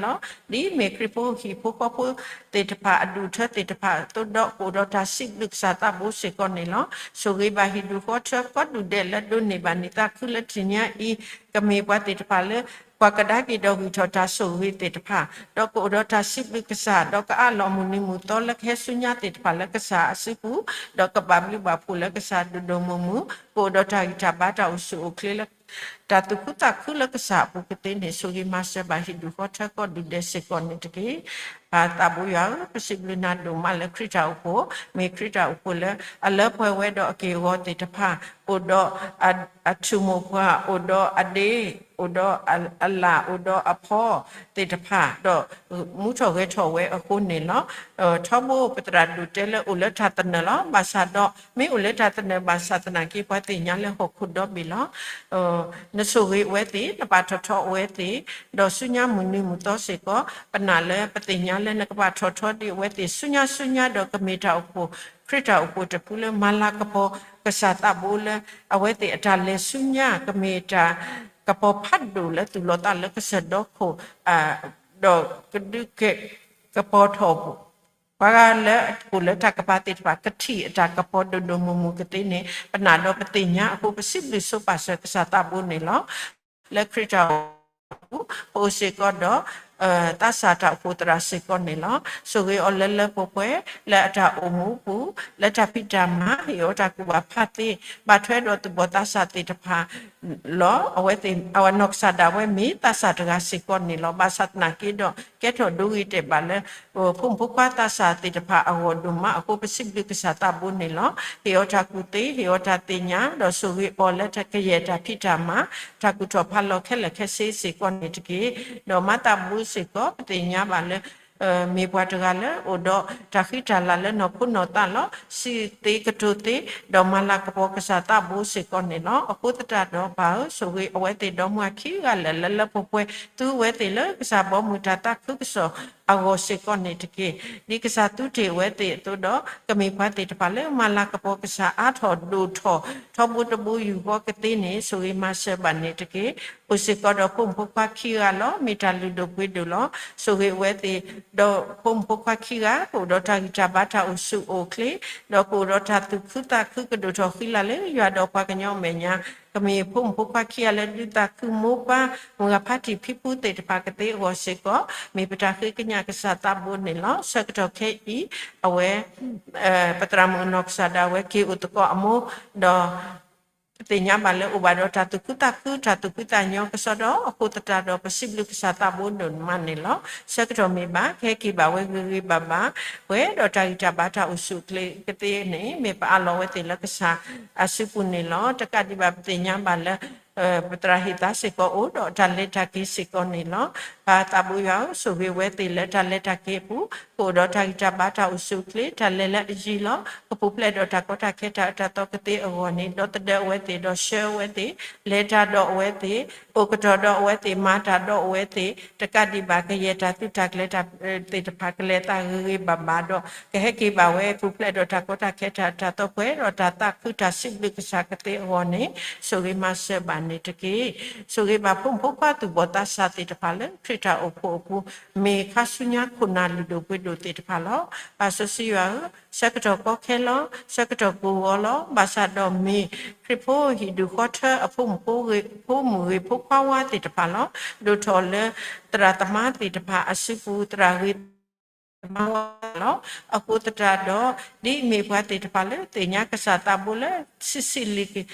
လီၤ. ဒ်မ့ၢ်ခရံာ်ဖိဟံၣ်ဖိဃီဖိသ့ၣ်တဖၣ်အဒူၣ်ထၢသ့ၣ်တဖၣ်အသိးဒီး ကအိၣ်ဒီးတၢ်စံးဘျုးကစၢ်သးဘိစ့ၢ်ကီးန့ၣ်လီၤ. ဆိၣ်ဂ့ၤဘၣ်ဟံၣ်ဒူၣ်ဃီထၢကိးဒူၣ်ဒဲးလၢဒိးန့ၢ်ဘၣ်နံၤသးခုလၢတနံၤညါအံၤ, ကမ့ၢ်ပှၤသ့ၣ်တဖၣ်လၢ ပှၤကဒါက့ၤဒီးဂံၢ်ထီၣ်တၢ်ဆိၣ်ဂ့ၤသ့ၣ်တဖၣ်, ဒီးကအိၣ်ဒီးတၢ်စံးဘျုးကစၢ်, ဒီးကအးလီၤမုၢ်နံၤမုၢ်သီလၢကဟဲဆူညါသ့ၣ်တဖၣ်လၢကစၢ်အစုပူၤ, ဒီးကဘၣ်ဘျုးဘၣ်ဖှိၣ်လၢကစၢ်ဒိၣ်ဒိၣ်မုၢ်မုၢ်, ကအိၣ်ဒီးတၢ်ဂံၢ်တၢ်ဘါတၢ်အိၣ်ဆူၣ်အိၣ်ချ့လၢ တၢ်သူၣ်ခုသးခုလၢကစၢ်အပူၤကသ့န့ၣ် ဆိၣ်ဂ့ၤမၤစၢၤဘၣ်ဟံၣ်ဒူၣ်ဃီထၢကီၢ်ဒူၣ်ဒဲးစ့ၢ်ကီးန့ၣ်တက့ၢ်. ပၢ်သးဘိယွၤဧၢ, ပစံးဘျုးနၤဒိၣ်မးလၢခရံာ်တၢ်အိၣ်ဖှိၣ်, မ့ၢ်ခရံာ်တၢ်အိၣ်ဖှိၣ်လၢအလၢပှဲၤဝဲဒီးအက့ၢ်အဂီၤသ့ၣ်တဖၣ်, အိၣ်ဒီးအထူၣ်မိၢ်ပှၢ်, အိၣ်ဒီးအဒ့, အိၣ်ဒီးအလၣ်, အိၣ်ဒီးအဖီသ့ၣ်တဖၣ်, ဒီးမူထီၣ်ဂဲၤထီၣ်ဝဲအဃိန့ၣ်လီၤ. ထီဘိပသရၣ်ဒိၣ်တဲလၢအိၣ်လၢတၢ်သနၢၣ်လီၤ. ဘၣ်ဆၣ်ဒီး မ့ၢ်အိၣ်လၢတၢ်သနၢၣ်ဘၣ်ဆၣ်သနာ်က့ ပှၤသ့ၣ်ညါလၢဟီၣ်ခိၣ်ဒီဘ့ၣ်လီၤ. နဆိၣ်ဂ့ၤအဝဲသ့ၣ်, နပာ်ထီၣ်ထီအဝဲသ့ၣ်, ဒီးဆူညါမုၢ်နံၤမုၢ်သီစ့ၢ်ကီး ပနာ်လၢပသ့ၣ်ညါလၢနကပာ်ထီၣ်ထီဒံးအဝဲသ့ၣ် ဆူညါဆူညါဒီးကမ့ၢ်တၢ်အိၣ်ဖှိၣ်, ခရံာ်တၢ်အိၣ်ဖှိၣ်တဖုလၢမၤလၤကပီၤကစၢ်သးဘိလၢ အဝဲသ့ၣ်အတၢ်လဲၤဆူညါ ကမ့ၢ်တၢ်ကပီၤဖးဒိၣ်လၢသူၣ်လီၤသးလၢကစၢၢ်ဒီခိၣ် ဒီးကဒုးကဲကပီၤထီၣ် ပှၤဂၤလၢအအိၣ်လၢတၢ်ကပၤသ့ၣ်တဖၣ် ကထံၣ်အတၢ်ကပီၤဒိၣ်ဒိၣ်မုၢ်မုၢ်ကသ့န့ၣ် ပနာ်ဒီးပသ့ၣ်ညါအဃိ ပစံးဘျုးဆိပာ်စၢၤကစၢ်သးဘိန့ၣ်လီၤ. လၢခရံာ်တၢ်အိၣ်ဖှိၣ်အပူၤ ပအိၣ်စ့ၢ်ကီးဒီး သးစၢ်တၢ်အိၣ်ဖှိၣ်သရၣ်စ့ၢ်ကီးန့ၣ်လီၤ. ဆိၣ်ဂ့ၤအီၤလၢလၢပှဲၤပှဲၤ လၢအတၢ်အိၣ်မူအပူၤ လၢတၢ်ဖံးတၢ်မၤ ဟ့ၣ်အီၤတၢ်ကူၣ်ဘၣ်ဖးသ့ ဘၣ်ထွဲဒီးသူၣ်ဘီၣ်သးစၢ်သ့ၣ်တဖၣ် လီၤ. အဝဲသ့ၣ် အနီၢ်ကစၢ်ဒၣ်ဝဲမ့ၢ်သးစၢ်တဂၤစ့ၢ်ကီးန့ၣ်လီၤ. ဘၣ်ဆၣ်သနာ်က့ဒီး ကဲထီၣ်ဒိဂ့ၤတဲာ်ဘၣ်လၢ ဖိမုၣ်ဖိခွါသးစၢ်သ့ၣ်တဖၣ်အဂီၢ်ဒိၣ်မးအဃိ ပစံးဘျုးကစၢ်သးဘိန့ၣ်လီၤ. ဟ့ၣ်အီၤတၢ်ကူၣ်သ့ ဟ့ၣ်အီၤတၢ်သ့ၣ်ညါ ဒီးဆိၣ်ဂ့ၤအီၤလၢကယဲၢ်တၢ်ဖံးတၢ်မၤ တၢ်ကူၣ်ထီၣ်ဖးလီၤခဲလၢာ်ခဲဆ့စ့ၢ်ကီးန့ၣ်တက့ၢ်. ဒီးမၤသးဘိစ့ၢ်ကီး ပသ့ၣ်ညါဘၣ်လၢ မ့ၢ်ပှၤတဂၤလၢအိၣ်ဒီးတၢ်ဃံတၢ်လၤလၢနီၢ်ခိနီၢ်သးလီၤ. စံးသ့ကတိၤသ့ ဒီးမၤလၤကပီၤကစၢ်သးဘိစ့ၢ်ကီးန့ၣ်လီၤ. အဃိသတးဒီးပၢ်ဧၢ, ဆိၣ်ဂ့ၤအဝဲသ့ၣ်ဒီမါခံဂၤလၢာ်လၢလၢပှဲၤပှဲၤ သူဝဲသ့ၣ်လၢကစၢ်ဘီမုၢ်တၢ်သးခုကစီၣ်အဂီၢ်စ့ၢ်ကီးန့ၣ်တက့ၢ်. ဒ်ကစၢ်သူတ့ၢ်အဝဲသ့ၣ်အသိးဒီး ကမ့ၢ်ပှၤသ့ၣ်တဖၣ်လၢမၤလၤကပီၤကစၢ်အါထီၣ်ဒိၣ်ထီၣ် ထီဘိတဘိယူၢ်ဃီကသ့န့ၣ် ဆိၣ်ဂ့ၤမၤစၢၤဘၣ်န့ၣ်တက့ၢ်. အိၣ်စ့ၢ်ကီးဒီးဖိမုၣ်ဖိခွါခံဂၤလီၤ. မ့ၢ်တၢ်လုၢ်ဒိၣ်ပှ့ၤဒိၣ်လီၤ. ဆိၣ်ဂ့ၤအဝဲသ့ၣ် ဒီးဖိမုၣ်ဖိခွါခံဂၤ ကအိၣ်ဒီးတၢ်ဂံၢ်တၢ်ဘါတၢ်အိၣ်ဆူၣ်အိၣ်ချ့ ဒီးကအိၣ်ဒီးတၢ်သူၣ်ခုသးခုကဒိၣ်ထီၣ်ဃံလၤလၢယွၤဒီးပှၤကညီအမဲာ်ညါ ကမ့ၢ်ဖိမုၣ်ဖိခွါခံဂၤလၢဒုးသးခုမိၢ်ပၢ် မုၢ်ဂၤဖါတံၢ်ဖံဖုသ့ၣ်တဖၣ်ကသ့အဂီၢ်စ့ၢ်ကီး မ့ၢ်ပတၢ်ဃ့ကညးကစၢ်သးဘိန့ၣ်လီၤ. ဆၢကတီၢ်ခဲအံၤ အဝဲ ပသရၣ်မုၣ်အနီၢ်ကစၢ်ဒၣ်ဝဲက့ၤအိၣ်သကိးအမိၢ် ဒီး ပသ့ၣ်ညါဘၣ်လၢအိၣ်ဘၣ်ဒီးတၢ်သူၣ်ခုသးခု တၢ်သူၣ်ဖှံသးညီကစီဒီး အဃိသတးဒီး ပစံးဘျုးကစၢ်သးဘိဒိၣ်မးန့ၣ်လီၤ. ဆၢကတီၢ်မ့ၢ်ဘၣ် ကဟဲက့ၤဘၣ်ဝဲဂ့ၤဂ့ၤဘၣ်ဘၣ် ပှဲၤဒီးတၢ်ဂံၢ်တၢ်ဘါတၢ်အိၣ်ဆူၣ်အိၣ်ချ့ကသ့န့ၣ် မ့ၢ်ပအးလီၤဝဲသ့ၣ်လၢကစၢ်အစုပူၤန့ၣ်လီၤ. တကးဒံးဘၣ်ပသ့ၣ်ညါဘၣ်လၢ ပသရၣ်ဟ့ၣ်သါစ့ၢ်ကီးအိၣ်ဒီးတၢ်လဲၤတၢ်က့ၤစ့ၢ်ကီးန့ၣ်လီၤ. ပၢ်သးဘိယွၤဧၢ, ဆိၣ်ဂ့ၤဝဲသ့ၣ်လၢတၢ်လဲၤတၢ်က့ၤအပူၤ ကအိၣ်ဒီးတၢ်ဂံၢ်တၢ်ဘါတၢ်အိၣ်ဆူၣ်အိၣ်ချ့ တၢ်လဲၤလၢအယံၤလီၤ. ကပူၤဖျဲးဒီးတၢ်ကီတၢ်ခဲတၢ်အၢတၢ်သီကသ့အဂီၢ်န့ၣ် ဒီသဒၢအဝဲသ့ၣ်ဒီးဆှၢအဝဲသ့ၣ် လဲၤတၢ်ဒီးအဝဲသ့ၣ် အိၣ်ကတီၢ်ဒီးအဝဲသ့ၣ် မၤတၢ်ဒီးအဝဲသ့ၣ် တကးဒံးဘၣ်ကယဲၢ်တၢ်သုးတၢ်ကျဲၤတၢ်သ့ၣ်တဖၣ်ကလဲၤသးဂ့ၤဂ့ၤဘၣ်ဘၣ်ဒီး ကဟဲက့ၤဘၣ်ဝဲပူၤဖျဲးဒီးတၢ်ကီတၢ်ခဲတၢ်အၢတၢ်သီပှဲၤဒီးတၢ်သးခုတၢ်စံးဘျုးကစၢ်ကသ့အဂီၢ်န့ၣ် ဆိၣ်ဂ့ၤမၤစၢၤဘၣ်န့ၣ်တက့ၢ်. ဆိၣ်ဂ့ၤဘၣ်ဖိမုၣ်ဖိခွါသူၣ်ဘီၣ်သးစၢ်သ့ၣ်တဖၣ်လၢခရံာ်တၢ်အိၣ်ဖှိၣ်အပူၤ မ့ၢ်ခါဆူညါခိၣ်နၢ်လုၢ်ဒိၣ်ပှ့ၤဒိၣ်သ့ၣ်တဖၣ်လီၤ. ပၢ်စီဆှံယွၤဧၢ, ဆၢကတီၢ်ကီခဲလီၤ. ဆၢကတီၢ်ကိၢ်ဂီၤလီၤ. ဘၣ်ဆၣ်ဒီးမ့ၢ်ခရံာ်ဖိဟံၣ်ဒူၣ်ဃီထၢအဖိမုၣ်ဖိ ဖိမုၣ်ဂ့ၤဖိခွါဝါသ့ၣ်တဖၣ်လီၤ. ဒိၣ်ထီၣ်လၢသရၣ်သမါသ့ၣ်တဖၣ်အစုပူၤ သရၣ်ဂ့ၤသမါဝါလီၤ. အဃိသတးဒီး ဒ်အမ့ၢ်ပှၤသ့ၣ်တဖၣ်လၢသ့ၣ်ညါကစၢ်သးဘိလၢဆံးဆံးလံ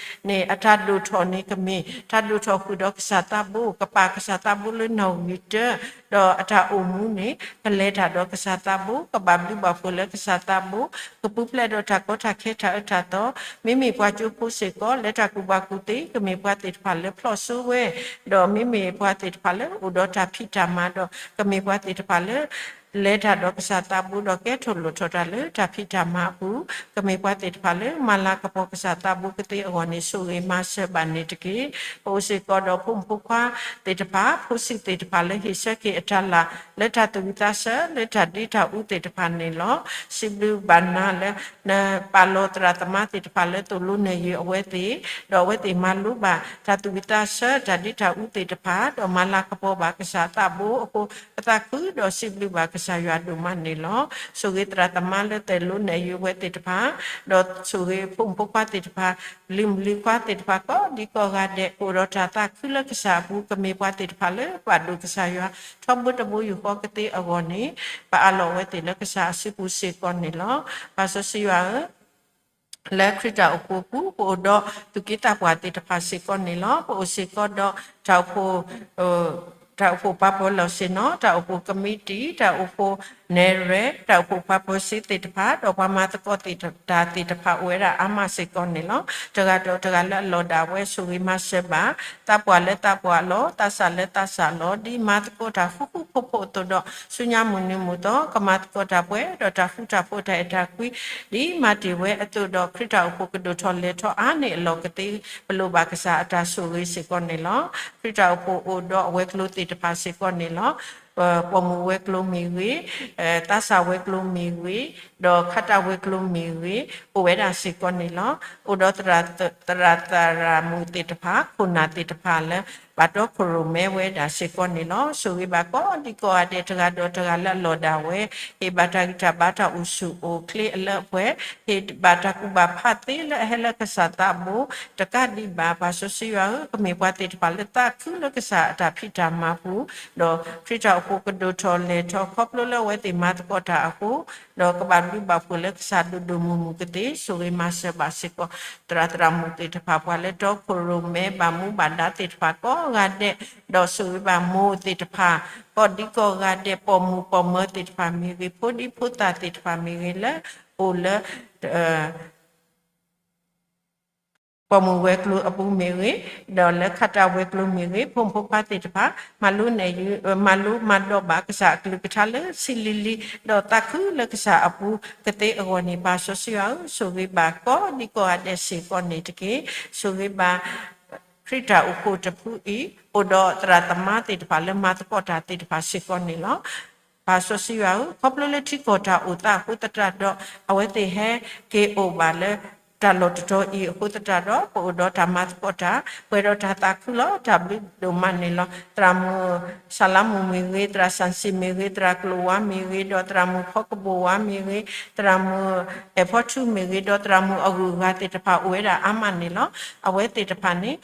န့ၣ် အတၢ်ဒိၣ်ထီၣ်န့ၣ်ကမ့ၢ် တၢ်ဒိၣ်ထီၣ်ဃုာ်ဒီးကစၢ်သးဘိ ကပာ်ကစၢ်သးဘိလၢနီၣ်ဂံၢ်တၢ ဒီးအတၢ်အိၣ်မူန့ၣ် ကလဲၤတၢ်ဒီးကစၢ်သးဘိ ကဘၣ်ဘျုးဘၣ်ဖှိၣ်လၢကစၢ်သးဘိ ကပူၤဖျဲးဒီးတၢ်ကီတၢ်ခဲတၢ်အၢတၢ်သီ မ့မ့ၢ်ပှၤကၠိဖိစ့ၢ်ကီး လဲၤတၢ်ကူၣ်ဘၣ်ကူၣ်သ့ ကမ့ၢ်ပှၤသ့ၣ်တဖၣ်လၢဖျီၣ်စိဝဲ ဒီးမ့မ့ၢ်ပှၤသ့ၣ်တဖၣ်လၢအိၣ်ဒီးတၢ်ဖံးတၢ်မၤဒီး ကမ့ၢ်ပှၤသ့ၣ်တဖၣ်လၢ လဲၤတၢ်ဒီးကစၢ်သးဘိဒီးကဲထီၣ်လိၣ်ထီၣ်တၢ်လၢတၢ်ဖံးတၢ်မၤအပူၤ ကမ့ၢ်ပှၤသ့ၣ်တဖၣ်လၢမၤလၤကပီၤကစၢ်သးဘိကသ့အဂီၢ်န့ၣ် ဆိၣ်ဂ့ၤမၤစၢၤဘၣ်န့ၣ်တက့ၢ်. ပအိၣ်စ့ၢ်ကီးဒီးဖိမုၣ်ဖိခွါသ့ၣ်တဖၣ် ဖိဆံးသ့ၣ်တဖၣ်လၢဟ့ၣ်ဆၢက့ၤအတၢ်လၢ် လၢတၢ်သူၣ်ဝံၣ်သးဆၢ လၢတၢ်ဒ့တၢ်အူသ့ၣ်တဖၣ်န့ၣ်လီၤ. စံးဘျုးဘၣ်နၤလၢ နပာ်လီၤသရၣ်သမါသ့ၣ်တဖၣ်လၢသိၣ်လိနဲၣ်ယုာ်အဝဲသ့ၣ် ဒီးအဝဲသ့ၣ်မၤလိဘၣ်တၢ်သူၣ်ဝံၣ်သးဆၢ တၢ်ဒ့တၢ်အူသ့ၣ်တဖၣ် ဒီးမၤလၤကပီၤဘၣ်ကစၢ်သးဘိအဃိ ပသးခုဒီးစံးဘျုးဘၣ်ကစၢ်ယွၤဒိၣ်မးန့ၣ်လီၤ. ဆိၣ်ဂ့ၤသရၣ်သမါလၢသိၣ်လိနဲၣ်ယုာ်ဝဲသ့ၣ်တဖၣ် ဒီးဆိၣ်ဂ့ၤဖိမုၣ်ဖိခွါသ့ၣ်တဖၣ် လုၢ်မုၢ်လုၢ်ခွါသ့ၣ်တဖၣ် ကိးဒံကိးဂၤဒဲး ကအိၣ်ဒီးတၢ်သးခုလၢကစၢ်အပူၤ ကမ့ၢ်ပှၤသ့ၣ်တဖၣ်လၢပာ်ဒိၣ်ကစၢ်ယွၤ ထီဘိတဘိယူၢ်ဃီကသ့အဂီၢ်န့ၣ် ပအးလီၤဝဲသ့ၣ်လၢကစၢ်အစုပူၤစ့ၢ်ကီးန့ၣ်လီၤ. ပၢ်စီဆှံယွၤဧၢ, လၢခရံာ်တၢ်အိၣ်ဖှိၣ်အပူၤ ပအိၣ်ဒီးသူၣ်က့သးပှၢ်သ့ၣ်တဖၣ်စ့ၢ်ကီးန့ၣ်လီၤ. ပအိၣ်စ့ၢ်ကီးဒီးတၢ်အိၣ်ဖှိၣ် တၢ်အိၣ်ဖှိၣ်ပှၤပၢၤလီၢ်ဆ့ၣ်နီၤ, တၢ်အိၣ်ဖှိၣ်ကမံးတံာ်, တၢ်အိၣ်ဖှိၣ်နဲၣ်ရွဲၣ်, တၢ်အိၣ်ဖှိၣ်ပှၤပၢၤစ့သ့ၣ်တဖၣ်, ဒီးပှၤမၤသကိးတၢ်သ့ၣ်တဖၣ် အိၣ်ဝဲဒၣ်အါမးစ့ၢ်ကီးန့ၣ်လီၤ. တဂၤဒီးတဂၤလၢအလီၢ်ဒၣ်ဝဲ ဆိၣ်ဂ့ၤမၤစၢၤဘၣ် သးပှၢ်လၢသးပှၢ်လီၤ, သးစၢ်လၢသးစၢ်လီၤ. ဒ်မၤသကိးတၢ်ဃူဃူဖိးဖိးအသိးဒီး ဆူညါမုၢ်နံၤမုၢ်သီ ကမၤသကိးတၢ်ပှဲၤဒီးတၢ်ဃူတၢ်ဖိးတၢ်အဲၣ်တၢ်ကွံ ဒ်မၤတ့ၢ်ဝဲအသိးဒီး ခရံာ်တၢ်အိၣ်ဖှိၣ်ကဒိၣ်ထီၣ်လဲၤထီၣ်အါန့ၢ်အလီၢ်ကသ့ ပလိၣ်ဘၣ်ကစၢ်အတၢ်ဆိၣ်ဂ့ၤစ့ၢ်ကီးန့ၣ်လီၤ. ခရံာ်တၢ်အိၣ်ဖှိၣ်အိၣ်ဒီးအဝဲၤကျိၤသ့ၣ်တဖၣ်စ့ၢ်ကီးန့ၣ်လီၤ. ပိာ်မုၣ်ဝဲၤကျိၤမ့ၢ်ဂ့ၤ, သးစၢ်ဝဲၤကျိၤမ့ၢ်ဂ့ၤ, ဒီးခါတၢ်ဝဲၤကျိၤမ့ၢ်ဂ့ၤ, အိၣ်ဝဲဒၣ်စ့ၢ်ကီးန့ၣ်လီၤ. အိၣ်ဒီးသရၣ်သရၣ်မုၣ်သ့ၣ်တဖၣ် ခိၣ်နၢ်သ့ၣ်တဖၣ်လၢ ဘၣ်တီခိၣ်ရိၣ်မဲဝဲဒၣ်စ့ၢ်ကီးန့ၣ်လီၤ. ဆိၣ်ဂ့ၤဘၣ်ကိးဒံကိးဂၤဒဲး တဂၤဒီးတဂၤလၢအလီၢ်ဒၣ်ဝဲ ဟ့ၣ်ဘၣ်တၢ်ဂံၢ်တၢ်ဘါ တၢ်အိၣ်ဆူၣ်အိၣ်ချ့အလၢအပှဲၤ, ဟ့ၣ်ဘၣ်တၢ်ကူၣ်ဘၣ်ဖးသ့လၢအဟဲလၢကစၢ်သးဘိ တကးဒံးဘၣ် ပၢ်စီဆှံယွၤဧၢ, ကမ့ၢ်ပှၤသ့ၣ်တဖၣ်လၢသးခုလၢကစၢ်အတၢ်ဖံးတၢ်မၤပူၤ, ဒီးခရံာ်တၢ်အိၣ်ဖှိၣ်ကဒိၣ်ထီၣ်လဲၤထီၣ် ခီဖျိလၢအဝဲသ့ၣ်မၤသကိးတၢ်အဃိ ဒီးကဘၣ်ဘျုးဘၣ်ဖှိၣ်လၢကစၢ်ဒိၣ်ဒိၣ်မုၢ်မုၢ်ကသ့ ဆိၣ်ဂ့ၤမၤစၢၤဘၣ်စ့ၢ်ကီး သရၣ်သရၣ်မုၣ်သ့ၣ်တဖၣ် ပှၤလၢတီခိၣ်ရိၣ်မဲ ဘၣ်မူဘၣ်ဒါသ့ၣ်တဖၣ်ကိးဂၤဒဲး, ဒီးဆိၣ်ဂ့ၤဘၣ်မိၢ်သ့ၣ်တဖၣ် ကိးဒံကိးဂၤဒဲး ပိာ်မုၣ်ပိာ်မၢၤသ့ၣ်တဖၣ်မ့ၢ်ဂ့ၤ ဖိဒံဖိသၣ်သ့ၣ်တဖၣ်မ့ၢ်ဂ့ၤ လၢအိၣ်လၢ ပိာ်မုၣ်ဝဲၤကျိၤအပူၤမ့ၢ်ဂ့ၤ, ဒီးလၢခါတၢ်ဝဲၤကျိၤမ့ၢ်ဂ့ၤ ဖိမုၣ်ဖိခွါသ့ၣ်တဖၣ် မၤလိနဲၣ်ယု မၤလိမၤဒိးဘၣ်ကစၢ်အကလုၢ်ကထါလၢဆံးလံၤလံၤ ဒီးသးခုလၢကစၢ်အပူၤကသ့အဂီၢ်န့ၣ် ပၢ်စီဆှံယွၤဧၢ, ဆိၣ်ဂ့ၤဘၣ်ကိးဒံကိးဂၤဒဲးစ့ၢ်ကီးန့ၣ်တက့ၢ်. ဆိၣ်ဂ့ၤဘၣ် ခရံာ်တၢ်အိၣ်ဖှိၣ်တဖုအံၤ အိၣ်ဒီးသရၣ်သမါသ့ၣ်တဖၣ်လၢမၤသကိးတၢ်သ့ၣ်တဖၣ်စ့ၢ်ကီးန့ၣ်လီၤ. ပၢ်စီဆှံယွၤဧၢ, ခီဖျိလၢထံကီၢ်တၢ်အိၣ်သးအဃိသတးဒီး အဝဲသ့ၣ်ဟဲက့ၤအိၣ်ဘၣ်လၢ တၢ်လီၢ်တတီၤအံၤအဃိသတးဒီး ပအိၣ်ဒီးတၢ်မၤသကိးတၢ် ပှဲၤဒီးတၢ်သးခုလီၤ. တၢ်ဘျုးဒိၣ်မးန့ၣ်လီၤ. သရၣ်မုၣ်စၤလါမုၣ်မ့ၢ်ဂ့ၤ, သရၣ်စၣ်စံၣ်မ့ၢ်ဂ့ၤ, သရၣ်ကျိၤဝါမ့ၢ်ဂ့ၤ, ဒီးသရၣ်မုၣ်ဖီကဘိၣ်ဝါမ့ၢ်ဂ့ၤ, သရၣ်မုၣ်အဲၣ်ဖီထူမ့ၢ်ဂ့ၤ, ဒီးသရၣ်မုၣ်အဂုၤအဂၤသ့ၣ်တဖၣ်အိၣ်ဝဲဒၣ်အါမးန့ၣ်လီၤ. အဝဲသ့ၣ်တဖၣ်န့ၣ်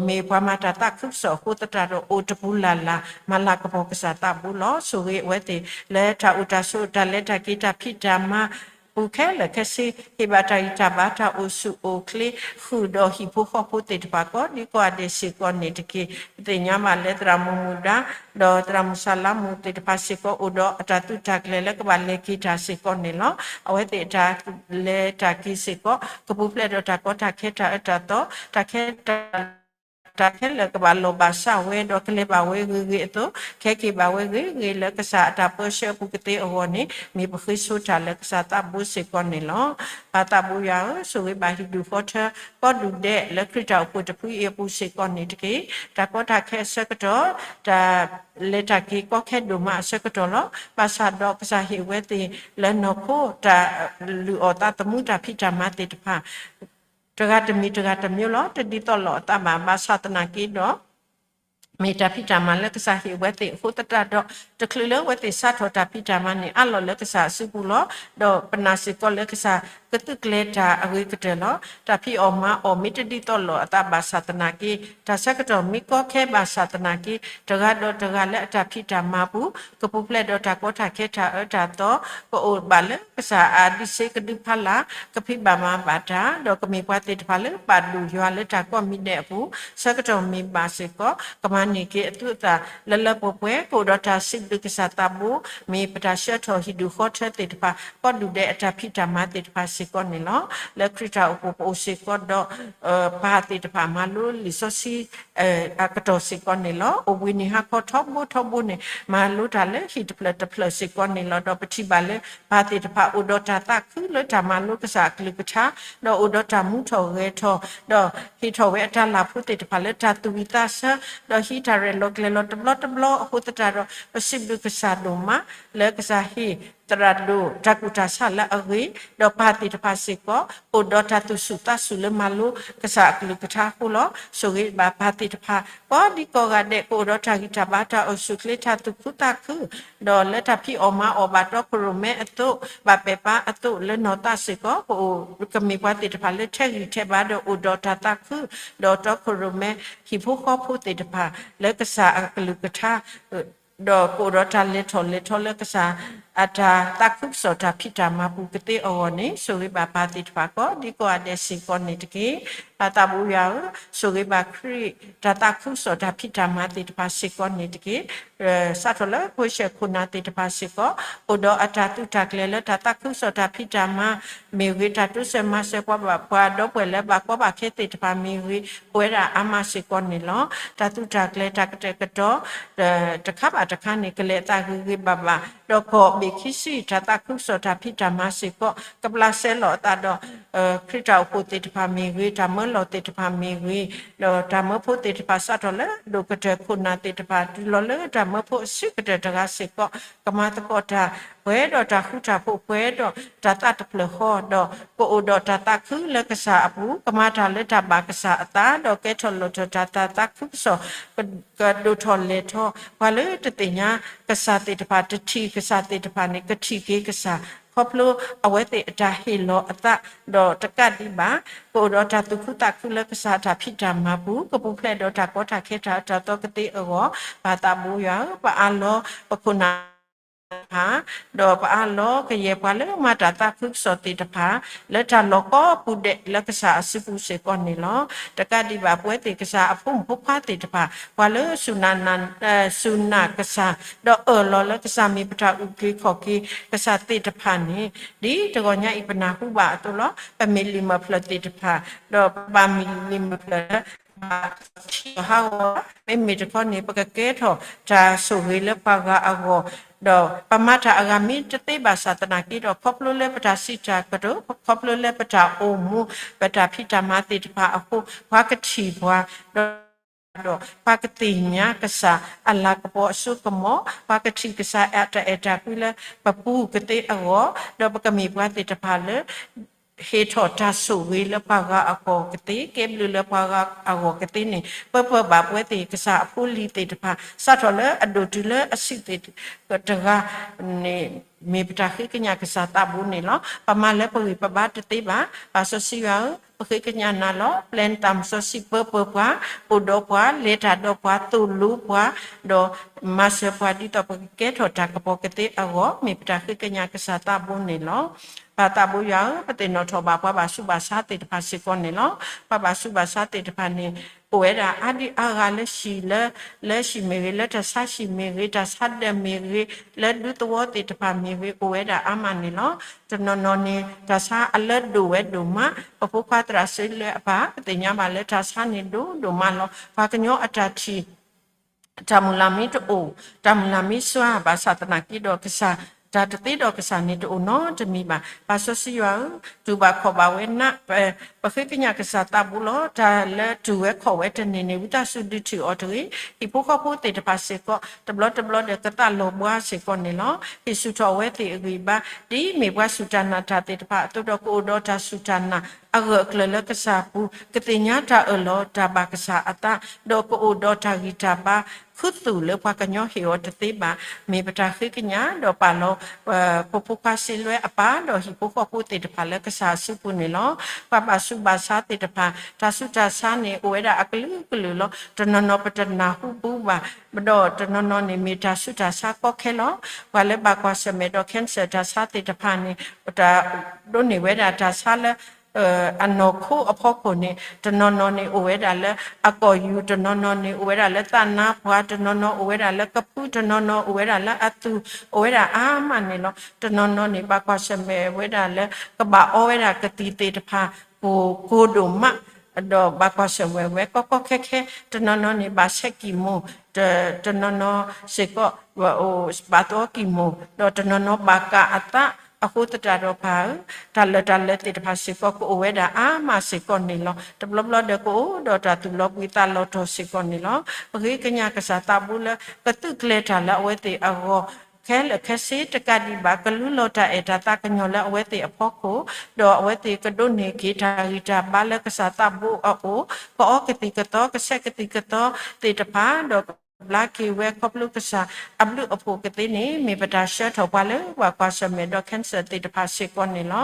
မ့ၢ်ပှၤမၤတၢ်သးခုကစီၣ်အဃိသတးဒီး အိၣ်တပူၤလၢ်လၢ် မၤလၤကပီၤကစၢ်သးဘိလီၤ. ဆိၣ်ဂ့ၤအဝဲသ့ၣ်လၢတၢ်အိၣ်တၢ်ဆိး တၢ်လဲၤတၢ်က့ၤ တၢ်ဖံးတၢ်မၤပူၤခဲလၢာ်ခဲဆ့ ဟ့ၣ်ဘၣ်တၢ်ဂံၢ်တၢ်ဘါ တၢ်အိၣ်ဆူၣ်အိၣ်ချ့ ဃုာ်ဒီးဟံၣ်ဖိဃီဖိသ့ၣ်တဖၣ် ကိးဒံကိးဂၤဒဲးစ့ၢ်ကီးန့ၣ်တက့ၢ်. ပသ့ၣ်ညါဘၣ်လၢသရၣ်မုၣ်မုၢ်ဒါ ဒီးသရၣ်မုၣ်စၤလါမုၣ်သ့ၣ်တဖၣ်စ့ၢ်ကီး အိၣ်ဒီးအတၢ်သုးတၢ်ကျဲၤလၢကဘၣ်လဲၤက့ၤတၢ်စ့ၢ်ကီးန့ၣ်လီၤ. အဝဲသ့ၣ်အတၢ်လဲၤတၢ်က့ၤစ့ၢ်ကီး ကပူၤဖျဲးဒီးတၢ်ကီတၢ်ခဲ တၢ်အၢတၢ်သီ တၢ်ခဲ တၢ်ခဲလၢာ်ကဘၣ်လီၤဘၣ်စးဝဲ ဒီးကလဲၤဘၣ်ဝဲဂ့ၤဂ့ၤအသိး ကဟဲက့ၤဘၣ်ဝဲဂ့ၤဂ့ၤလၢကစၢ်အတၢ်ပၢဆှၢအပူၤကသ့အဂီၢ်န့ၣ် မ့ၢ်ပဃ့ဆိတၢ်လၢကစၢ်သးဘိစ့ၢ်ကီးန့ၣ်လီၤ. ပၢ်သးဘိယွၤဧၢ, ဆိၣ်ဂ့ၤဘၣ်ဟံၣ်ဒူၣ်ဃီထၢ ကိးဒူၣ်ဒဲးလၢခရံာ်တၢ်အိၣ်ဖှိၣ်တဖုအံၤအပူၤစ့ၢ်ကီးန့ၣ်တက့ၢ်. တၢ်ကီတၢ်ခဲအဆၢကတီၢ် တၢ်လဲၤတၢ်က့ၤကီခဲဒိၣ်မးအဆၢကတီၢ်လီၤ. ဘၣ်ဆၣ်ဒီးကစၢ်ဟ့ၣ်ဝဲသ့ၣ်လၢနီၢ်ခိ တၢ်လုၢ်အီၣ်သးသမူ တၢ်ဖံးတၢ်မၤသ့ၣ်တဖၣ် တဂၤတမံၤတဂၤတမံၤလီၤ. တဒ်သိးလိာ်အသးဘၣ်. ဘၣ်ဆၣ်သနာ်က့ဒီး မ့ၢ်တၢ်ဖံးတၢ်မၤလၢကစၢ်ဟ့ၣ်ဝဲသ့ၣ်အဃိသတးဒီး တချုးလၢအဝဲသ့ၣ်စးထီၣ်တၢ်ဖံးတၢ်မၤန့ၣ် အးလီၤလၢကစၢ်အစုပူၤလီၤ. ဒီးပနာ်စ့ၢ်ကီးလၢကစၢ်ကသုးကျဲၤတၢ်အဂ့ၤကတၢၢ်လီၤ. တၢ်ဖံးအီၣ်မၤအီၣ်မ့ၢ်တဒ်သိးလိာ်အသးဘၣ်ဆၣ်သနာ်က့, တၢ်ဆၢကတီၢ်မ့ၢ်ကီခဲဘၣ်ဆၣ်သနာ်က့, တဂၤဒီးတဂၤလၢအတၢ်ဖံးတၢ်မၤပူၤ ကပူၤဖျဲးဒီးတၢ်ကီတၢ်ခဲ တၢ်အၢတၢ်သီ ကအိၣ်ဘၣ်လၢကစၢ်အဒုးစ့ကဒုးဖးလၢ် ကဖံးဘၣ်မၤဘၣ်တၢ် ဒီးကမ့ၢ်ပှၤသ့ၣ်တဖၣ်လၢဘၣ်ဒိၣ်ယွၤလၢတၢ်ကိးမံၤဒဲးအပူၤ, ဆၢကတီၢ်မ့ၢ်ဘၣ်စ့ၢ်ကီး ကမၤန့ၢ်က့ၤအသူအသၣ်လၢလၢပှဲၤပှဲၤ, ကအိၣ်ဒီးတၢ်စံးဘျုးကစၢ်သးဘိ, မ့ၢ်ပတၢ်ဆှၢထီၣ်ဟံၣ်ဒူၣ်ဃီထၢသ့ၣ်တဖၣ် ကိးဒူၣ်ဒဲးအတၢ်ဖံးတၢ်မၤသ့ၣ်တဖၣ်စ့ၢ်ကီးန့ၣ်လီၤ. လၢခရံာ်တၢ်အိၣ်ဖှိၣ်ပအိၣ်စ့ၢ်ကီးဒီး ပၢ်သ့ၣ်တဖၣ်မၤလိလံာ်စီဆှံ အကတီၢ်စ့ၢ်ကီးန့ၣ်လီၤ. အိၣ်ဘှံးနံၤဟါခီထီဘိထီဘိန့ၣ် မၤလိတၢ်လၢဟံၣ်တဖျၢၣ်တဖျၢၣ်စ့ၢ်ကီးန့ၣ်လီၤ. ဒီးပထံၣ်ဘၣ်လၢ ပၢ်သ့ၣ်တဖၣ်အိၣ်ဒီးတၢ်သးခုလၢတၢ်မၤလိကစၢ်အကလုၢ်ကထါ, ဒီးအိၣ်ဒီးတၢ်မူထီၣ်ဂဲၤထီၣ်, ဒီးဟ့ၣ်ထီၣ်ဝဲအတၢ်လၢ်ဖိသ့ၣ်တဖၣ်လၢတၢ်သူၣ်ဝံၣ်သးဆၢ, ဒီးဟံးတၢ်ရဲၣ်လီၤကျဲၤလီၤတဘျီတဘျီအဃိသတးဒီး ပစံးဘျုးကစၢ်ဒိၣ်မး လၢကစၢ်ဟ့ၣ်သရၣ်ဒိၣ်တၢ်ကူၣ်တၢ်ဆးလၢအဂ့ၤ, ဒီးပၢ်သ့ၣ်တဖၣ်စ့ၢ်ကီး အိၣ်ဒီးတၢ်သူၣ်ဆူၣ်သးဆူၣ်လၢမၤလိကစၢ်အကလုၢ်ကထါအဃိလီၤ. ဆိၣ်ဂ့ၤဘၣ်ပၢ်သ့ၣ်တဖၣ် ကိးဒံကိးဂၤဒဲး ကအိၣ်ဒီးတၢ်ဂံၢ်တၢ်ဘါ တၢ်အိၣ်ဆူၣ်ချ့ တၢ်သူၣ်ခုသးခု ဒီးလၢတၢ်ဖံးအီၣ်မၤအီၣ်ဘၣ်တီခိၣ်ရိၣ်မဲအသိး ဘၣ်ပဲာ်ပါအသိးလၢနီၢ်သးစ့ၢ်ကီး ပအိၣ်ကမ့ၢ်ပှၤသ့ၣ်တဖၣ်လၢထဲးဂံၢ်ထဲးဘါဒီးအိၣ်ဒီးတၢ်သးခု ဒီးတီခိၣ်ရိၣ်မဲ ဟံၣ်ဖိဃီဖိသ့ၣ်တဖၣ် လၢကစၢ်အကလုၢ်ကထါ ဒီးကအိၣ်ဒီးတၢ်လဲၤထီၣ်လဲၤထီလၢကစၢ် အတၢ်သးခုကစီၣ်တၢ်ဖံးတၢ်မၤပူၤကသ့အဂီၢ်န့ၣ် ဆိၣ်ဂ့ၤဘၣ်ပၢ်သ့ၣ်တဖၣ်ကိးဒံကိးဂၤဒဲးစ့ၢ်ကီးန့ၣ်တက့ၢ်. ပၢ်သးဘိယွၤဧၢ, ဆိၣ်ဂ့ၤဘၣ်ခရံာ် တၢ်သးခုကစီၣ်တၢ်ဖံးတၢ်မၤသ့ၣ်တဖၣ်စ့ၢ်ကီးန့ၣ်တက့ၢ်. စးထီၣ်လၢဖိဆဲးခိၣ်နၢ်သ့ၣ်တဖၣ်စ့ၢ်ကီး အိၣ်ဒီးအတၢ်သုးတၢ်ကျဲၤလၢတၢ်သးခုကစီၣ်တၢ်ဖံးတၢ်မၤမ့ၢ်ဂ့ၤ, တၢ်တိစၢၤမၤစၢၤပှၤဘၣ်ပှၤဒီပုၢ်ဝဲၢ်လၢဘၣ်ကီဘၣ်ခဲသ့ၣ်တဖၣ်မ့ၢ်ဂ့ၤ, အိၣ်ဝဲဒၣ်အါမးစ့ၢ်ကီးန့ၣ်လီၤ. တၢ်သုးတၢ်ကျဲၤတၢ်ကတဲာ်ကတီၤ တခါဘၣ်တခါန့ၣ် ကလဲၤအသးဂ့ၤဂ့ၤဘၣ်ဘၣ်, ဒီးကီၢ်ဘ့ၣ်ခံဆံ တၢ်သးခုကစီၣ်တၢ်ဖံးတၢ်မၤစ့ၢ်ကီး ကဘျးစဲလီၤအသးဒီး ခရံာ်တၢ်အိၣ်ဖှိၣ်သ့ၣ်တဖၣ်မ့ၢ်ဂ့ၤ, တၢ်မၢလီၤသ့ၣ်တဖၣ်မ့ၢ်ဂ့ၤ, ဒီးတၢ်မၢဖိသ့ၣ်တဖၣ်စးထီၣ်လၢဒိၣ်ကတၢၢ်ခိၣ်နၢ်သ့ၣ်တဖၣ် တုၤလီၤလၢတၢ်မၢဖိအစုကတၢၢ်တဂၤစ့ၢ်ကီး ကမၤသကိးတၢ် ပှဲၤဒီးတၢ်ဃူတၢ်ဖိး ပှဲၤဒီးတၢ်သးတဖျၢၣ်ဃီ ဒီးကအိၣ်ဒီးတၢ်သးခုလၢကစၢ်အပူၤ, ကမၤတၢ်လၢတၢ်ဘၣ်ကစၢ်အသး ဒီးကဲထီၣ်လိၣ်ထီၣ်တၢ်သးခုကစီၣ် ကဒိၣ်ထီၣ်လဲၢ်ထီၣ်, ပှၤလၢတသ့ၣ်ညါကစၢ်သ့ၣ်တဖၣ် တထံၣ်ကစၢ်သ့ၣ်တဖၣ်န့ၣ် ကထံၣ်က့ၤကစၢ် ခီဖျိအဝဲသ့ၣ်အတၢ်ဟ့ၣ်လီၤအသး ဒီးတကးဒံးဘၣ် ကအိၣ်ဒီးတၢ်သူၣ်ခုသးခုလၢကစၢ်အတၢ်ဖံးတၢ်မၤပူၤ, ကပူၤဖျဲးဒီးတၢ်ကီတၢ်ခဲတၢ်အတၢ်သီကသ့အဂီၢ်, ပၢ်သးဘိယွၤဧၢ, ပအၢၣ်လီၤပခိၣ်နၢ် တဖၣ်, ဒီးပအၢၣ်လီၤကယဲၢ်ပှၤလၢမၤတၢ်သးခုကစီၣ်သ့ၣ်တဖၣ် လၢတၢ်လီၢ်ကိးပူၤဒဲးလၢကစၢ်အစုပူၤစ့ၢ်ကီးန့ၣ်လီၤ. တကးဒံးဘၣ်ပဝဲသ့ၣ်ကစၢ်အဖိမုၣ်ဖိခွါသ့ၣ်တဖၣ် ပှၤလၢ စူၢ်နာ်ကစၢ် ဒီးအၢၣ်လီၤလၢကစၢ်မ့ၢ်ပတၢ်အုၣ်က့ၤခီၣ်က့ၤကစၢ်သ့ၣ်တဖၣ်န့ၣ် ဒ်တဂီၤညါအံၤပနၢ်ဟူဘၣ်အသိးလီၤ. ပမ့ၢ်လံာ်မၤဖျၢၣ်သ့ၣ်တဖၣ် ဒီးပဘၣ်မ့ၢ်လံာ်မၤဖျၢၣ်လၢ ဘၣ်ထံၣ်အီၤဟးဂီၤ, မ့မ့ၢ်တခီန့ၣ် ပကကဲထီၣ်တၢ်ဆိၣ်ဂ့ၤလၢပှၤဂၤအဂီၢ်, ဒီးပမၤတၢ်အဂၤမ့ၢ်တသ့ဘၣ်ဆၣ်သနာ်က့ဒီး ခီဖျိလၢပတၢ်စံးတၢ်ကတိၤ, ခီဖျိလၢပတၢ်အိၣ်မူ, ပတၢ်ဖံးတၢ်မၤသ့ၣ်တဖၣ်အဃိ ပှၤကထံၣ်ပှၤ, ဒီး ဒီးပှၤကသ့ၣ်ညါကစၢ်အလၤကပီၤအစိကမီၤ, ပှၤကထံၣ်ကစၢ်အတၢ်အဲၣ်တၢ်ကွံလၢပပူၤကသ့အဂီၢ်, ဒီးပကမ့ၢ်ပှၤသ့ၣ်တဖၣ်လၢ ဟ့ၣ်ထီၣ်တၢ်ဆိၣ်ဂ့ၤလၢပှၤဂၤအဂီၢ်ကသ့, ကဲဘျုးလၢပှၤဂၤအဂီၢ်ကသ့န့ၣ် ပၢၢ်ပၢၢ်ဘၣ်ပဝဲသ့ၣ်ကစၢ်အဖိလံၤသ့ၣ်တဖၣ် စးထီၣ်လၢအဒိၣ်တုၤလၢအဆံးသ့ၣ်တဂၤန့ၣ် မ့ၢ်ပတၢ်ဃ့ကညးကစၢ်သးဘိန့ၣ်လီၤ. ပမၤလၢပဂံၢ်ပဘါတသ့ဘၣ်. ပၢ်စီဆှံယွၤဧၢ, ပဃ့ကညးနၤလီၤ. ပျဲနသးစီဆှံပၢပၢပှၤ, အိၣ်ဒီးပှၤ, လဲၤတၢ်ဒီးပှၤ, သိၣ်လိပှၤ, ဒီးမၤစၢၤပှၤဒ်သိးပကကဲထီၣ်တၢ်ကပီၤကသ့အဂီၢ် မ့ၢ်ပတၢ်ဃ့ကညးကစၢ်သးဘိန့ၣ်လီၤ. ပၢ်သးဘိယွၤဧၢ, ပသ့ၣ်နီၣ်ထီၣ်ဘၣ်ပှၤဘၣ်ဆူးဘၣ်ဆါသ့ၣ်တဖၣ်စ့ၢ်ကီးန့ၣ်လီၤ. ပှၤဘၣ်ဆူးဘၣ်ဆါသ့ၣ်တဖၣ်န့ၣ် အိၣ်ဝဲဒၣ်အါဒံအါဂၤလၢဟံၣ်လၢ လၢဟံၣ်မ့ၢ်ဂ့ၤ, လၢတၢ်ဆါဟံၣ်မ့ၢ်ဂ့ၤ, တၢ်ဆါဒၢးမ့ၢ်ဂ့ၤ, လၢဒူသဝီသ့ၣ်တဖၣ်မ့ၢ်ဂ့ၤ, အိၣ်ဝဲဒၣ်အါမးန့ၣ်လီၤ. တနီၤနီၤန့ၣ် တၢ်ဆါအလၢဒိၣ်ဝဲဒိၣ်မး, ပဖိခွါသရၣ်စ့လၢအပၢ် ပသ့ၣ်ညါဘၣ်လၢတၢ်ဆါန့ၣ်ဒိၣ်ဒိၣ်မးလီၤ. ပှၤကညီအတၢ်ထံၣ် တၢ်မုၢ်လၢ်မ့ၢ်တအိၣ်, တၢ်မုၢ်လၢ်မ့ၢ်စှၤဘၣ်ဆၣ်သနာ်က့ဒီး ကစၢ် တၢ်တသ့ဒီးကစၢ်န့ၣ်တအိၣ်နီတမံၤဘၣ်. ပၢ်စီဆှံယွၤဧၢ, တူၢ်ဘၣ်ခီၣ်ဘၣ်ဝဲနၤ, ပဃ့ကညးကစၢ်သးဘိလီၤ. တၢ်လၢတူၢ်ဝဲခီၣ်ဝဲတန့ၢ်န့ၣ် ဝံသးစူၤဒုးထံၣ်အီၤတဂ့ၤ. ဟံၣ်ဖိဃီဖိသ့ၣ်တဖၣ်စ့ၢ်ကီး တဘျီတဘျီဒီးကသးလီၤဘှါစ့ၢ်ကီးန့ၣ်လီၤ. ဟ့ၣ်ဆူၣ်ထီၣ်အဝဲသ့ၣ်အဂံၢ်အဘါ ဒ်မ့ၢ်ပှၤစူၢ်တၢ်နာ်တၢ်သ့ၣ်တဖၣ်အသိးဒီး ကအိၣ်ဒီးတၢ်စူၢ်တၢ်နာ်အဂၢၢ်အကျၢၤလၢကစၢ်အပူၤ, ကသ့ၣ်ညါတၢ်အၢၣ်လီၤတၢ်ဘၣ်ကစၢ်အသး, ဒီးကအိၣ်ဒီးတၢ်ဂံၢ်တၢ်ဘါ ခူသူၣ်လၢပှၤကညီဟ့ၣ်အီၤတသ့ဘၣ်. မ့ၢ်ပတၢ်ဃ့ကညးဒီးပာ်လီၤ ပဖိခွါစ့လွဲအပၢ် ဒီးဟံၣ်ဖိဃီဖိသ့ၣ်တဖၣ်လၢကစၢ်အစုပူၤန့ၣ်လီၤ. ပှၤဘၣ်ဆူးဘၣ်ဆါသ့ၣ်တဖၣ် တၢ်ဆူးတၢ်ဆါန့ၣ် အိၣ်ဝဲဒၣ်အကလုာ်ကလုာ်လီၤ. တနီၤနီၤပတနၢ်ဟူဘူးဘၣ်, ဒီးတနီၤနီၤန့ၣ်မ့ၢ်တၢ်ဆူးတၢ်ဆါကီခဲလီၤ. ပှၤလၢဘၣ်ကွၢ်ဆၢၣ်မဲာ်ဒီး cancer တၢ်ဆါသ့ၣ်တဖၣ်န့ၣ် တၢ်ဒိးန့ၢ်ဝဲဒၣ်တၢ်ဆါလၢ အနီၢ်ခိအဖီခိၣ်န့ၣ် တနီၤနီၤန့ၣ်အိၣ်ဝဲဒၣ်လၢအကီၢ်ယူၢ်, တနီၤနီၤန့ၣ်အိၣ်ဝဲဒၣ်လၢသးနါပှၢ်, တနီၤနီၤအိၣ်ဝဲဒၣ်လၢကဖု, တနီၤနီၤအိၣ်ဝဲဒၣ်လၢအသူၣ်, အိၣ်ဝဲဒၣ်အါမးန့ၣ်လီၤ. တနီၤနီၤန့ၣ် ဘၣ်ကွၢ်ဆၢၣ်မဲာ်ဝဲဒၣ်လၢ ကဘၣ်အီဝဲဒၣ်ကသံၣ်သ့ၣ်တဖၣ် ကိၢ်ကိၢ်ဒိၣ်မး, ဒီးဘၣ်ကွၢ်ဆၢၣ်မဲာ်ဝဲကီကီခဲခဲ, တနီၤနီၤန့ၣ် ဘၣ်ဆဲးကံၢ်မိၣ်, တနီၤနီၤစ့ၢ်ကီး ဘၣ်သီကံၢ်မိၣ်, ဒီးတနီၤနီၤဘၣ်ကးအသး, အဃိသတးဒီးပၢ်ဧၢ, တၢ်လၢတၢ်လၢသ့ၣ်တဖၣ်စ့ၢ်ကီးကအိၣ်ဝဲဒၣ်အါမးစ့ၢ်ကီးန့ၣ်လီၤ. တဘျီဘျီဒီးကအိၣ်ဒီးတၢ်သူၣ်လီၤဘှံးသးလီၤတီၤစ့ၢ်ကီးန့ၣ်လီၤ. ပဃ့ကညးကစၢ်သးဘိလၢ ကသုးကျဲၤတၢ်လၢအဝဲသ့ၣ်အဂီၢ် ခဲလၢာ်ခဲဆ့ တကးဒံးဘၣ် ကလူလီၤတၢ်အဲၣ်တၢ်သးကညီၤလၢအဝဲသ့ၣ်အဖီခိၣ်, ဒီးအဝဲသ့ၣ်ကဒိးန့ၢ်က့ၤတၢ်ဂံၢ်တၢ်ဘါလၢကစၢ်သးဘိအအိၣ်, ကအီကသံၣ်ကသီ ကဆဲးကသံၣ်ကသီသ့ၣ်တဖၣ်, ဒီး ကဘျါက့ၤဝဲခီဖျိကစၢ်အဘျုးအဖှိၣ်ကသ့န့ၣ် မ့ၢ်ပတၢ်ဆှၢထီၣ်ပှၤလၢဘၣ်ကွၢ်ဆၢၣ်မဲာ်ဒီး cancer သ့ၣ်တဖၣ်စ့ၢ်ကီးန့ၣ်လီၤ.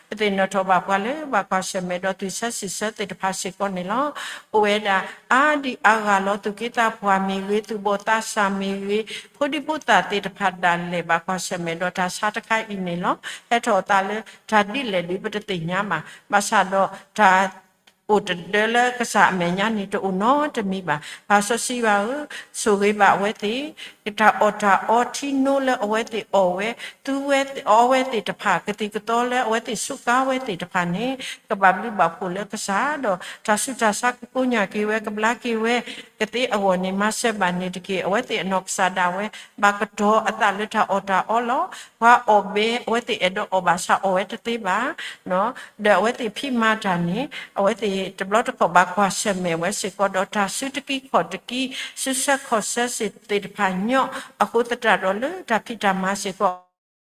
ပသ့ၣ်နီၣ်ထီၣ်ဘၣ်ပှၤလၢဘၣ်ကွၢ်ဆၢၣ်မဲာ်ဒီး သွံၣ်ဆၢစံၣ်ဆၢသ့ၣ်တဖၣ်စ့ၢ်ကီးန့ၣ်လီၤ. အိၣ်ဝဲဒၣ်အါဒံအါဂၤလီၤ. သူၣ်က့သးပှၢ်မ့ၢ်ဂ့ၤ, သူၣ်ဘီၣ်သးစၢ်မ့ၢ်ဂ့ၤ, ဖိဒံဖိသၣ်သ့ၣ်တဖၣ်ဒၣ်လဲာ် ဘၣ်ကွၢ်ဆၢၣ်မဲာ်ဒီးတၢ်ဆါတခါအံၤန့ၣ်လီၤ. ဟဲထီၣ်အသးလၢတၢ်ဒ်လဲၣ်ဒုး ပတသ့ၣ်ညါဘၣ်. ဘၣ်ဆၣ်ဒီးတၢ် အိၣ်တဒၢလၢကစၢ်အမဲာ်ညါန့ၣ် တအိၣ်နီတမံၤဘၣ်. ပၢ်စီဆှံယွၤဧၢ, ဆိၣ်ဂ့ၤဘၣ်အဝဲသ့ၣ်, တၢ်အီၣ်တၢ်အီထံနိလၢအဝဲသ့ၣ်အီၣ်ဝဲ, သူဝဲအီဝဲသ့ၣ်တဖၣ်, ကသံၣ်ကသီလၢအဝဲသ့ၣ်စူးကါဝဲသ့ၣ်တဖၣ်န့ၣ် ကဘၣ်ဘျုးဘၣ်ဖှိၣ်လၢကစၢ်ဒီး တၢ်ဆူးတၢ်ဆါကကိညၢ်က့ၤဝဲ ကဘျါက့ၤဝဲ ကသ့အဂီၢ်န့ၣ် မၤစၢၤဘၣ်န့ၣ်တက့ၢ်. အဝဲသ့ၣ်အနီၢ်ကစၢ်ဒၣ်ဝဲ ဘၣ်ကတီၤအသးလၢတၢ်အီၣ်တၢ်အီလီၤ. ပှၤအီၣ်ဘဲ အဝဲသ့ၣ်အဲၣ်ဒိးအီၣ်ဘၣ်ဆၣ်အီၣ်ဝဲတသ့ဘၣ် ဒီးအဝဲသ့ၣ်ဖံးမၤတၢ်န့ၣ် အဝဲသ့ၣ်တဘျီတခီၣ်ဘၣ်ကွၢ်ဆၢၣ်မဲာ်ဝဲစ့ၢ်ကီးဒီး တၢ်စုတကံခီၣ်တကံ စုဆၢခီၣ်ဆၢစ့ၢ်သ့ၣ်တဖၣ်ညီ အဃိသတးဒီးလၢတၢ်ဖံးတၢ်မၤစ့ၢ်ကီး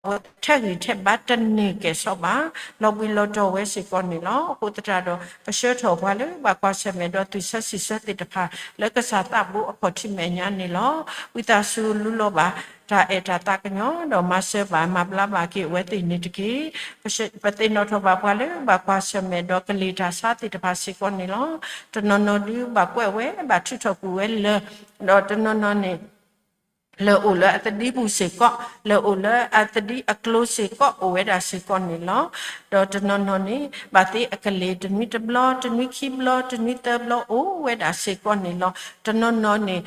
အဝဲထဲးဂံၢ်ထဲးဘါတန့ၢ်ကဲၣ်ဆိးဘၣ်, လီၤဘှံးလီၤတီၤဝဲစ့ၢ်ကီးန့ၣ်လီၤ. အဃိသတးဒီး ပဆှၢထီၣ်ပှၤလၢဘၣ်ကွၢ်ဆၢၣ်မဲာ်ဒီး သွံၣ်ဆၢစံၣ်ဆၢသ့ၣ်တဖၣ် လၢကစၢ်သးဘိအခီၣ်ထံးမဲာ်ညါန့ၣ်လီၤ. ဝံသးစူၤလူလီၤဘၣ် တၢ်အဲၣ်တၢ်သးကညီၤ ဒီးမၤစၢၤဘၣ် မၤဘျါဘၣ်က့ၤအဝဲသ့ၣ်န့ၣ်တက့ၢ်. ပသ့ၣ်နီၣ်ထီၣ်ဘၣ်ပှၤလၢဘၣ်ကွၢ်ဆၢၣ်မဲာ်ဒီး ကလံၤတၢ်ဆါသ့ၣ်တဖၣ်စ့ၢ်ကီးန့ၣ်လီၤ. တနီၤနီၤဒုးဘၣ်ကွဲးဝဲ ဘၣ်ထုးထီၣ်ကွံာ်ဝဲလၢာ်, ဒီးတနီၤနီၤန့ၣ် လၢာ်အိၣ်လၢအသဒံပူၤစ့ၢ်ကီး, လၢာ်အိၣ်လၢအသဒံအကျိၤစ့ၢ်ကီး အိၣ်ဝဲဒၣ်စ့ၢ်ကီးန့ၣ်လီၤ. ဒီးတနီၤနီၤန့ၣ် ဘၣ်သ့အကလံၤတနွံတဘျီ, တနွံခံဘျီ, တနွံသၢဘျီ အိၣ်ဝဲဒၣ်စ့ၢ်ကီးန့ၣ်လီၤ. တနီၤနီၤန့ၣ်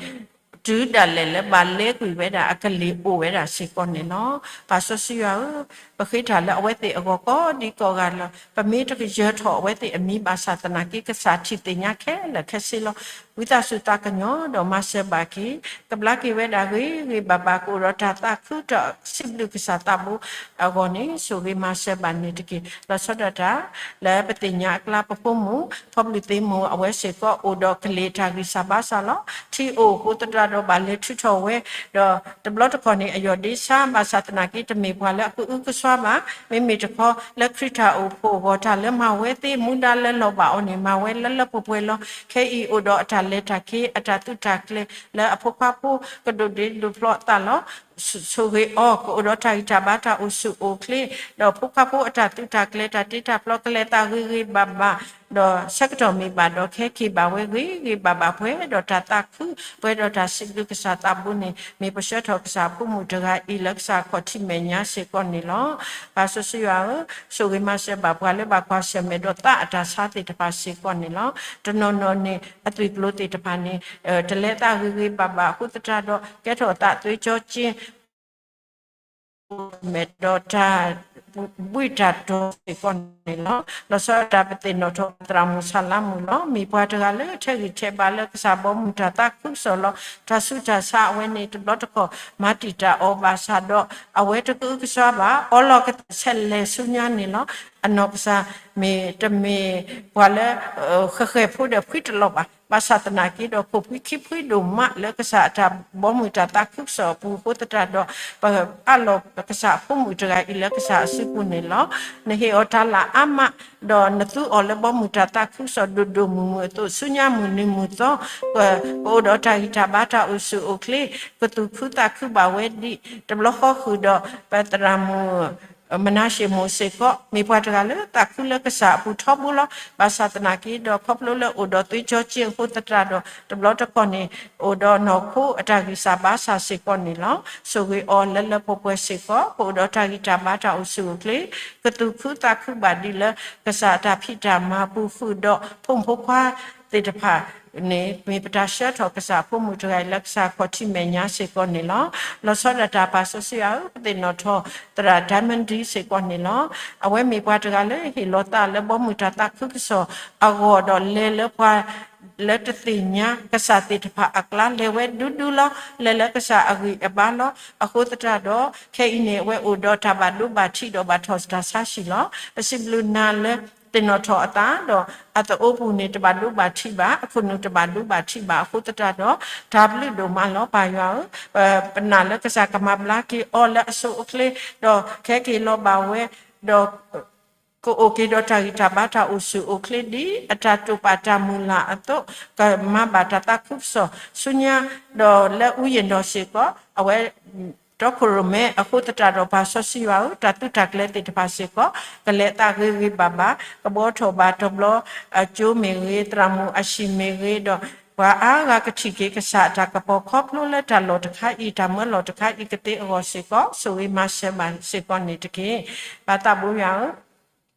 တုၤဒၣ်လဲာ်လၢဘၣ်လဲကွံာ်ဝဲဒၣ်အကလံၤအိၣ်ဝဲဒၣ်စ့ၢ်ကီးန့ၣ်လီၤ. ပၢ်စီဆှံယွၤဧၢ, ပဃ့တၢ်လၢအဝဲသ့ၣ်အဂီၢ်ကိးဒံကိးဂၤလီၤ. ပမ့ၢ်တကယၢၤထီၣ်အဝဲသ့ၣ်အမံၤဘၣ်ဆၣ်သနာ်က့ ကစၢ်ထံၣ်သ့ၣ်ညါခဲလၢာ်ခဲဆ့လီၤ. ဝံသးစူၤသးကညီၤဒီးမၤစၢၤဘၣ်က့ၤ, ကဘျါက့ၤဝဲဒၣ်ဂ့ၤဂ့ၤဘၣ်ဘၣ် ကအိၣ်ဒီးတၢ်သးခုဒီးစံးဘျုးကစၢ်သးဘိအဂီၢ်န့ၣ် ဆိၣ်ဂ့ၤမၤစၢၤဘၣ်န့ၣ်တက့ၢ်. လီၤဆီဒၣ်တၢ် လၢပသ့ၣ်ညါအကျါ ပဖိမုၣ် ဖီဘျုးသ့မိၢ် အဝဲစ့ၢ်ကီးအိၣ်ဒီးကလံၤတၢ်ဂံၢ်စၢ်ဘါစၢ်လီၤ. ထံအိၣ်အဃိသတးဒီးဘၣ်လဲၤထုးထီၣ်ဝဲ, ဒီးတဘျီတခီၣ်န့ၣ် အယီၢ်ဒ့ဆါ ဘၣ်ဆၣ်သနာ်က့ တမ့ၢ်ပှၤလၢအကအုကစွါဘၣ်. မ့မ့ၢ်တခီ လၢခရံာ်တၢ်အိၣ်ဖှိၣ်အဂီၢ် တၢ်လၢမၤဝဲသ့ မူဒါလၢလီၤဘၣ်အီၤန့ၣ် မၤဝဲလၢလၢပှဲၤပှဲၤလီၤ. ခဲအံၤအိၣ်ဒီးအတၢ်လဲၤတၢ်က့ၤ အတၢ်သုးတၢ်ကျဲၤ လၢအဖိခွါဖိကဒိၣ်ဒ့ဒိၣ်ဖျီအသးလီၤ. ဆိၣ်ဂ့ၤအီၤ ကအိၣ်ဒီးတၢ်ဂံၢ်တၢ်ဘါ တၢ်အိၣ်ဆူၣ်အိၣ်ချ့, ဒီးဖိခွါဖိအတၢ်သုးတၢ်ကျဲၤ တၢ်တ့တၢ်ဖျီ ကလဲၤသးဂ့ၤဂ့ၤဘၣ်ဘၣ်, ဒီးဆၢကတီၢ်မ့ၢ်ဘၣ်ဒီး ကဟဲက့ၤဘၣ်ဝဲဂ့ၤဂ့ၤဘၣ်ဘၣ် ပှဲၤဒီးတၢ်သးခု ပှဲၤဒီးတၢ်စံးဘျုးကစၢ်သးဘိန့ၣ် မ့ၢ်ပဆှၢထီၣ်ကစၢ်အဖိမုၣ်တဂၤအံၤ လၢကစၢ်ခီၣ်ထံးမဲာ်ညါစ့ၢ်ကီးန့ၣ်လီၤ. ပၢ်စီဆှံယွၤဧၢ, ဆိၣ်ဂ့ၤမၤစၢၤဘၣ်ပှၤလၢဘၣ်ကွၢ်ဆၢၣ်မဲာ်ဒီးသးအတၢ်ဆါသ့ၣ်တဖၣ်စ့ၢ်ကီးန့ၣ်လီၤ. တနီၤနီၤန့ၣ် အသွံၣ်ကျိၤသ့ၣ်တဖၣ်န့ၣ် တလဲၤသးဂ့ၤဂ့ၤဘၣ်ဘၣ်အဃိသတးဒီး ကဲထီၣ်သးသွံၣ်စီက့ မဲာ်ဒီးတၢ်ဘှံးတၢ်တီၤစ့ၢ်ကီးန့ၣ်လီၤ. လီၤဆီဒၣ်တၢ်ပသ့ၣ်နီၣ်ထီၣ်သရၣ်မုၣ်ဆၣ်လါမုၣ်လီၤ. မ့ၢ်ပှၤတဂၤလၢထဲးဂံၢ်ထဲးဘါလၢကစၢ်ဘီမုၢ်တၢ်သးခုကစီၣ်လီၤ. တၢ်ဆူးတၢ်ဆါအဝဲန့ၣ် တဘျီတခီၣ် မၤတံာ်တာ်အီၤဘၣ်ဆၣ်ဒီး အဝဲတကအုကစွါဘၣ်, အီလီၤကသးဆဲးလဲၤဆူညါန့ၣ်လီၤ. အနီၢ်ကစၢ်မ့ၢ်တမ့ၢ်ပှၤလၢ ဃဲၤဃဲၤဖိဒီးဖှံတလီၤဘၣ်. ဘၣ်ဆၣ်သနာ်က့ဒီး ခိၣ်ဖှံခံဖှံဒိၣ်မးလၢကစၢ်အတၢ်ဘီမုၢ်တၢ်သးခုကစီၣ်အပူၤအဃိသတးဒီး ပအးလီၤကစၢ်အဖိမုၣ်တဂၤအံၤလၢကစၢ်အစုပူၤန့ၣ်လီၤ. နဟ့ၣ်အီၤတၢ်လၢအါမး, ဒီးနသူအီၤလၢဘီမုၢ်တၢ်သးခုကစီၣ်ဒိၣ်ဒိၣ်မုၢ်မုၢ်အသိး ဆူညါမုၢ်နံၤမုၢ်သီ ကအိၣ်ဒီးတၢ်ဂံၢ်တၢ်ဘါ တၢ်အိၣ်ဆူၣ်အိၣ်ချ့ ကသူၣ်ခုသးခုဘၣ်ဝဲဒံး တဘျီဃီဃုာ်ဒီး ပသရၣ်မုၣ် မနၤၡ့ၣ်မိၢ်စ့ၢ်ကီး မ့ၢ်ပှၤတဂၤလၢသးခုလၢကစၢ်အပူၤထီဘိလီၤ. ဘၣ်ဆၣ်သနာ်က့ဒီး ခီဖျိလၢအိၣ်ဒီးသွံၣ်စီက့အဃိသတးဒီး တဘျီတခီၣ်န့ၣ် အိၣ်ဒီးနီၢ်ခိအတၢ်ဂံၢ်စၢ်ဘါစၢ်စ့ၢ်ကီးန့ၣ်လီၤ. ဆိၣ်ဂ့ၤအီၤလၢလၢပှဲၤပှဲၤစ့ၢ်ကီး ကအိၣ်ဒီးတၢ်ဂံၢ်တၢ်ဘါ တၢ်အိၣ်ဆူၣ်အိၣ်ချ့ ကသူၣ်ခုသးခုဘၣ်ဒံးလၢ ကစၢ်အတၢ်ဖံးတၢ်မၤပူၤဃုာ်ဒီး ဖိမုၣ်ဖိခွါသ့ၣ်တဖၣ်န့ၣ် မ့ၢ်ပတၢ်ဆှၢထီၣ်ကစၢ်အဖိမုၣ်တဂၤအံၤလၢကစၢ်ခီၣ်ထံးမဲာ်ညါစ့ၢ်ကီးန့ၣ်လီၤ. လီၤဆီဒၣ်တၢ်ပၢ်စီဆှံယွၤဧၢ, ပသ့ၣ်နီၣ်ထီၣ်သရၣ် Diamond D စ့ၢ်ကီးန့ၣ်လီၤ. အဝဲမ့ၢ်ပှၤတဂၤလၢဟ့ၣ်လီၤသးလၢဘီမုၢ်တၢ်သးခုကစီၣ်အဂီၢ်ဒီး လဲၤလၢပှၤလၢတသ့ၣ်ညါကစၢ်သ့ၣ်တဖၣ်အကျါ လဲၤဝဲဒူဒူလီၤ. လဲၤလၢကစၢ်အဂံၢ်အဘါလီၤ. အဃိသတးဒီး ခဲအံၤန့ၣ် အဝဲအိၣ်ဒီးတၢ်ဘၣ်ဒိဘၣ်ထံးဒီးဘၣ်ထီၣ်တၢ်ဆါဟံၣ်လီၤ. ပစံးဘျုးနၤလၢ သ့ၣ်နီၣ်ထီၣ်အသးဒီး အသအိပူၤန့ၣ် တဘၣ်ဒိဘၣ်ထံးဘၣ်, အခိၣ်နူာ်တဘၣ်ဒိဘၣ်ထံးဘၣ်အဃိသတးဒီး တၢ်ဘျုးဒိၣ်မးလီၤ ပၢ်ယွၤဧၢ. ပနာ်လၢကစၢ်ကမၤဘျါက့ၤအီၤလၢအဆိအချ့ ဒီးကဟဲက့ၤလီၤဘၣ်ဝဲ ဒီး ကအိၣ်က့ၤဒီးတၢ်ဂံၢ်တၢ်ဘါတၢ်အိၣ်ဆူၣ်အိၣ်ချ့ဒ်အတၢ်တိာ်ပာ်တၢ်မုၢ်လၢ်အသိး, ကမၤဘၣ်တၢ်သးခုကစီၣ်ဆူညါ, ဒီးလၢအူယံၤဒီးစ့ၢ်ကီး, အဝဲ တီခိၣ်ရိၣ်မဲအဃိသတးဒီး ပၢ်စီဆှံယွၤဧၢ, တၢ်သုးတၢ်ကျဲၤသ့ၣ်တဖၣ်စ့ၢ်ကီး ကလဲၤအသးဂ့ၤဂ့ၤဘၣ်ဘၣ်, ကဘှီထီၣ်ဘၣ်တဘျီအကၠိမ့ၢ်ဂ့ၤ, သရၣ်မုၣ်အဟံၣ်မ့ၢ်ဂ့ၤဒီး, ပှၤအါဂၤကထံၣ်က့ၤကစၢ်အတၢ်ကပီၤခီဖျိလၢတၢ်လီၢ်တခါအံၤ, တၢ်မၢလီၢ်တခါအံၤကသ့အဂီၢ်စ့ၢ်ကီး, ဆိၣ်ဂ့ၤမၤစၢၤဘၣ်စ့ၢ်ကီးန့ၣ်တက့ၢ်. ပၢ်သးဘိယွၤဧၢ,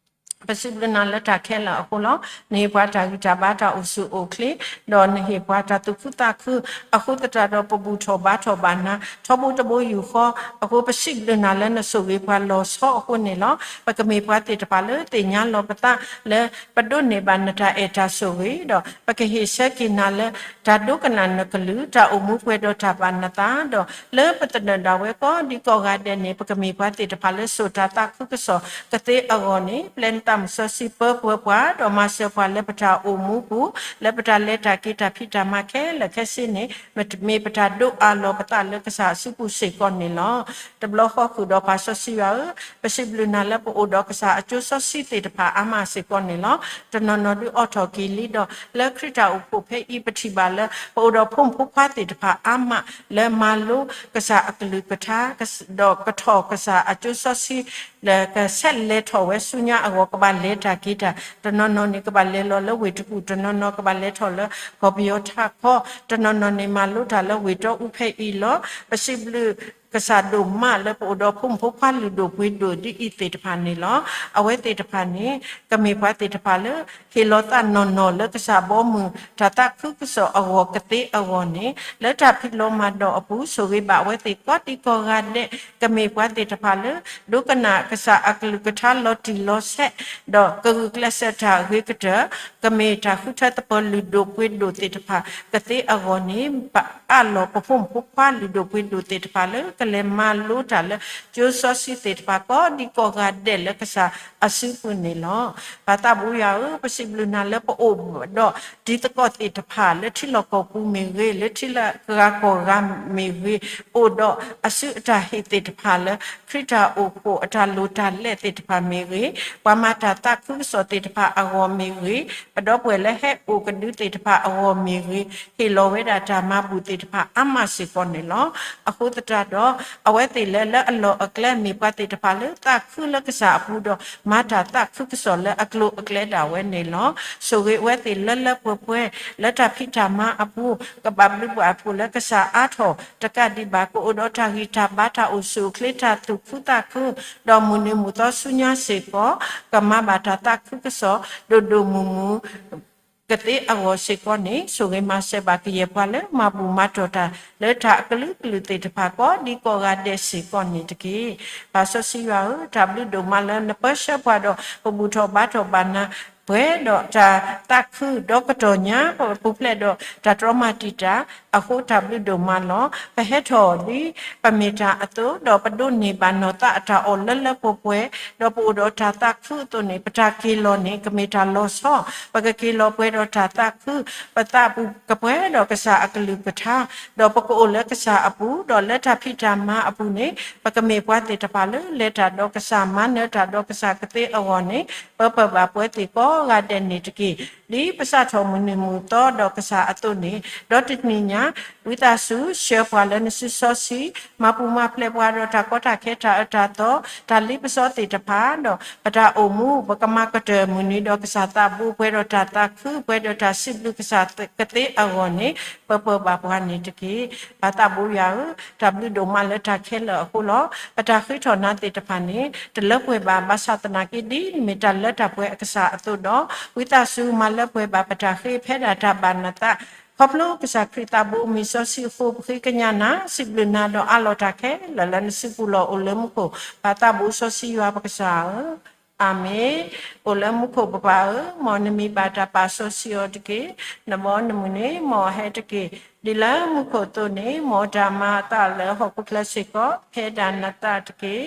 ပစံးဘျုးနၤလၢတၢ်ခဲလၢာ်အဃိလီၤ. နဟ့ၣ်ပှၤတၢ်ဂံၢ်တၢ်ဘါတၢ်အိၣ်ဆူၣ်အိၣ်ချ့, ဒီးနဟ့ၣ်ပှၤတၢ်သူၣ်ခုသးခု, အဃိသတးဒီးပဘူၣ်ထီၣ်ဘါထီၣ်ဘၣ်နၤ, ထီဘိတဘိယူၢ်ဃီ, အဃိပစံးဘျုးနၤလၢနဆိၣ်ဂ့ၤပှၤလီၤဆီအဃိန့ၣ်လီၤ. ပကမ့ၢ်ပှၤသ့ၣ်တဖၣ်လၢသ့ၣ်ညါလီၤပသးလၢ ပဒိးန့ၢ်ဘၣ်နတၢ်အဲၣ်တၢ်ဆိၣ်ဂ့ၤ, ဒီးပကဟ့ၣ်ဆၢက့ၤနၤလၢ တၢ်ဒိကနၣ်နကလုၢ်, တၢ်အိၣ်မူပှဲၤဒီးတၢ်ဘၣ်နသး, ဒီးလၢပသနၢၣ်ဒၣ်ဝဲကိးဒံကိးဂၤဒဲးန့ၣ် ပကမ့ၢ်ပှၤသ့ၣ်တဖၣ်လၢစိာ်တၢ်သးခုကစီၣ်ကသ့အဂီၢ်န့ၣ်, ပျဲနသးမုၢ်စီဆှံပၢပှဲၤပှၤ, ဒီးမၤစၢၤပှၤလၢပတၢ်အိၣ်မူပူၤ, လၢပတၢ်လဲၤတၢ်က့ၤတၢ်ဖံးတၢ်မၤခဲလၢာ်ခဲဆ့န့ၣ်, မ့ၢ်ပတၢ်ဒိးအါလီၤပသးလၢကစၢ်အစုပူၤစ့ၢ်ကီးန့ၣ်လီၤ. တဘျီဃီဃုာ်ဒီးပၢ်စီဆှံယွၤဧၢ, ပစံးဘျုးနၤလၢပအိၣ်ဒီးကစၢ်အကၠိစီဆှံသ့ၣ်တဖၣ်အါမးစ့ၢ်ကီးန့ၣ်လီၤ. တနီၤနီၤဒုးအိးထီၣ်က့ၤလံဒီး လၢခရံာ်တၢ်အိၣ်ဖှိၣ်ဖဲအံၤပထံၣ်ဘၣ်လၢ ပအိၣ်ဒီးဖိမုၣ်ဖိခွါသ့ၣ်တဖၣ်အါမး လၢမၤလိကစၢ်အကလုၢ်ကထါ, ဒီးကထီၣ်ကစၢ်အကၠိစီဆှံ လၢကဆဲးလဲၤထီၣ်ဝဲဆူညါအဂီၢ် ကဘၣ်လဲၤတၢ်က့ၤတၢ်, တနီၤနီၤန့ၣ် ကဘၣ်လဲၤလီၤလၢဝ့ၢ်တကူၣ်, တနီၤနီၤကဘၣ်လဲၤထီၣ်လၢကီၢ်ပယီၤထးခီ, တနီၤနီၤန့ၣ် မၤလိတၢ်လၢဝ့ၢ်တီအူဖဲအံၤလီၤ. ပစံးဘျုးကစၢ်ဒိၣ်မးလၢပအိၣ်ဒီးဖိမုၣ်ဖိခွါလုၢ်ဒိၣ်ပှ့ၤဒိၣ်ဒ်အံၤသ့ၣ်တဖၣ်န့ၣ်လီၤ. အဝဲသ့ၣ်တဖၣ်န့ၣ် ကမ့ၢ်ပှၤသ့ၣ်တဖၣ်လၢ ဟ့ၣ်လီၤသးနီၢ်နီၢ်လၢကစၢ်ဘီမုၢ် တၢ်သးခုကစီၣ်အဂီၢ်ကသ့အဂီၢ်န့ၣ်, လၢတၢ်ဖံးလီၤမၤဒီးအပူၤ ဆိၣ်ဂ့ၤဘၣ်အဝဲသ့ၣ်ကိးဒံကိးဂၤဒဲး, ကမ့ၢ်ပှၤသ့ၣ်တဖၣ်လၢ ဒိကနၣ်ကစၢ်အကလုၢ်ကထါလီၤတံၢ်လီၤဆဲး, ဒီးကဂုာ်ကျဲးစၢးတၢ်အဂ့ၤကတၢၢ်, ကမ့ၢ်တၢ်ဃုထၢသပၢၤလုၢ်ဒိၣ်ပှ့ၤဒိၣ်သ့ၣ်တဖၣ်ကသ့အဂီၢ်န့ၣ်, ပအးလီၤပဖိမုၣ်ဖိခွါလုၢ်ဒိၣ်ပှ့ၤဒိၣ်သ့ၣ်တဖၣ်လၢ ကလဲၤမၤလိတၢ်လၢကၠိစီဆှံသ့ၣ်တဖၣ် ကိးဒံကိးဂၤဒဲးလၢကစၢ်အစုပူၤန့ၣ်လီၤ. ပၢ်သးဘိယွၤဧၢ, ပစံးဘျုးနၤလၢပအိၣ်ဒီး တံၤသကိးသ့ၣ်တဖၣ် လၢထံလီၢ်ကီၢ်ပူၤမ့ၢ်ဂ့ၤ, လၢထံလၢကဂၤကီၢ်ဂၤမ့ၢ်ဂ့ၤ, အိၣ်ဒီးအစုအတၢ်ဟ့ၣ်သ့ၣ်တဖၣ်လၢ ခရံာ်တၢ်အိၣ်ဖှိၣ်အတၢ်လိၣ်တၢ်လဲသ့ၣ်တဖၣ်မ့ၢ်ဂ့ၤ, ပှၤမၤတၢ်သးခုကစီၣ်သ့ၣ်တဖၣ်အဂီၢ်မ့ၢ်ဂ့ၤ, ပဒီပုၢ်ဝဲၢ်လၢဟဲအိၣ်ကဒုသ့ၣ်တဖၣ်အဂီၢ်မ့ၢ်ဂ့ၤ, ဟ့ၣ်လီၤဝဲဒၣ်တၢ်မၤဘူၣ်သ့ၣ်တဖၣ်အါမးစ့ၢ်ကီးန့ၣ်လီၤ. အဃိသတးဒီး အဝဲသ့ၣ်လၢ လၢအလီၢ်အကျဲမ့ၢ်ပှၤသ့ၣ်တဖၣ်လၢသးခုလၢကစၢ်အပူၤဒီး မၤတၢ်သးခုကစီၣ်လၢအကျိၤအကျဲဒၣ်ဝဲန့ၣ်လီၤ. ဆိၣ်ဂ့ၤအဝဲသ့ၣ်လၢလၢပှဲၤပှဲၤ လၢတၢ်ဖံးတၢ်မၤအပူၤ, ကဘၣ်ဘျုးဘၣ်ဖှိၣ်လၢကစၢ်အါထီၣ်တကးဒံးဘၣ် ကအိၣ်ဒီးတၢ်ဂံၢ်တၢ်ဘါ တၢ်အိၣ်ဆူၣ်အိၣ်ချ့ တၢ်သူၣ်ခုသးခု, ဒီးမုၢ်နံၤမုၢ်သီဆူညါစ့ၢ်ကီး ကမၤဘၣ်တၢ်သးခုကစီၣ် ဒိၣ်ဒိၣ်မုၢ်မုၢ် ကသ့အဂီၢ်စ့ၢ်ကီးန့ၣ်, ဆိၣ်ဂ့ၤမၤစၢၤဘၣ်ကယဲၢ်ပှၤလၢမၤဘူၣ်မၤတီၢ်တၢ် လၢတၢ်အကလုာ်ကလုာ်သ့ၣ်တဖၣ် ကိးဒံကိးဂၤဒဲးစ့ၢ်ကီးန့ၣ်တက့ၢ်. ပၢ်စီဆှံယွၤဧၢ, တၢ်ဘျုးဒိၣ်မးလၢနပၢဆှၢပှၤဒီး ပဘူၣ်ထီၣ်ဘါထီၣ်ဘၣ်နၤ ပှဲၤဒီးတၢ်သးခုဒီးကတီၢ်ညါ ပူၤဖျဲးဒီးတၢ်တြီမၤတံာ်တာ်အဃိ တၢ်ဘျုးဒိၣ်မးလီၤ. ပဟဲထီၣ်ဒ်ပမ့ၢ်တၢ်အသိး, ဒီးပဒိးန့ၢ်ဘၣ်နီၢ်သးအတၢ်အီၣ်လၢလၢပှဲၤပှဲၤ, ဒီးပအိၣ်ဒီးတၢ်သးခုအသိးန့ၣ်, ပတၢ်က့ၤလီၤန့ၣ် ကမ့ၢ်တၢ်လီၤဆီ, ပကက့ၤလီၤပှဲၤဒီးတၢ်သးခု, ပသးပူၤကပှဲၤဒီးကစၢ်အကလုၢ်ကထါ, ဒီးပကအိၣ်လၢကစၢ်အပူၤ, ဒီးလၢတၢ်ဖံးတၢ်မၤအပူၤန့ၣ်, ပကမ့ၢ်ပှၤသ့ၣ်တဖၣ်လၢလဲၤတၢ်ဒီးကစၢ်, မၤနၢၤတၢ်ဒီးကစၢ်ကသ့အဂီၢ်န့ၣ်, ပပၢၢ်ဘၣ်ပှၤသ့ၣ်ကိးဂၤဒဲးန့ၣ်တက့ၢ်. ဒ်ပစးထီၣ်မုၢ်နံၤမုၢ်သီဒီးကစၢ်အသိးန့ၣ်, ဒီးတနံၤညါ ဝံသးစူၤဆှၢပှၤလၢနစုစီဆှံ, မၤပူၤမၤဖျဲးပှၤဒီးတၢ်ကီတၢ်ခဲတၢ်အၢတၢ်သီ, တၢ်လ့ပစီသ့ၣ်တဖၣ်, ဒီးပတၢ်အိၣ်မူ ပကမၤကတၢၢ်မုၢ်နံၤဒီးကစၢ်သးဘိ, ပှဲၤဒီးတၢ်သးခု, ပှဲၤဒီးတၢ်စံးဘျုးကစၢ်ကသ့အဂီၢ်န့ၣ်, ပပၢၢ်ဘၣ်ပှၤန့ၣ်တက့ၢ်. ပၢ်သးဘိယွၤဧၢ, တၢ်ဘျုးဒိၣ်မးလၢတၢ်ခဲလၢာ်အဃိလီၤ. ပတၢ်ဃ့ထီၣ်နၤသ့ၣ်တဖၣ်န့ၣ် တလၢပှဲၤဘၣ်, ဘၣ်ဆၣ်သနာ်က့ ဒ်နမ့ၢ်တၢ်လၢတၢ်ပှဲၤအကစၢ်အသိးဒီး, ဝံသးစူၤမၤလၢပှဲၤဘၣ်ပတၢ်ဃ့ဖဲဒၣ်တၢ်ဘၣ်နသး, ခီဖျိကစၢ်ခရံာ်သးဘိမံၤစီဆှံအဃိ ပဃ့ကညးနၤ, စံးဘျုးနၤဒီးအးလီၤတၢ်ခဲလၢာ်လၢနစုပူၤလီၤ. အိၣ်လၢမူခိၣ် ပၢ်သးဘိစီဆှံယွၤပကစၢ်ဧၢ, အၤမ့ၣ်. အိၣ်လၢမူခိၣ်ပပၢ်ဧၢ, မ်နမံၤဘၣ်တၢ်ပာ်စီဆှံအီၤတက့ၢ်. နဘီနမုၢ်န့ၣ် မ်အဟဲတက့ၢ်. ဒ်လၢမူခိၣ်အသိးန့ၣ်, မ်တၢ်မၤအသးလၢဟီၣ်ခိၣ်ချၢစ့ၢ်ကီး ဖဲဒၣ်နသးတက့ၢ်.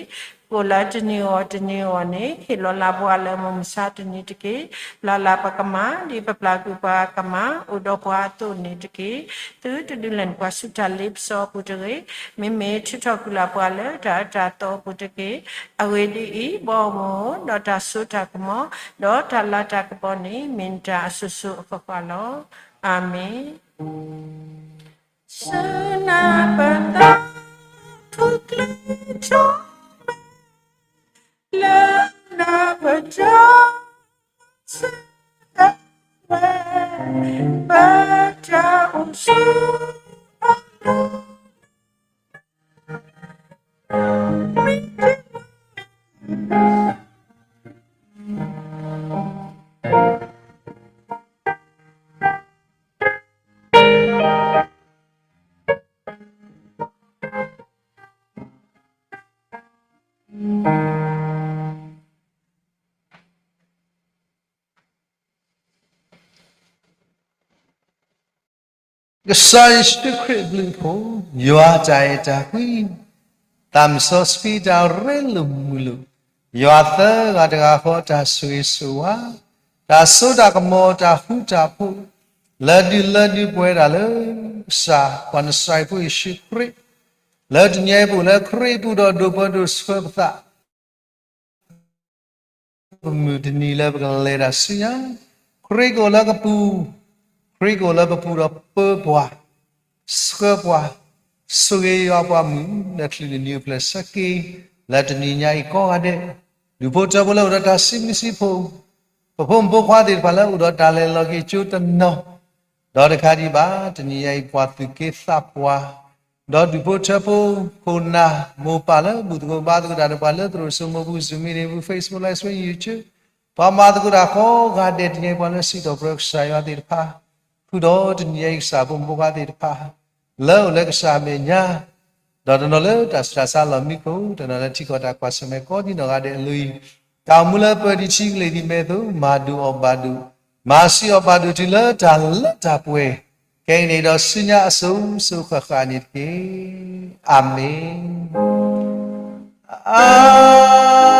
အိၣ်လၢတနံၤအဂီၢ်တနံၤအဂီၢ်န့ၣ် ဟ့ၣ်လီၤလၢပှၤလၢမုၢ်မဆါတနံၤတက့ၢ်. ပျၢ်လၢပကမၤ ဒ်ပပျၢ်ကွံာ်ပှၤကမၤ အိၣ်ဒီးပှၤအသိးန့ၣ်တက့ၢ်. သုတဒုးလဲၢ်နပှၤဆူတၢ်လ့ပစီအပူၤတဂ့ၤ. မ့မ့ၢ်ထုးထီၣ်ကွံာ်လၢပှၤလၢတၢ်အၢတၢ်သီအပူၤတက့ၢ်. အဂ့ၢ်ဒ်အံၤ, ဘီမုၢ်ဒီးတၢ်စိတၢ်ကမီၤ ဒီးတၢ်လၤတၢ်ကပီၤန့ၣ် မ့ၢ်နတၢ်အစိၤစိၤအဃၣ်ဃၣ်လီၤ. အၤမ့ၣ်. ဆူနၢ်ပသး ထူကျဲထူ လၢနၢ်ပတၢ် ဆၢဝဲ ပတၢ်အိၣ်ဆူ ကစၢ်ယ့ၣ်ၡူးခရံာ်အဘျုးအဖှိၣ်, ယွၤတၢ်အဲၣ်တၢ်ကွံ, သးစီဆှံတၢ်ရ့လိာ်မုာ်လိာ်, ယွၤသၢဂၤတဂၤဃီတၢ်ဆိၣ်ဂ့ၤဆိၣ်ဝါ, တၢ်စိတၢ်ကမီၤတၢ်ဃူတၢ်ဖိး, လၢဒုးလၢဒုးပှဲၤဒၣ်လၢ ကစၢ်ပှၤနစၤရ့းဖိယ့ၣ်ၡူးခရံာ်, လၢတနံၤအံၤပအိၣ်လၢခရံာ်ပူၤဒီးဒိးပၢဒိးဆှၢပသး ပမုၢ်တနံၤလၢပကလဲၤတၢ်ဆူညါ, ခရံာ်ကအိၣ်လၢပပူၤ, ခရံာ်ကအိၣ်လၢပပူၤဒီးပၢပှၤ, ဆှၢပှၤ, ဆိၣ်ဂ့ၤယွၤပှၤမုၣ် လၢချုးလၢနံၤအိၣ်ဖျဲၣ်ဆၢက့ၤ, လၢတနံၤညါအံၤကိးဂၤဒဲး, ဒူၣ်ဖိထၢဖိလၢအိၣ်ဒီးတၢ်စံးဘျုးစံးဖှိၣ်, ပဖိမုၣ်ဖိခွါသ့ၣ်တဖၣ်လၢအိၣ်ဒီးတၢ်လဲၤလီၤက့ၤကၠိတနီၤ, ဒီးတခါဒံးဘၣ် တနံၤညါအံၤပှၤသူၣ်က့သးပှၢ် ဒီးဒူၣ်ဖိထၢဖိ ခိၣ်နၢ် မိၢ်ပၢ်လၢဘူၣ်သကိးဘါသကိးတၢ်ဒီးပှၤလၢသရိာ်စိမိၢ်ပူၤ Zoom meeting ပူၤ Facebook Live Stream YouTube ပှၤမၤသကိးတၢ်ကိးဂၤဒဲးတနံၤညါအံၤ ပှၤလၢစံးထီၣ်ပတြၢၤကစၢ်ယွၤသ့ၣ်တဖၣ်, ဃုာ်ဒီးတနံၤညါအံၤကစၢ်ဖိမုၣ်ဖိခွါသ့ၣ်တဖၣ် လၢအိၣ်လၢကစၢ်အမဲာ်ညါ ဒီးတနီၤလၢတၢ်ဆူးတၢ်ဆါလီၢ်မံခိၣ်, တနီၤလၢထံကီၢ်တၢ်ကွၢ်ဆၢၣ်မဲာ်ကိးဒံနီၢ်ဂၤဒဲးအလိၤအံၤ, တၢ်အိၣ်မူလၢပၢၤဒံးထံကလ့ၤဒံးမဲာ်သိး မၤဒိၣ်အီၣ်ဘၣ်ဒိၣ်, မၤစံးအီၣ်ဘၣ်ဒိၣ်တုၤလၢတၢ်လၢတၢ်ပှဲၤ, ခဲအံၤန့ၣ်ဒီးဆူညါအစိၤစိၤဃၣ်ဃၣ်န့ၣ်တက့ၢ်. အၤမ့ၣ်. အၤ